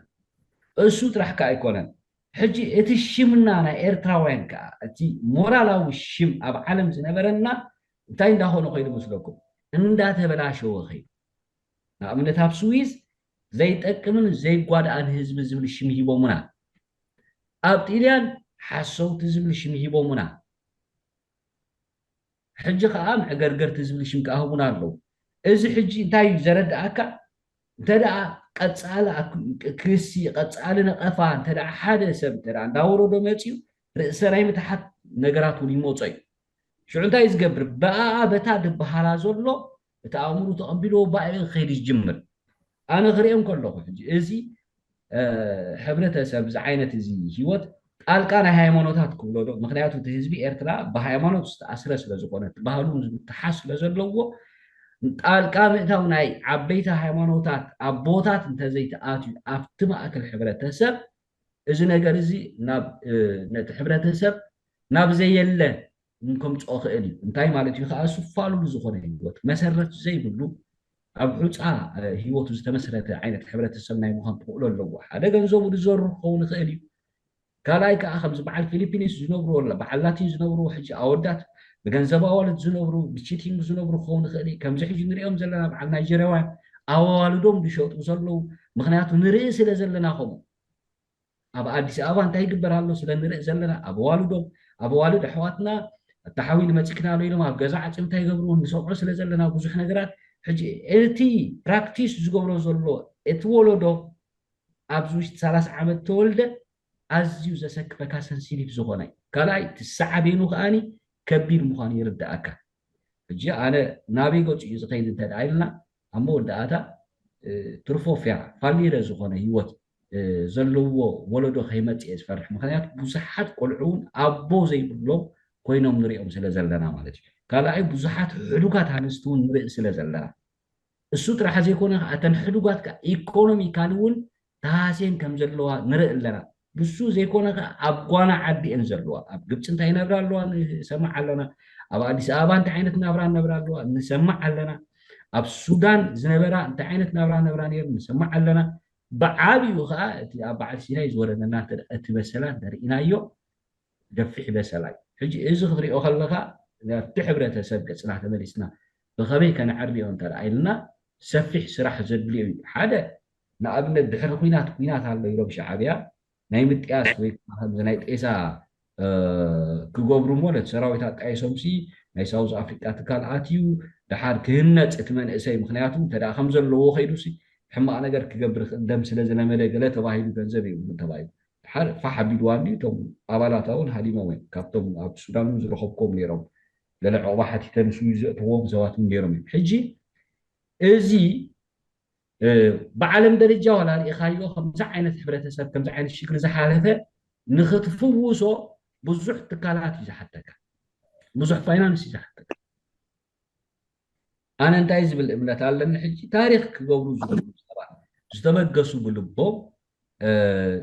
እሱ ጥራሕ ከኣ ኣይኮነን። ሕጂ እቲ ሽምና ናይ ኤርትራውያን ከኣ፣ እቲ ሞራላዊ ሽም ኣብ ዓለም ዝነበረና እንታይ እንዳኾነ ኸይዱ መስለኩም? እንዳተበላሸወ ኸይዱ። ንኣብነት ኣብ ስዊዝ ዘይጠቅምን ዘይጓድኣን ህዝቢ ዝብል ሽም ሂቦሙና። ኣብ ጢልያን ሓሰውቲ ዝብል ሽም ሂቦሙና። ሕጂ ከኣ መዕገርገርቲ ዝብል ሽም ከኣ ህቡና ኣለዉ። እዚ ሕጂ እንታይ እዩ ዘረድኣካ? እንተ ደኣ ቀጻሊ ኣክ-፣ ክሲ፣ ቀጻሊ ነቐፋ እንተ ደኣ ሓደ ሰብ እንተ ደኣ እንዳወረዶ መጺኡ፣ ርእሰ ናይ ምትሓት ነገራት እውን ይመጾ እዩ። ሽዑ እንታይ እዩ ዝገብር? ብኣኣ በታ ድበሃላ ዘሎ እቲ ኣእምሩ ተቐቢልዎ ባዕኡ ክኸይድ ይጅምር። ኣነ ክርእዮም ከለኹ ሕጂ እዚ፣ እ፣ ሕብረተሰብ፣ እዚ ዓይነት እዚ ህይወት ጣልቃ ናይ ሃይማኖታት ክብሎ ዶ? ምኽንያቱ እቲ ህዝቢ ኤርትራ ብሃይማኖት ዝተኣስረ ስለ ዝኾነ፣ እቲ ባህሉ ምትሓዝ ስለ ዘለዎ፣ ጣልቃ ምእታው ናይ ዓበይቲ ሃይማኖታት ኣቦታት እንተዘይተኣትዩ ኣብቲ ማእከል ሕብረተሰብ፣ እዚ ነገር እዚ ናብ፣ እ፣ ነቲ ሕብረተሰብ ናብ ዘየለ ከምጽኦ ክእል እዩ። እንታይ ማለት እዩ ከኣ? ስፋሉሉ ዝኾነ ህይወት፣ መሰረት ዘይብሉ፣ ኣብ ሑጻ፣ እ፣ ህይወቱ ዝተመስረተ ዓይነት ሕብረተሰብ ናይ ምዃን ተኽእሎ ኣለዎ። ሓደ ገንዘቡ ዝዘሩ ክኸውን ይኽእል እዩ። ካልኣይ ከኣ ከምዚ በዓል ፊሊፒንስ ዝነብሩ፣ ወላ በዓል ላቲን ዝነብሩ፣ ሕጂ ኣወዳት ብገንዘብ ኣዋልድ ዝነብሩ፣ ብቺቲንግ ዝነብሩ ክኸውን ይኽእል እዩ። ከምዚ ሕጂ ንሪኦም ዘለና በዓል ናይጀርያውያን ኣዋልዶም ዝሸጡ ዘለዉ፣ ምኽንያቱ ንርኢ ስለ ዘለና ከምኡ። ኣብ ኣዲስ ኣበባ እንታይ ይግበር ኣሎ ስለ ንርኢ ዘለና፣ ኣብ ኣዋልዶም፣ ኣብ ኣዋልድ ኣሕዋትና፣ "ኣታ ሓዊ ንመጺክና ኣሎ" ኢሎም ኣብ ገዛ ዓጽዮም እንታይ ይገብርዎ ንሰምዖ ስለ ዘለና ብዙሕ ነገራት። ሕጂ እቲ ፕራክቲስ ዝገብሮ ዘሎ እቲ ወለዶ ኣብዚ ውሽጢ ሰላሳ ዓመት ተወልደ ኣዝዩ ዘሰክፈካ ሰንሲቲቭ ዝኾነ እዩ። ካልኣይ እቲ ሳዕቤኑ ከኣኒ ከቢድ ምዃኑ ይርድኣካ። ሕጂ ኣነ ናበይ ገጹ እዩ ዝኸይድ እንተ ደኣ ኢልና፣ ኣብ መወዳእታ፣ እ፣ ትርፎ ፍያ ፋሊረ ዝኾነ ህይወት፣ እ፣ ዘለዎ ወለዶ ከይመጽእ እየ ዝፈርሕ። ምኽንያቱ ብዙሓት ቆልዑ እውን ኣቦ ዘይብሎም ኮይኖም ንሪኦም ስለ ዘለና ማለት እዩ። ካልኣይ ብዙሓት ሕዱጋት ኣንስቲ እውን ንርኢ ስለ ዘለና። እሱ ጥራሕ ዘይኮነ ከኣ እተን ሕዱጋት ከኣ ኢኮኖሚካሊ እውን ተሃስየን ከም ዘለዋ ንርኢ ኣለና። ብሱ ዘይኮነ ከኣ ኣብ ጓና ዓዲ እየን ዘለዋ። ኣብ ግብጺ እንታይ ይነብራ ኣለዋ ንሰምዕ ኣለና። ኣብ ኣዲስ ኣበባ እንታይ ዓይነት ናብራ ነብራ ኣለዋ ንሰምዕ ኣለና። ኣብ ሱዳን ዝነበራ እንታይ ዓይነት ናብራ ነብራ ነይሩ ንሰምዕ ኣለና። ብዓቢኡ ከኣ እቲ ኣብ በዓል ሲናይ ዝወረደና እንተ እቲ በሰላ እንተርኢናዮ፣ ገፊሕ በሰላ እዩ። ሕጂ እዚ ክትሪኦ ከለኻ፣ ናብቲ ሕብረተሰብ ገጽና ተመሊስና ብኸመይ ከነዕርዮ እንተ ደኣ ኢልና፣ ሰፊሕ ስራሕ ዘድልዮ እዩ። ሓደ፣ ንኣብነት፣ ድሕሪ ኲናት፣ ኲናት ኣሎ ኢሎም ሻዕብያ ናይ ምጥያስ ወይ ከዓ ከምዚ ናይ ጤሳ፣ እ፣ ክገብሩ እሞ ነቲ ሰራዊት ኣጣይሶምሲ ናይ ሳውዝ ኣፍሪቃ ትካል ኣትዩ፣ ደሓር ክህነጽ እቲ መንእሰይ፣ ምኽንያቱ እንተ ደኣ ከም ዘለዎ ከይዱሲ ሕማቕ ነገር ክገብር ይኽእል፣ ደም ስለ ዝለመደ ገለ ተባሂሉ፣ ገንዘብ የብሉን ተባሂሉ። ድሓር ፋሕ ኣቢልዋ እንድዩ፣ እቶም ኣባላታ እውን ሃዲሞም እዮም። ካብቶም ኣብ ሱዳን እውን ዝረኸብክዎም ነይሮም። ገለ ዕቑባ ሓቲተ ንሱ እዩ ዘእተዎም ሰባት እውን ነይሮም እዮም። ሕጂ እዚ፣ እ፣ ብዓለም ደረጃ ዋላ ርኢኻዮ፣ ከምዚ ዓይነት ሕብረተሰብ፣ ከምዚ ዓይነት ሽግሪ ዝሓለፈ ንኽትፍውሶ ብዙሕ ትካላት እዩ ዝሓተካ። ብዙሕ ፋይናንስ እዩ ዝሓተካ። ኣነ እንታይ ዝብል እምነት ኣለኒ፣ ሕጂ ታሪኽ ክገብሩ ዝኽእሉ ሰባት፣ ዝተበገሱ ብልቦም፣ እ፣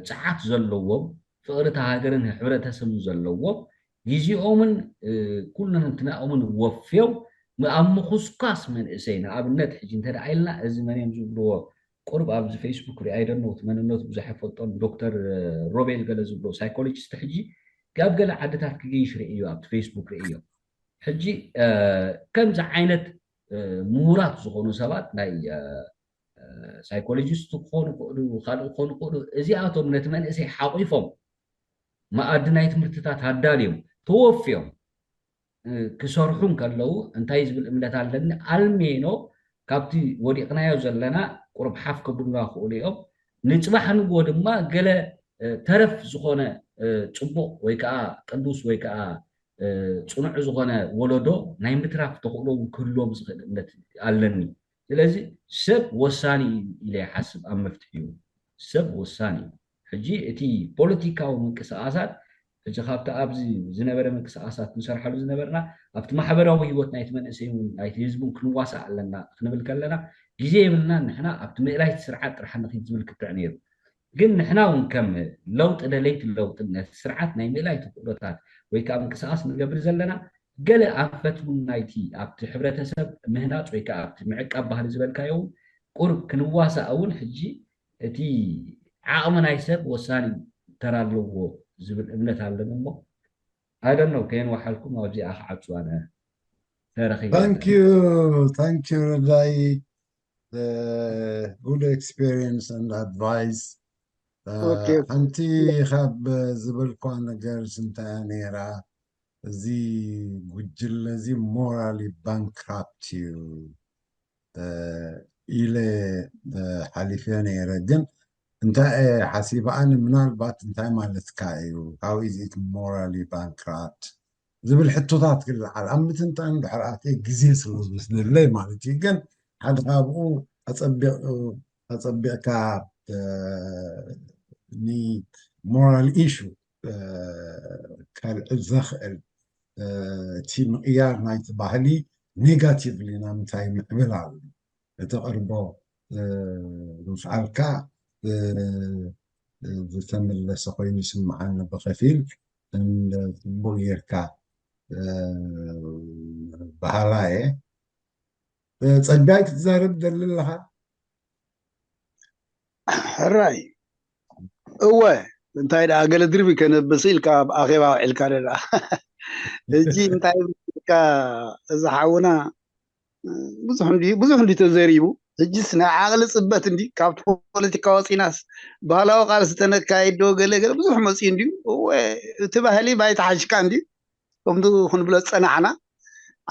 ጽዓት ዘለዎም፣ ፍቕሪ እታ ሃገርን ሕብረተሰብን ዘለዎም፣ ግዜኦምን፣ እ፣ ኩሉ እንትናኦምን ወፍዮም ም-፣ ኣብ ምኹስኳስ መንእሰይ፣ ንኣብነት ሕጂ እንተ ደኣ ኢልና፣ እዚ መን እዮም ዝብልዎ፣ ቁሩብ ኣብዚ ፌስቡክ ሪኣይ ደሎ፣ እቲ መንነቱ ብዙሕ ኣይፈልጦን፣ ዶክተር፣ እ፣ ሮቤል ገለ ዝብሎ ሳይኮሎጂስት፣ ሕጂ ኣብ ገለ ዓድታት ክገይሽ ርእዮ፣ ኣብቲ ፌስቡክ ርእዮ። ሕጂ፣ እ፣ ከምዚ ዓይነት፣ እ፣ ምሁራት ዝኾኑ ሰባት፣ ናይ፣ እ፣ እ፣ ሳይኮሎጂስት ክኾኑ ይኽእሉ፣ ካልእ ክኾኑ ይኽእሉ፣ እዚኣቶም ነቲ መንእሰይ ሓቑፎም መኣዲ ናይ ትምህርትታት ኣዳልዮም፣ ተወፍዮም፣ እ፣ ክሰርሑ እንከለዉ፣ እንታይ ዝብል እምነት ኣለኒ? ኣልሜኖ ካብቲ ወዲቕናዮ ዘለና ቁሩብ ሓፍ ከብሉና ክኽእሉ እዮም። ንጽባሕ ንግሆ ድማ ገለ፣ እ፣ ተረፍ ዝኾነ፣ እ፣ ጽቡቕ ወይ ከኣ ቅዱስ ወይ ከኣ፣ እ፣ ጽኑዕ ዝኾነ ወለዶ ናይ ምትራፍ ተኽእሎ እውን ክህልዎም ዝኽእል እምነት ኣለኒ። ስለዚ ሰብ ወሳኒ እዩ ኢለ ይሓስብ ኣብ መፍትሒኡ። ሰብ ወሳኒ እዩ። ሕጂ እቲ ፖለቲካዊ ምንቅስቓሳት ሕጂ ካብቲ ኣብዚ ዝነበረ ምንቅስቃሳት ንሰርሓሉ ዝነበርና ኣብቲ ማሕበራዊ ህይወት ናይቲ መንእሰይ እውን ናይቲ ህዝቢ እውን ክንዋሳእ ኣለና ክንብል ከለና ግዜ የብልናን። ንሕና ኣብቲ ምእላይቲ ስርዓት ጥራሕ ንኺድ ዝብል ክትዕ ነይሩ። ግን ንሕና እውን ከም ለውጢ ደለይቲ ለውጢ ነቲ ስርዓት ናይ ምእላይቲ ክእሎታት ወይ ከዓ ምንቅስቃስ ንገብር ዘለና ገለ ኣንፈት እውን ናይቲ ኣብቲ ሕብረተሰብ ምህናፅ ወይ ከዓ ኣብቲ ምዕቃብ ባህሊ ዝበልካዮ እውን ቁሩብ ክንዋሳእ እውን ሕጂ እቲ ዓቕሚ ናይ ሰብ ወሳኒ ተራ ኣለዎ ዝብል እምነት ኣለኒ እሞ I don't know ከየንዋሓልኩም ኣብዚኣ ክዓጹ ኣነ ተረኺበ Thank you, thank you ረዳይ። Good experience and advice. Okay. ሓንቲ ካብ ዝበልኳ ነገር እንታይ ነይራ፣ እዚ ጉጅለ እዚ morally bankrupt እዩ ኢለ ሓሊፈ ነይረ። ግን እንታይ ሓሲበኣኒ፣ ምናልባት እንታይ ማለትካ እዩ? How is it morally bankrupt ዝብል ሕቶታት ክልዓል ኣብ ምትንታን ድሕር ኣትየ ግዜ ስለ ዝወስደለይ ማለት እዩ። ግን ሓደ ካብኡ ኣፀቢቕካ ኒ moral issue ከልዕል ዘኽእል እቲ ምቕያር ናይቲ ባህሊ negatively ናብ ምንታይ ምዕብል ኣሎ። እቲ ቅርቦ ዝፍዓልካ ዝተመለሰ ኮይኑ ይስምዓኒ ብኸፊል። ጽቡቕ ጌርካ በሃላ እየ። ጸጋይ ክትዛረብ ደሊ ኣለኻ? ሕራይ እወ እንታይ ደኣ ገለ ድርቢ ከነብስ ኢልካ ኣብ ኣኼባ ውዒልካ ደኣ ሕጂ እንታይ ኢልካ እዚ ሓውና ብዙሕ እንዲ ብዙሕ እንዲ ተዘሪቡ ሕጂስ ናይ ዓቕሊ ፅበት እንዲ ካብቲ ፖለቲካ ወፂናስ ባህላዊ ቃልሲ ተነካይዶ ገለ ገለ ብዙሕ መፅኡ እንዲ እቲ ባህሊ ባይታ ሓሽካ እንዲ ከምቲ ክንብሎ ዝፀናሕና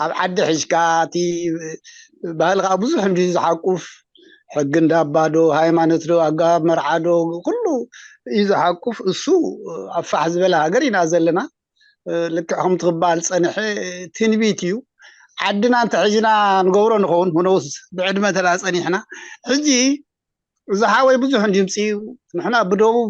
ኣብ ዓዲ ሕሽካ እቲ ባህሊ ከዓ ብዙሕ እንዲ ዝሓቁፍ ሕጊ እንዳባ ዶ ሃይማኖት ዶ ኣገባብ መርዓ ዶ ኩሉ እዩ ዝሓቁፍ እሱ ኣብ ፋሕ ዝበለ ሃገር ኢና ዘለና ልክዕ ከምቲ ክበሃል ዝፀንሐ ትንቢት እዩ ዓድና እንተሒዝና ንገብሮ ንኸውን ሁነውስ ብዕድመ ተዳ ፀኒሕና ሕጂ እዚ ሓወይ ብዙሕ እንዲ ምፅኡ ንሕና ብደቡብ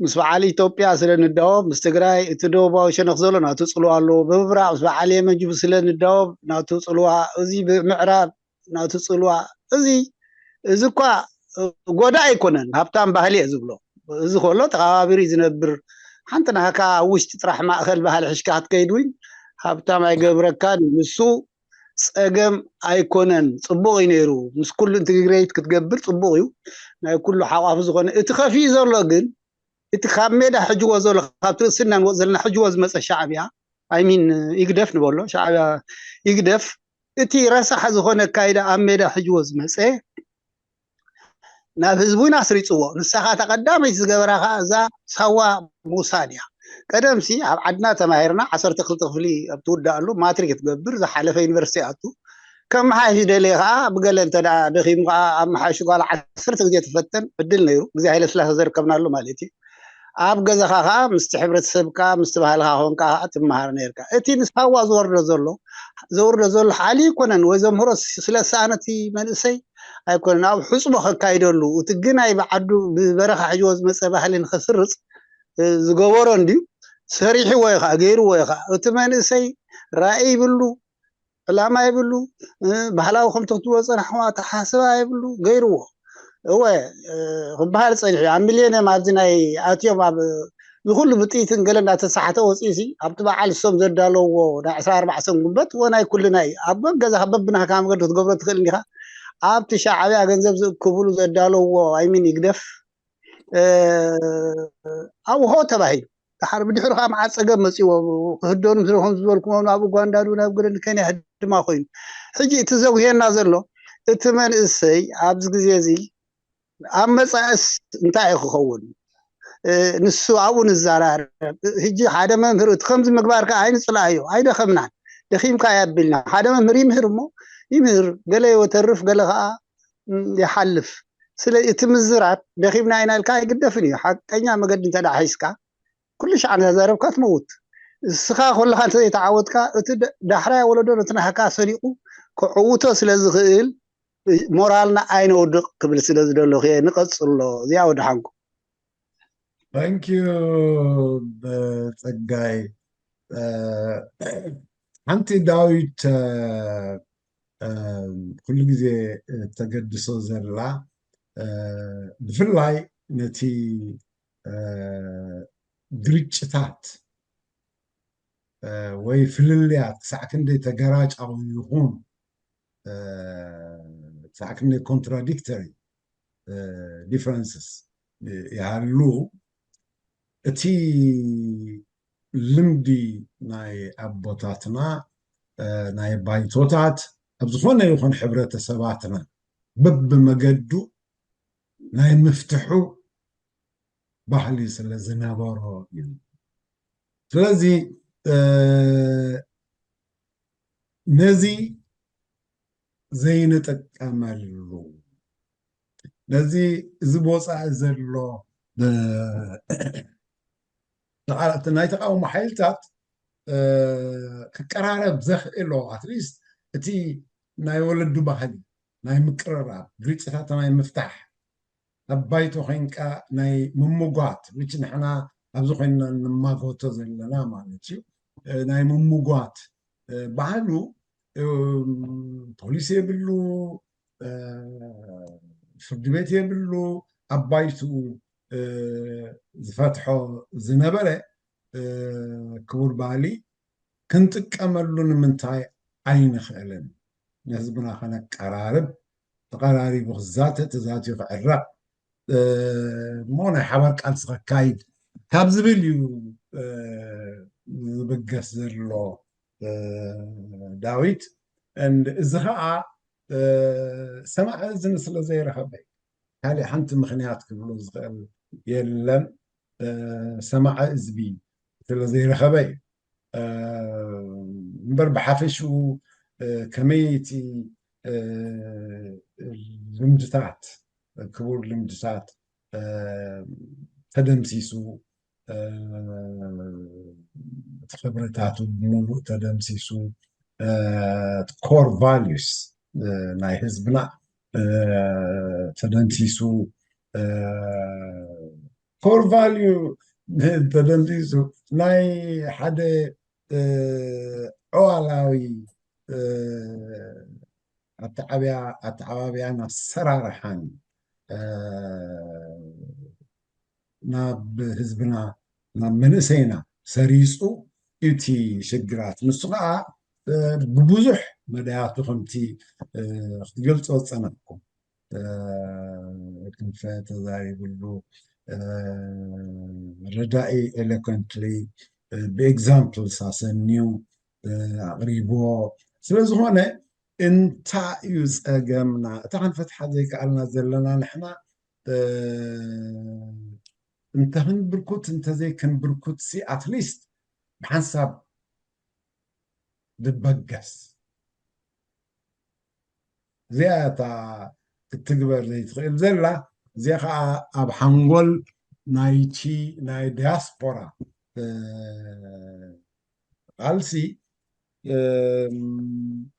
ምስ በዓል ኢትዮጵያ ስለ ንዳወብ ምስ ትግራይ እቲ ደቡባዊ ሸነኽ ዘሎ ናቱ ፅልዋ ኣለዎ ብምብራቕ ምስ በዓል የመን ጅቡ ስለ ንዳወብ ናቱ ፅልዋ እዚ ብምዕራብ ናቱ ፅልዋ እዚ እዚ እኳ ጎዳ ኣይኮነን ሃብታም ባህሊ እየ ዝብሎ እዚ ከሎ ተኸባቢሩ ዝነብር ሓንቲ ናህካ ኣብ ውሽጢ ጥራሕ ማእኸል ባህሊ ሕሽካ ክትከይድ እውን ሃብታም ኣይገብረካን ንሱ ፀገም ኣይኮነን ፅቡቕ እዩ ነይሩ ምስ ኩሉ ኢንትግሬት ክትገብር ፅቡቕ እዩ ናይ ኩሉ ሓቋፊ ዝኾነ እቲ ከፊኡ ዘሎ ግን እቲ ካብ ሜዳ ሕጅዎ ዘሎ ካብቲ ርእስና ንወፅ ዘለና ሕጅዎ ዝመፀ ሻዕብያ ኣይሚን ይግደፍ ንበሎ ሻዕብያ ይግደፍ እቲ ረሳሕ ዝኾነ ኣካይዳ ኣብ ሜዳ ሕጅዎ ዝመፀ ናብ ህዝቡ ኢና ኣስሪፅዎ ንሳኻ ተቐዳመይቲ ዝገበራኻ እዛ ሳዋ ሙሳን እያ ቀደምሲ ኣብ ዓድና ተማሂርና ዓሰርተ ክልተ ክፍሊ ኣብ ትውዳእሉ ማትሪክ ትገብር ዝሓለፈ ዩኒቨርሲቲ ኣቱ ከመሓይሽ ደልየ ከዓ ብገለ እንተ ደኺሙ ከዓ ኣብ መሓይሽ ጓል ዓሰርተ ግዜ ትፈተን ዕድል ነይሩ ግዜ ሃይለስላሴ ዘርከብናሉ ማለት እዩ ኣብ ገዛኻ ከዓ ምስቲ ሕብረተሰብካ ምስቲ ባህልካ ኮንካ ትመሃር ነርካ እቲ ንሳዋ ዝወርዶ ዘሎ ዘውርዶ ዘሎ ሓሊ ይኮነን ወይ ዘምህሮ ስለሳነቲ መንእሰይ ኣይኮነን ኣብ ሕፅቦ ከካይደሉ እቲ ግናይ ብዓዱ ብበረኻ ሕጅዎ ዝመፀ ባህሊ ንኸስርፅ ዝገበሮ እንድዩ ሰሪሕዎ እዩ ከዓ ገይርዎ እዩ ከዓ እቲ መንእሰይ ራእይ ይብሉ ዕላማ ይብሉ ባህላዊ ከምቲ ክትብሎ ፀናሕዋ ተሓስባ ይብሉ ገይርዎ እወ ክበሃል ፀኒሑ ኣብ ሚልዮንዮም ኣብዚ ናይ ኣትዮም ኣብ ዝኩሉ ብጥይትን ገለ እንዳተሳሕተ ወፂኡ ሲ ኣብቲ በዓል እሶም ዘዳለውዎ ናይ ዕስራ ኣርባዕተ ጉንበት እወ ናይ ኩልና እዩ ኣብ ገዛኻ በብናካ መገዲ ክትገብሮ ትኽእል እንዲኻ ኣብቲ ሻዕብያ ገንዘብ ዝእክብሉ ዘዳለውዎ ኣይሚን ይግደፍ ኣብሆ ተባሂሉ ድሓር ብድሕሪ ከዓ መዓት ፀገም መፅዎ ክህደኑ ስለ ከም ዝበልኩሞ ናብ ኡጋንዳ ዱ ናብ ገለ ንኬንያ ህድማ ኮይኑ ሕጂ እቲ ዘጉሄና ዘሎ እቲ መንእሰይ ኣብዚ ግዜ እዚ ኣብ መፃእስ እንታይ እዩ ክኸውን ንሱ ኣብኡ ንዘራረብ ሕጂ ሓደ መምህር እቲ ከምዚ ምግባር ከዓ ኣይንፅላእዮ ኣይደኸምናን ደኺምካ ያብልና ሓደ መምህር ይምህር እሞ ይምህር ገለ ይወተርፍ ገለ ከዓ ይሓልፍ ስለ እቲ ምዝራብ ደኺምና ኢና ኢልካ ኣይግደፍን እዩ ሓቀኛ መገዲ እንተ ሒዝካ ኩሉ ሻዕ እናተዛረብካ ትመውት እስኻ ኮለኻ እንተዘይተዓወትካ እቲ ዳሕራይ ወለዶ ነቲ ናህካ ሰኒቁ ክዕውቶ ስለ ዝኽእል ሞራልና ኣይነውድቕ ክብል ስለ ዝደለኹ እየ ንቐጽሎ እዚኣ ወድሓንኩም Thank you ጸጋይ። ሓንቲ ዳዊት ኩሉ ግዜ ተገድሶ ዘላ፣ ብፍላይ ነቲ ግርጭታት ወይ ፍልልያት ክሳዕ ክንደይ ተገራጫዊ ይኹን፣ ክሳዕ ክንደይ contradictory differences ይሃሉ፣ እቲ ልምዲ ናይ ኣቦታትና፣ ናይ ባይቶታት፣ ኣብ ዝኾነ ይኹን ሕብረተሰባትና በብመገዱ ናይ ምፍትሑ ባህሊ ስለ ዝነበሮ እዩ። ስለዚ ነዚ ዘይንጥቀመሉ፣ ነዚ እዚ ብወፃኢ ዘሎ ናይ ተቃውሞ ሓይልታት ክቀራረብ ዘኽእሎ፣ ኣትሊስት እቲ ናይ ወለዱ ባህሊ ናይ ምቅርራብ፣ ግርጭታት ናይ ምፍታሕ፣ ኣብ ባይቶ ኮይንካ ናይ ምምጓት፣ which ንሕና ኣብዚ ኮይንና ንማጎቶ ዘለና ማለት እዩ። ናይ ምምጓት ባህሉ ፖሊስ የብሉ፣ ፍርዲ ቤት የብሉ፣ ኣብ ባይቱ ዝፈትሖ ዝነበረ ክቡር ባህሊ ክንጥቀመሉ ንምንታይ ኣይንኽእልን? ንህዝብና ከነቀራርብ፣ ተቐራሪቡ ክዛተ፣ ተዛትዩ ክዕረቕ፣ እሞ ናይ ሓባር ቃልሲ ከካይድ ካብ ዝብል እዩ ዝብገስ ዘሎ ዳዊት። እዚ ከዓ ሰማዒ እዝኒ ስለ ዘይረኸበ፣ ካልእ ሓንቲ ምኽንያት ክብሎ ዝኽእል የለን። ሰማዒ እዝቢ ስለ ዘይረኸበ እዩ። እምበር ብሓፈሽኡ ከመይ እቲ ልምድታት፣ ክቡር ልምድታት ተደምሲሱ፣ እቲ ክብርታቱ ብምሉእ ተደምሲሱ፣ core values ናይ ህዝብና ተደምሲሱ፣ core value ተደምሲሱ፣ ናይ ሓደ ዕዋላዊ ኣተዓባብያን ኣሰራርሓን ናብ ህዝብና፣ ናብ መንእሰይና ሰሪፁ እቲ ሽግራት። ንሱ ከዓ ብብዙሕ መዳያቱ ከምቲ ክትገልፆ ዝፀናሕኩም ክንፈ ተዛሪብሉ፣ ረዳኢ eloquently ብኤግዛምፕልስ ኣሰንዩ ኣቕሪብዎ። ስለ ዝኾነ እንታይ እዩ ፀገምና? እታ ክንፈትሓ ዘይከኣልና ዘለና ንሕና እንተኽንብርኩት እንተዘይክንብርኩት ሲ ኣትሊስት ብሓንሳብ ዝበገስ። እዚኣ እታ ክትግበር ዘይትኽእል ዘላ። እዚኣ ከዓ ኣብ ሓንጎል ናይቲ ናይ ዲያስፖራ ቃልሲ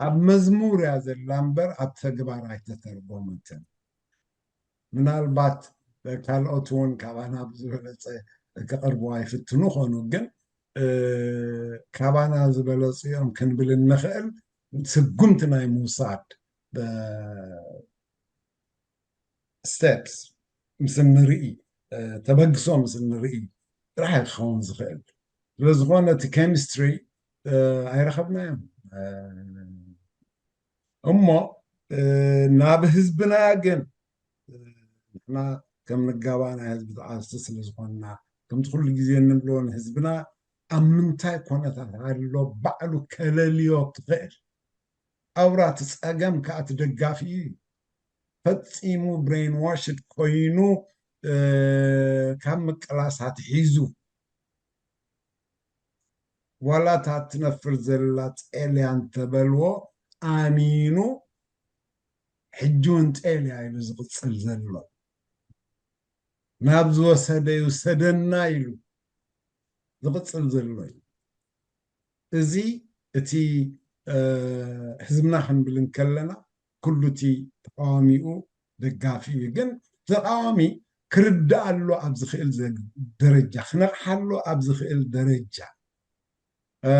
ኣብ መዝሙር እያ ዘላ እምበር ኣብ ተግባር ኣይተተርጎመትን። ምናልባት ካልኦት እውን ካባና ብዝበለፀ ክቐርቡ ኣይፍትኑ ኾኑ፣ ግን ካባና ዝበለፁ እዮም ክንብል እንኽእል። ስጉምቲ ናይ ምውሳድ ስቴፕስ ምስ እንርኢ፣ ተበግሶ ምስ እንርኢ ጥራሕ እዩ ክኸውን ዝኽእል። ስለዝኾነ እቲ ኬሚስትሪ ኣይረኸብናዮም። እሞ ናብ ህዝብና ግን ንሕና ከም ንጋባ ናይ ህዝቢ ተቓልስቲ ስለ ዝኾንና፣ ከምቲ ኩሉ ግዜ እንብሎ ንህዝብና ኣብ ምንታይ ኮነታት ኣሎ ባዕሉ ከለልዮ ክኽእል። ኣውራ እቲ ጸገም ከኣ እቲ ደጋፊ እዩ። ፈጺሙ ብሬንዋሽድ ኮይኑ ካብ ምቅላስ ኣትሒዙ ዋላ እታ ትነፍር ዘላ ጤል እያ እንተበልዎ ኣሚኑ ሕጂ እውን ጤል እያ ኢሉ ዝቕጽል ዘሎ። ናብ ዝወሰደ ይውሰደና ኢሉ ዝቕጽል ዘሎ እዩ። እዚ እቲ ህዝብና ክንብል እንከለና ኩሉ እቲ ተቃዋሚኡ ደጋፊ እዩ። ግን ተቃዋሚ ክርድኣሉ ኣብ ዝኽእል ዘ- ደረጃ፣ ክነቕሓሉ ኣብ ዝኽእል ደረጃ፣ እ፣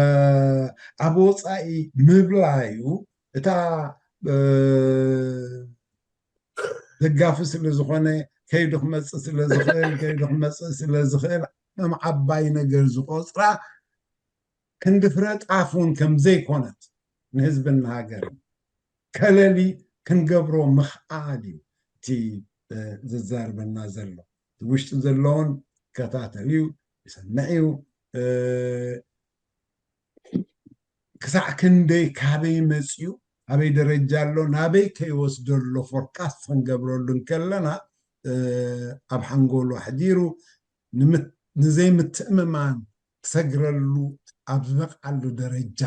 ኣብ ወፃኢ ምብላዩ እታ፣ እ፣ ደጋፊ ስለ ዝኾነ፣ ከይዱ ክመፅእ ስለ ዝኽእል፣ ከይዱ ክመፅእ ስለ ዝኽእል ከም ዓባይ ነገር ዝቆፅራ፣ ክንዲ ፍረ ጣፍ እውን ከም ዘይኮነት ንህዝብን ንሃገርን ከለሊ ክንገብሮ ምኽኣል እዩ እቲ፣ እ፣ ዘዛርበና ዘሎ። እቲ ውሽጢ ዘለውን ይከታተል እዩ፣ ይሰምዕ እዩ። እ፣ ክሳዕ ክንደይ፣ ካበይ መፅዩ፣ ኣበይ ደረጃ ኣሎ፣ ናበይ ከይወስዶ ኣሎ ፎርካስት ክንገብረሉ እንከለና፣ እ፣ ኣብ ሓንጎሉ ኣሕዲሩ ንምት- ንዘይምትእምማን ክሰግረሉ ኣብ ዝበቕዓሉ ደረጃ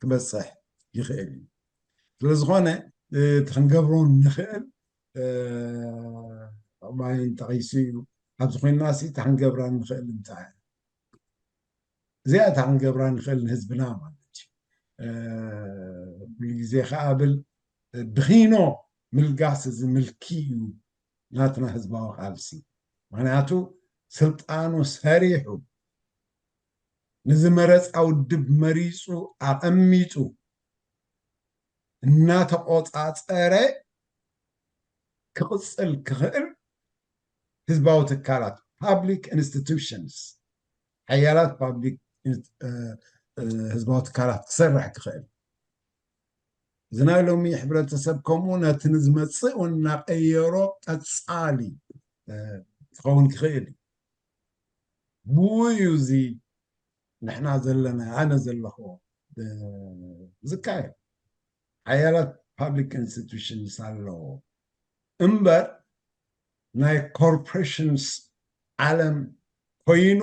ክበፅሕ ይኽእል እዩ። ስለ ዝኾነ፣ እ፣ እቲ ክንገብሮ ንኽእል፣ እ፣ ማይን ጠቒሱ እዩ። ኣብዚ ኮይንና ሲ እታ ክንገብራ ንኽእል እንታይ እያ? እዚኣ እታ ክንገብራ ንኽእል ንህዝብና ማለት እዩ። እ፣ ኩሉ ግዜ ከኣ ብል፣ ብኺኖ ምልጋስ እዚ ምልኪ እዩ ናትና ህዝባዊ ቃልሲ። ምኽንያቱ ስልጣኑ ሰሪሑ፣ ንዝመረፃ ውድብ መሪፁ ኣቐሚጡ፣ እናተቆፃፀረ ክቕፅል ክኽእል ህዝባዊ ትካላት፣ ፓብሊክ ኢንስቲቱሽንስ፣ ሓያላት ፓብሊክ ኢንስ- እ፣ እ፣ ህዝባዊ ትካላት ክሰርሕ ክኽእል። እዚ ናይ ሎሚ ሕብረተሰብ ከምኡ ነቲ ንዝመፅእ እውን እናቀየሮ ቀፃሊ፣ እ፣ ክኸውን ክኽእል እዩ። ብኡ እዩ እዚ ንሕና ዘለና፣ ኣነ ዘለኹ፣ እ፣ ዝካየድ። ሓያላት ፓብሊክ ኢንስቲቱሽንስ ኣለዎ እምበር፣ ናይ ኮርፖሬሽንስ ዓለም ኮይኑ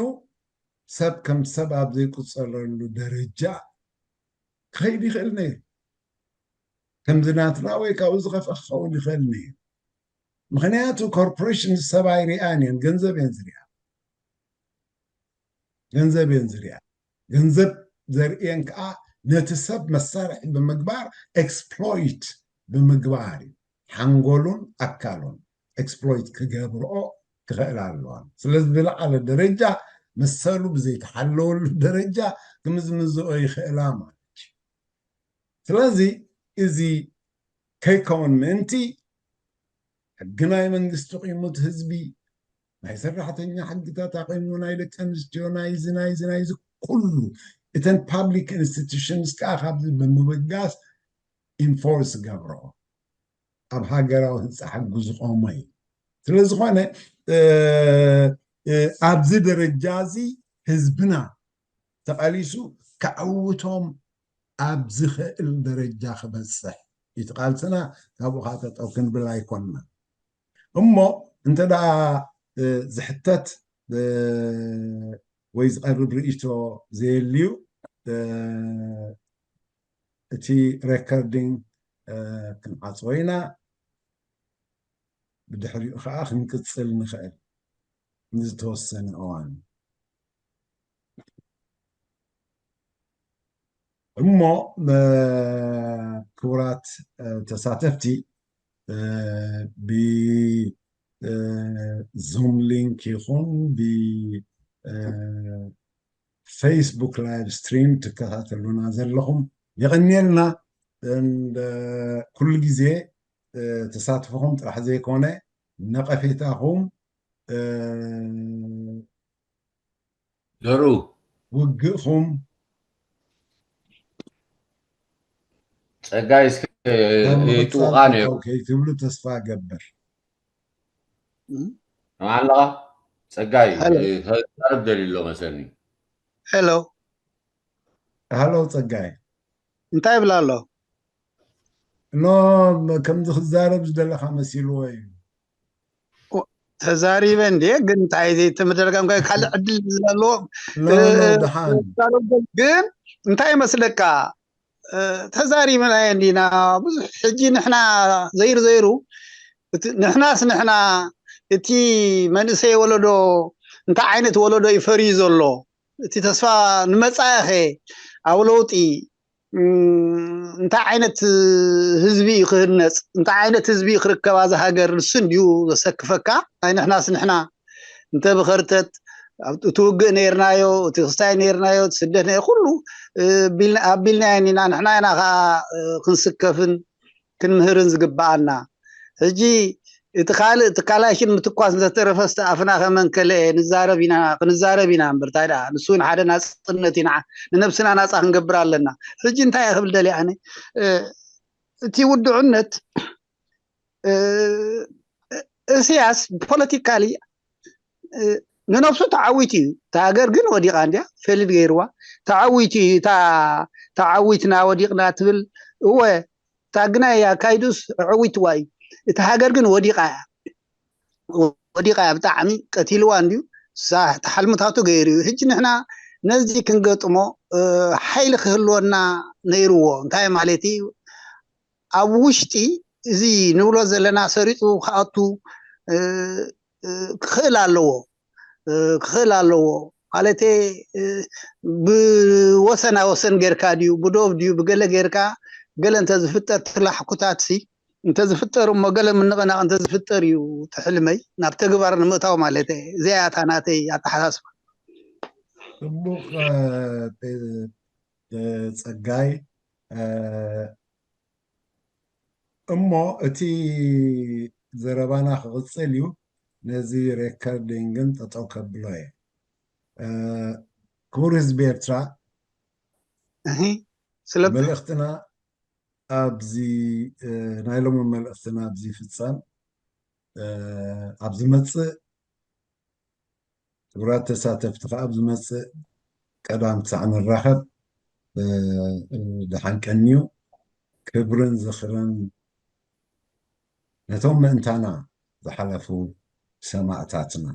ሰብ ከም ሰብ ኣብ ዘይቁፀረሉ ደረጃ ክኸይድ ይኽእል ነይሩ። ከምዚ ናትና ወይ ካብኡ ዝኸፍአ ክኸውን ይኽእል ነይሩ። ምኽንያቱ ኮርፖሬሽን ሰብ ኣይሪኣን እየን፣ ገንዘብ እየን ዝሪኣ። ገንዘብ እየን ዝሪኣ። ገንዘብ ዘርእየን ከዓ ነቲ ሰብ መሳርሒ ብምግባር፣ ኤክስፕሎይት ብምግባር እዩ። ሓንጎሉን ኣካሉን ኤክስፕሎይት ክገብርኦ ክኽእል ኣለዋን። ስለዚ ብለዓለ ደረጃ መሰሉ ብዘይተሓለወሉ ደረጃ ክምዝምዝኦ ይኽእላ ማለት እዩ። ስለዚ እዚ ከይከውን ምእንቲ ሕጊ ናይ መንግስቲ ቂሙ፣ እቲ ህዝቢ ናይ ሰራሕተኛ ሕግታት ኣቂሙ፣ ናይ ደቂ ኣንስትዮ፣ ናይ እዚ ናይ እዚ ናይ እዚ ኩሉ፣ እተን ፓብሊክ ኢንስቲቱሽንስ ከዓ ካብዚ ብምብጋስ ኢንፎርስ ገብርኦ፣ ኣብ ሃገራዊ ህንፃ ሕጊ ዝቆመ እዩ። ስለ ዝኾነ፣ እ፣ እ፣ ኣብዚ ደረጃ እዚ ህዝብና ተቓሊሱ ከዕውቶም ኣብ ዝኽእል ደረጃ ክበፅሕ እዩ እቲ ቃልስና። ካብኡ ከዓ ጠጠው ክንብል ኣይኮንና። እሞ እንተ ደኣ፣ እ፣ ዝሕተት፣ እ፣ ወይ ዝቐርብ ርእይቶ ዘየልዩ፣ እ፣ እቲ ሬከርዲንግ፣ እ፣ ክንዓጽዎ ኢና። ብድሕሪኡ ከዓ ክንቅጽል ንኽእል ንዝተወሰነ እዋን። እሞ፣ እ፣ ክቡራት፣ እ፣ ተሳተፍቲ፣ እ፣ ብ፣ እ፣ ዙም ሊንክ ይኹን ብ፣ እ፣ ፌስቡክ ላይቭ ስትሪም ትከታተሉና ዘለኹም የቐንየልና። እንደ ኩሉ ግዜ፣ እ፣ ተሳትፎኹም ጥራሕ ዘይኮነ ነቐፌታኹም፣ እ፣ ዘሩ ውግእኹም ጸጋይ እስከ ካብ ምቕጻል ይጥውቓ ነይሩ። ጠጠው ከይትብሉ ተስፋ እገብር። ከመይ ኣለኻ ጸጋይ? ሄሎ። እ፣ ተዛረብ ደልዩ ኣሎ መሰለኒ። ሄሎ፣ ሃሎ ጸጋይ። እንታይ ይብል ኣሎ? ኖ፣ ከምዚ ክዛረብ ዝደለኻ መሲልዎ እዩ። ተዛሪበ እንዴ፣ ግን እንታይ ዘይተመደረጋም ካልእ ዕድል ዝላለዎ ኖ፣ ኖ፣ ደሓን። ግን እንታይ ይመስለካ? እ፣ ተዛሪብና እንዲና ብዙሕ። ሕጂ ንሕና ዘይሩ ዘይሩ እቲ ንሕናስ ንሕና፣ እቲ መንእሰይ ወለዶ እንታይ ዓይነት ወለዶ እዩ ፈርዩ ዘሎ? እቲ ተስፋ ንመጻኢኸ ኣብ ለውጢ እንታይ ዓይነት ህዝቢ እዩ ክህነፅ፣ እንታይ ዓይነት ህዝቢ እዩ ክርከብ ኣዛ ሃገር፣ ንሱ እንዲዩ ዘሰክፈካ። ናይ ንሕናስ ንሕና እንተ ብኸርተት እቲ ውግእ ነይርናዮ፣ እቲ ክስታይ ነይርናዮ፣ እቲ ስደት ናይ ኩሉ ኣቢልና ኢና። ንሕና ኢና ከዓ ክንስከፍን ክንምህርን ዝግብኣና። ሕጂ እቲ ካልእ፣ እቲ ካላሽን ምትኳስ እንተተረፈ፣ ዝተኣፍና ከመንከለ ንዛረብ ኢና፣ ክንዛረብ ኢና እምበር፣ እንታይ ደኣ፣ ንሱ እውን ሓደ ናፅነት ኢና፣ ንነብስና ናፃ ክንገብር ኣለና። ሕጂ እንታይ እየ ክብል ደልየ ኣነ፣ እቲ ውድዕነት፣ እስያስ ፖለቲካሊ ንነብሱ ተዓዊቱ እዩ። እታ ሃገር ግን ወዲቓ እንድያ፣ ፌልድ ገይርዋ። ተዓዊቱ እዩ። እታ ተዓዊትና ወዲቕና ትብል፣ እወ፣ እታ ግናይ ኣካይዱስ ኣዐዊትዋ እዩ። እታ ሃገር ግን ወዲቓ እያ። ወዲቓ እያ፣ ብጣዕሚ ቀቲልዋ እንድዩ። እሳ ተሓልምታቱ ገይሩ እዩ። ሕጂ ንሕና ነዚ ክንገጥሞ ሓይሊ ክህልወና ነይርዎ። እንታይ ማለት እዩ? ኣብ ውሽጢ እዚ ንብሎ ዘለና ሰሪፁ ክኣቱ ክኽእል ኣለዎ፣ ክኽእል ኣለዎ። ማለተ፣ ብወሰና ወሰን ጌርካ ድዩ፣ ብዶብ ድዩ፣ ብገለ ጌርካ፣ ገለ እንተዝፍጠር፣ ትላሕኩታት ሲ እንተዝፍጠር፣ እሞ ገለ ምንቕናቕ እንተዝፍጠር እዩ ትሕልመይ፣ ናብ ተግባር ንምእታው ማለት እየ። እዚኣ እያ እታ ናተይ ኣተሓሳስባ። ጽቡቕ፣ ጸጋይ። እሞ እቲ ዘረባና ክቕጽል እዩ። ነዚ ሬከርዲንግን ጠጠው ከብሎ እየ። ክቡር ህዝቢ ኤርትራ፣ ስለ መልእኽትና ኣብዚ፣ ናይ ሎሚ መልእኽትና ኣብዚ ይፍጸም። ኣብ ዝመጽእ፣ ክቡራት ተሳተፍቲ፣ ከዓ ኣብ ዝመጽእ ቀዳም ክሳዕ ንራኸብ፣ ደሓን ቀንዩ። ክብርን ዝኽርን ነቶም ምእንታና ዝሓለፉ ሰማእታትና።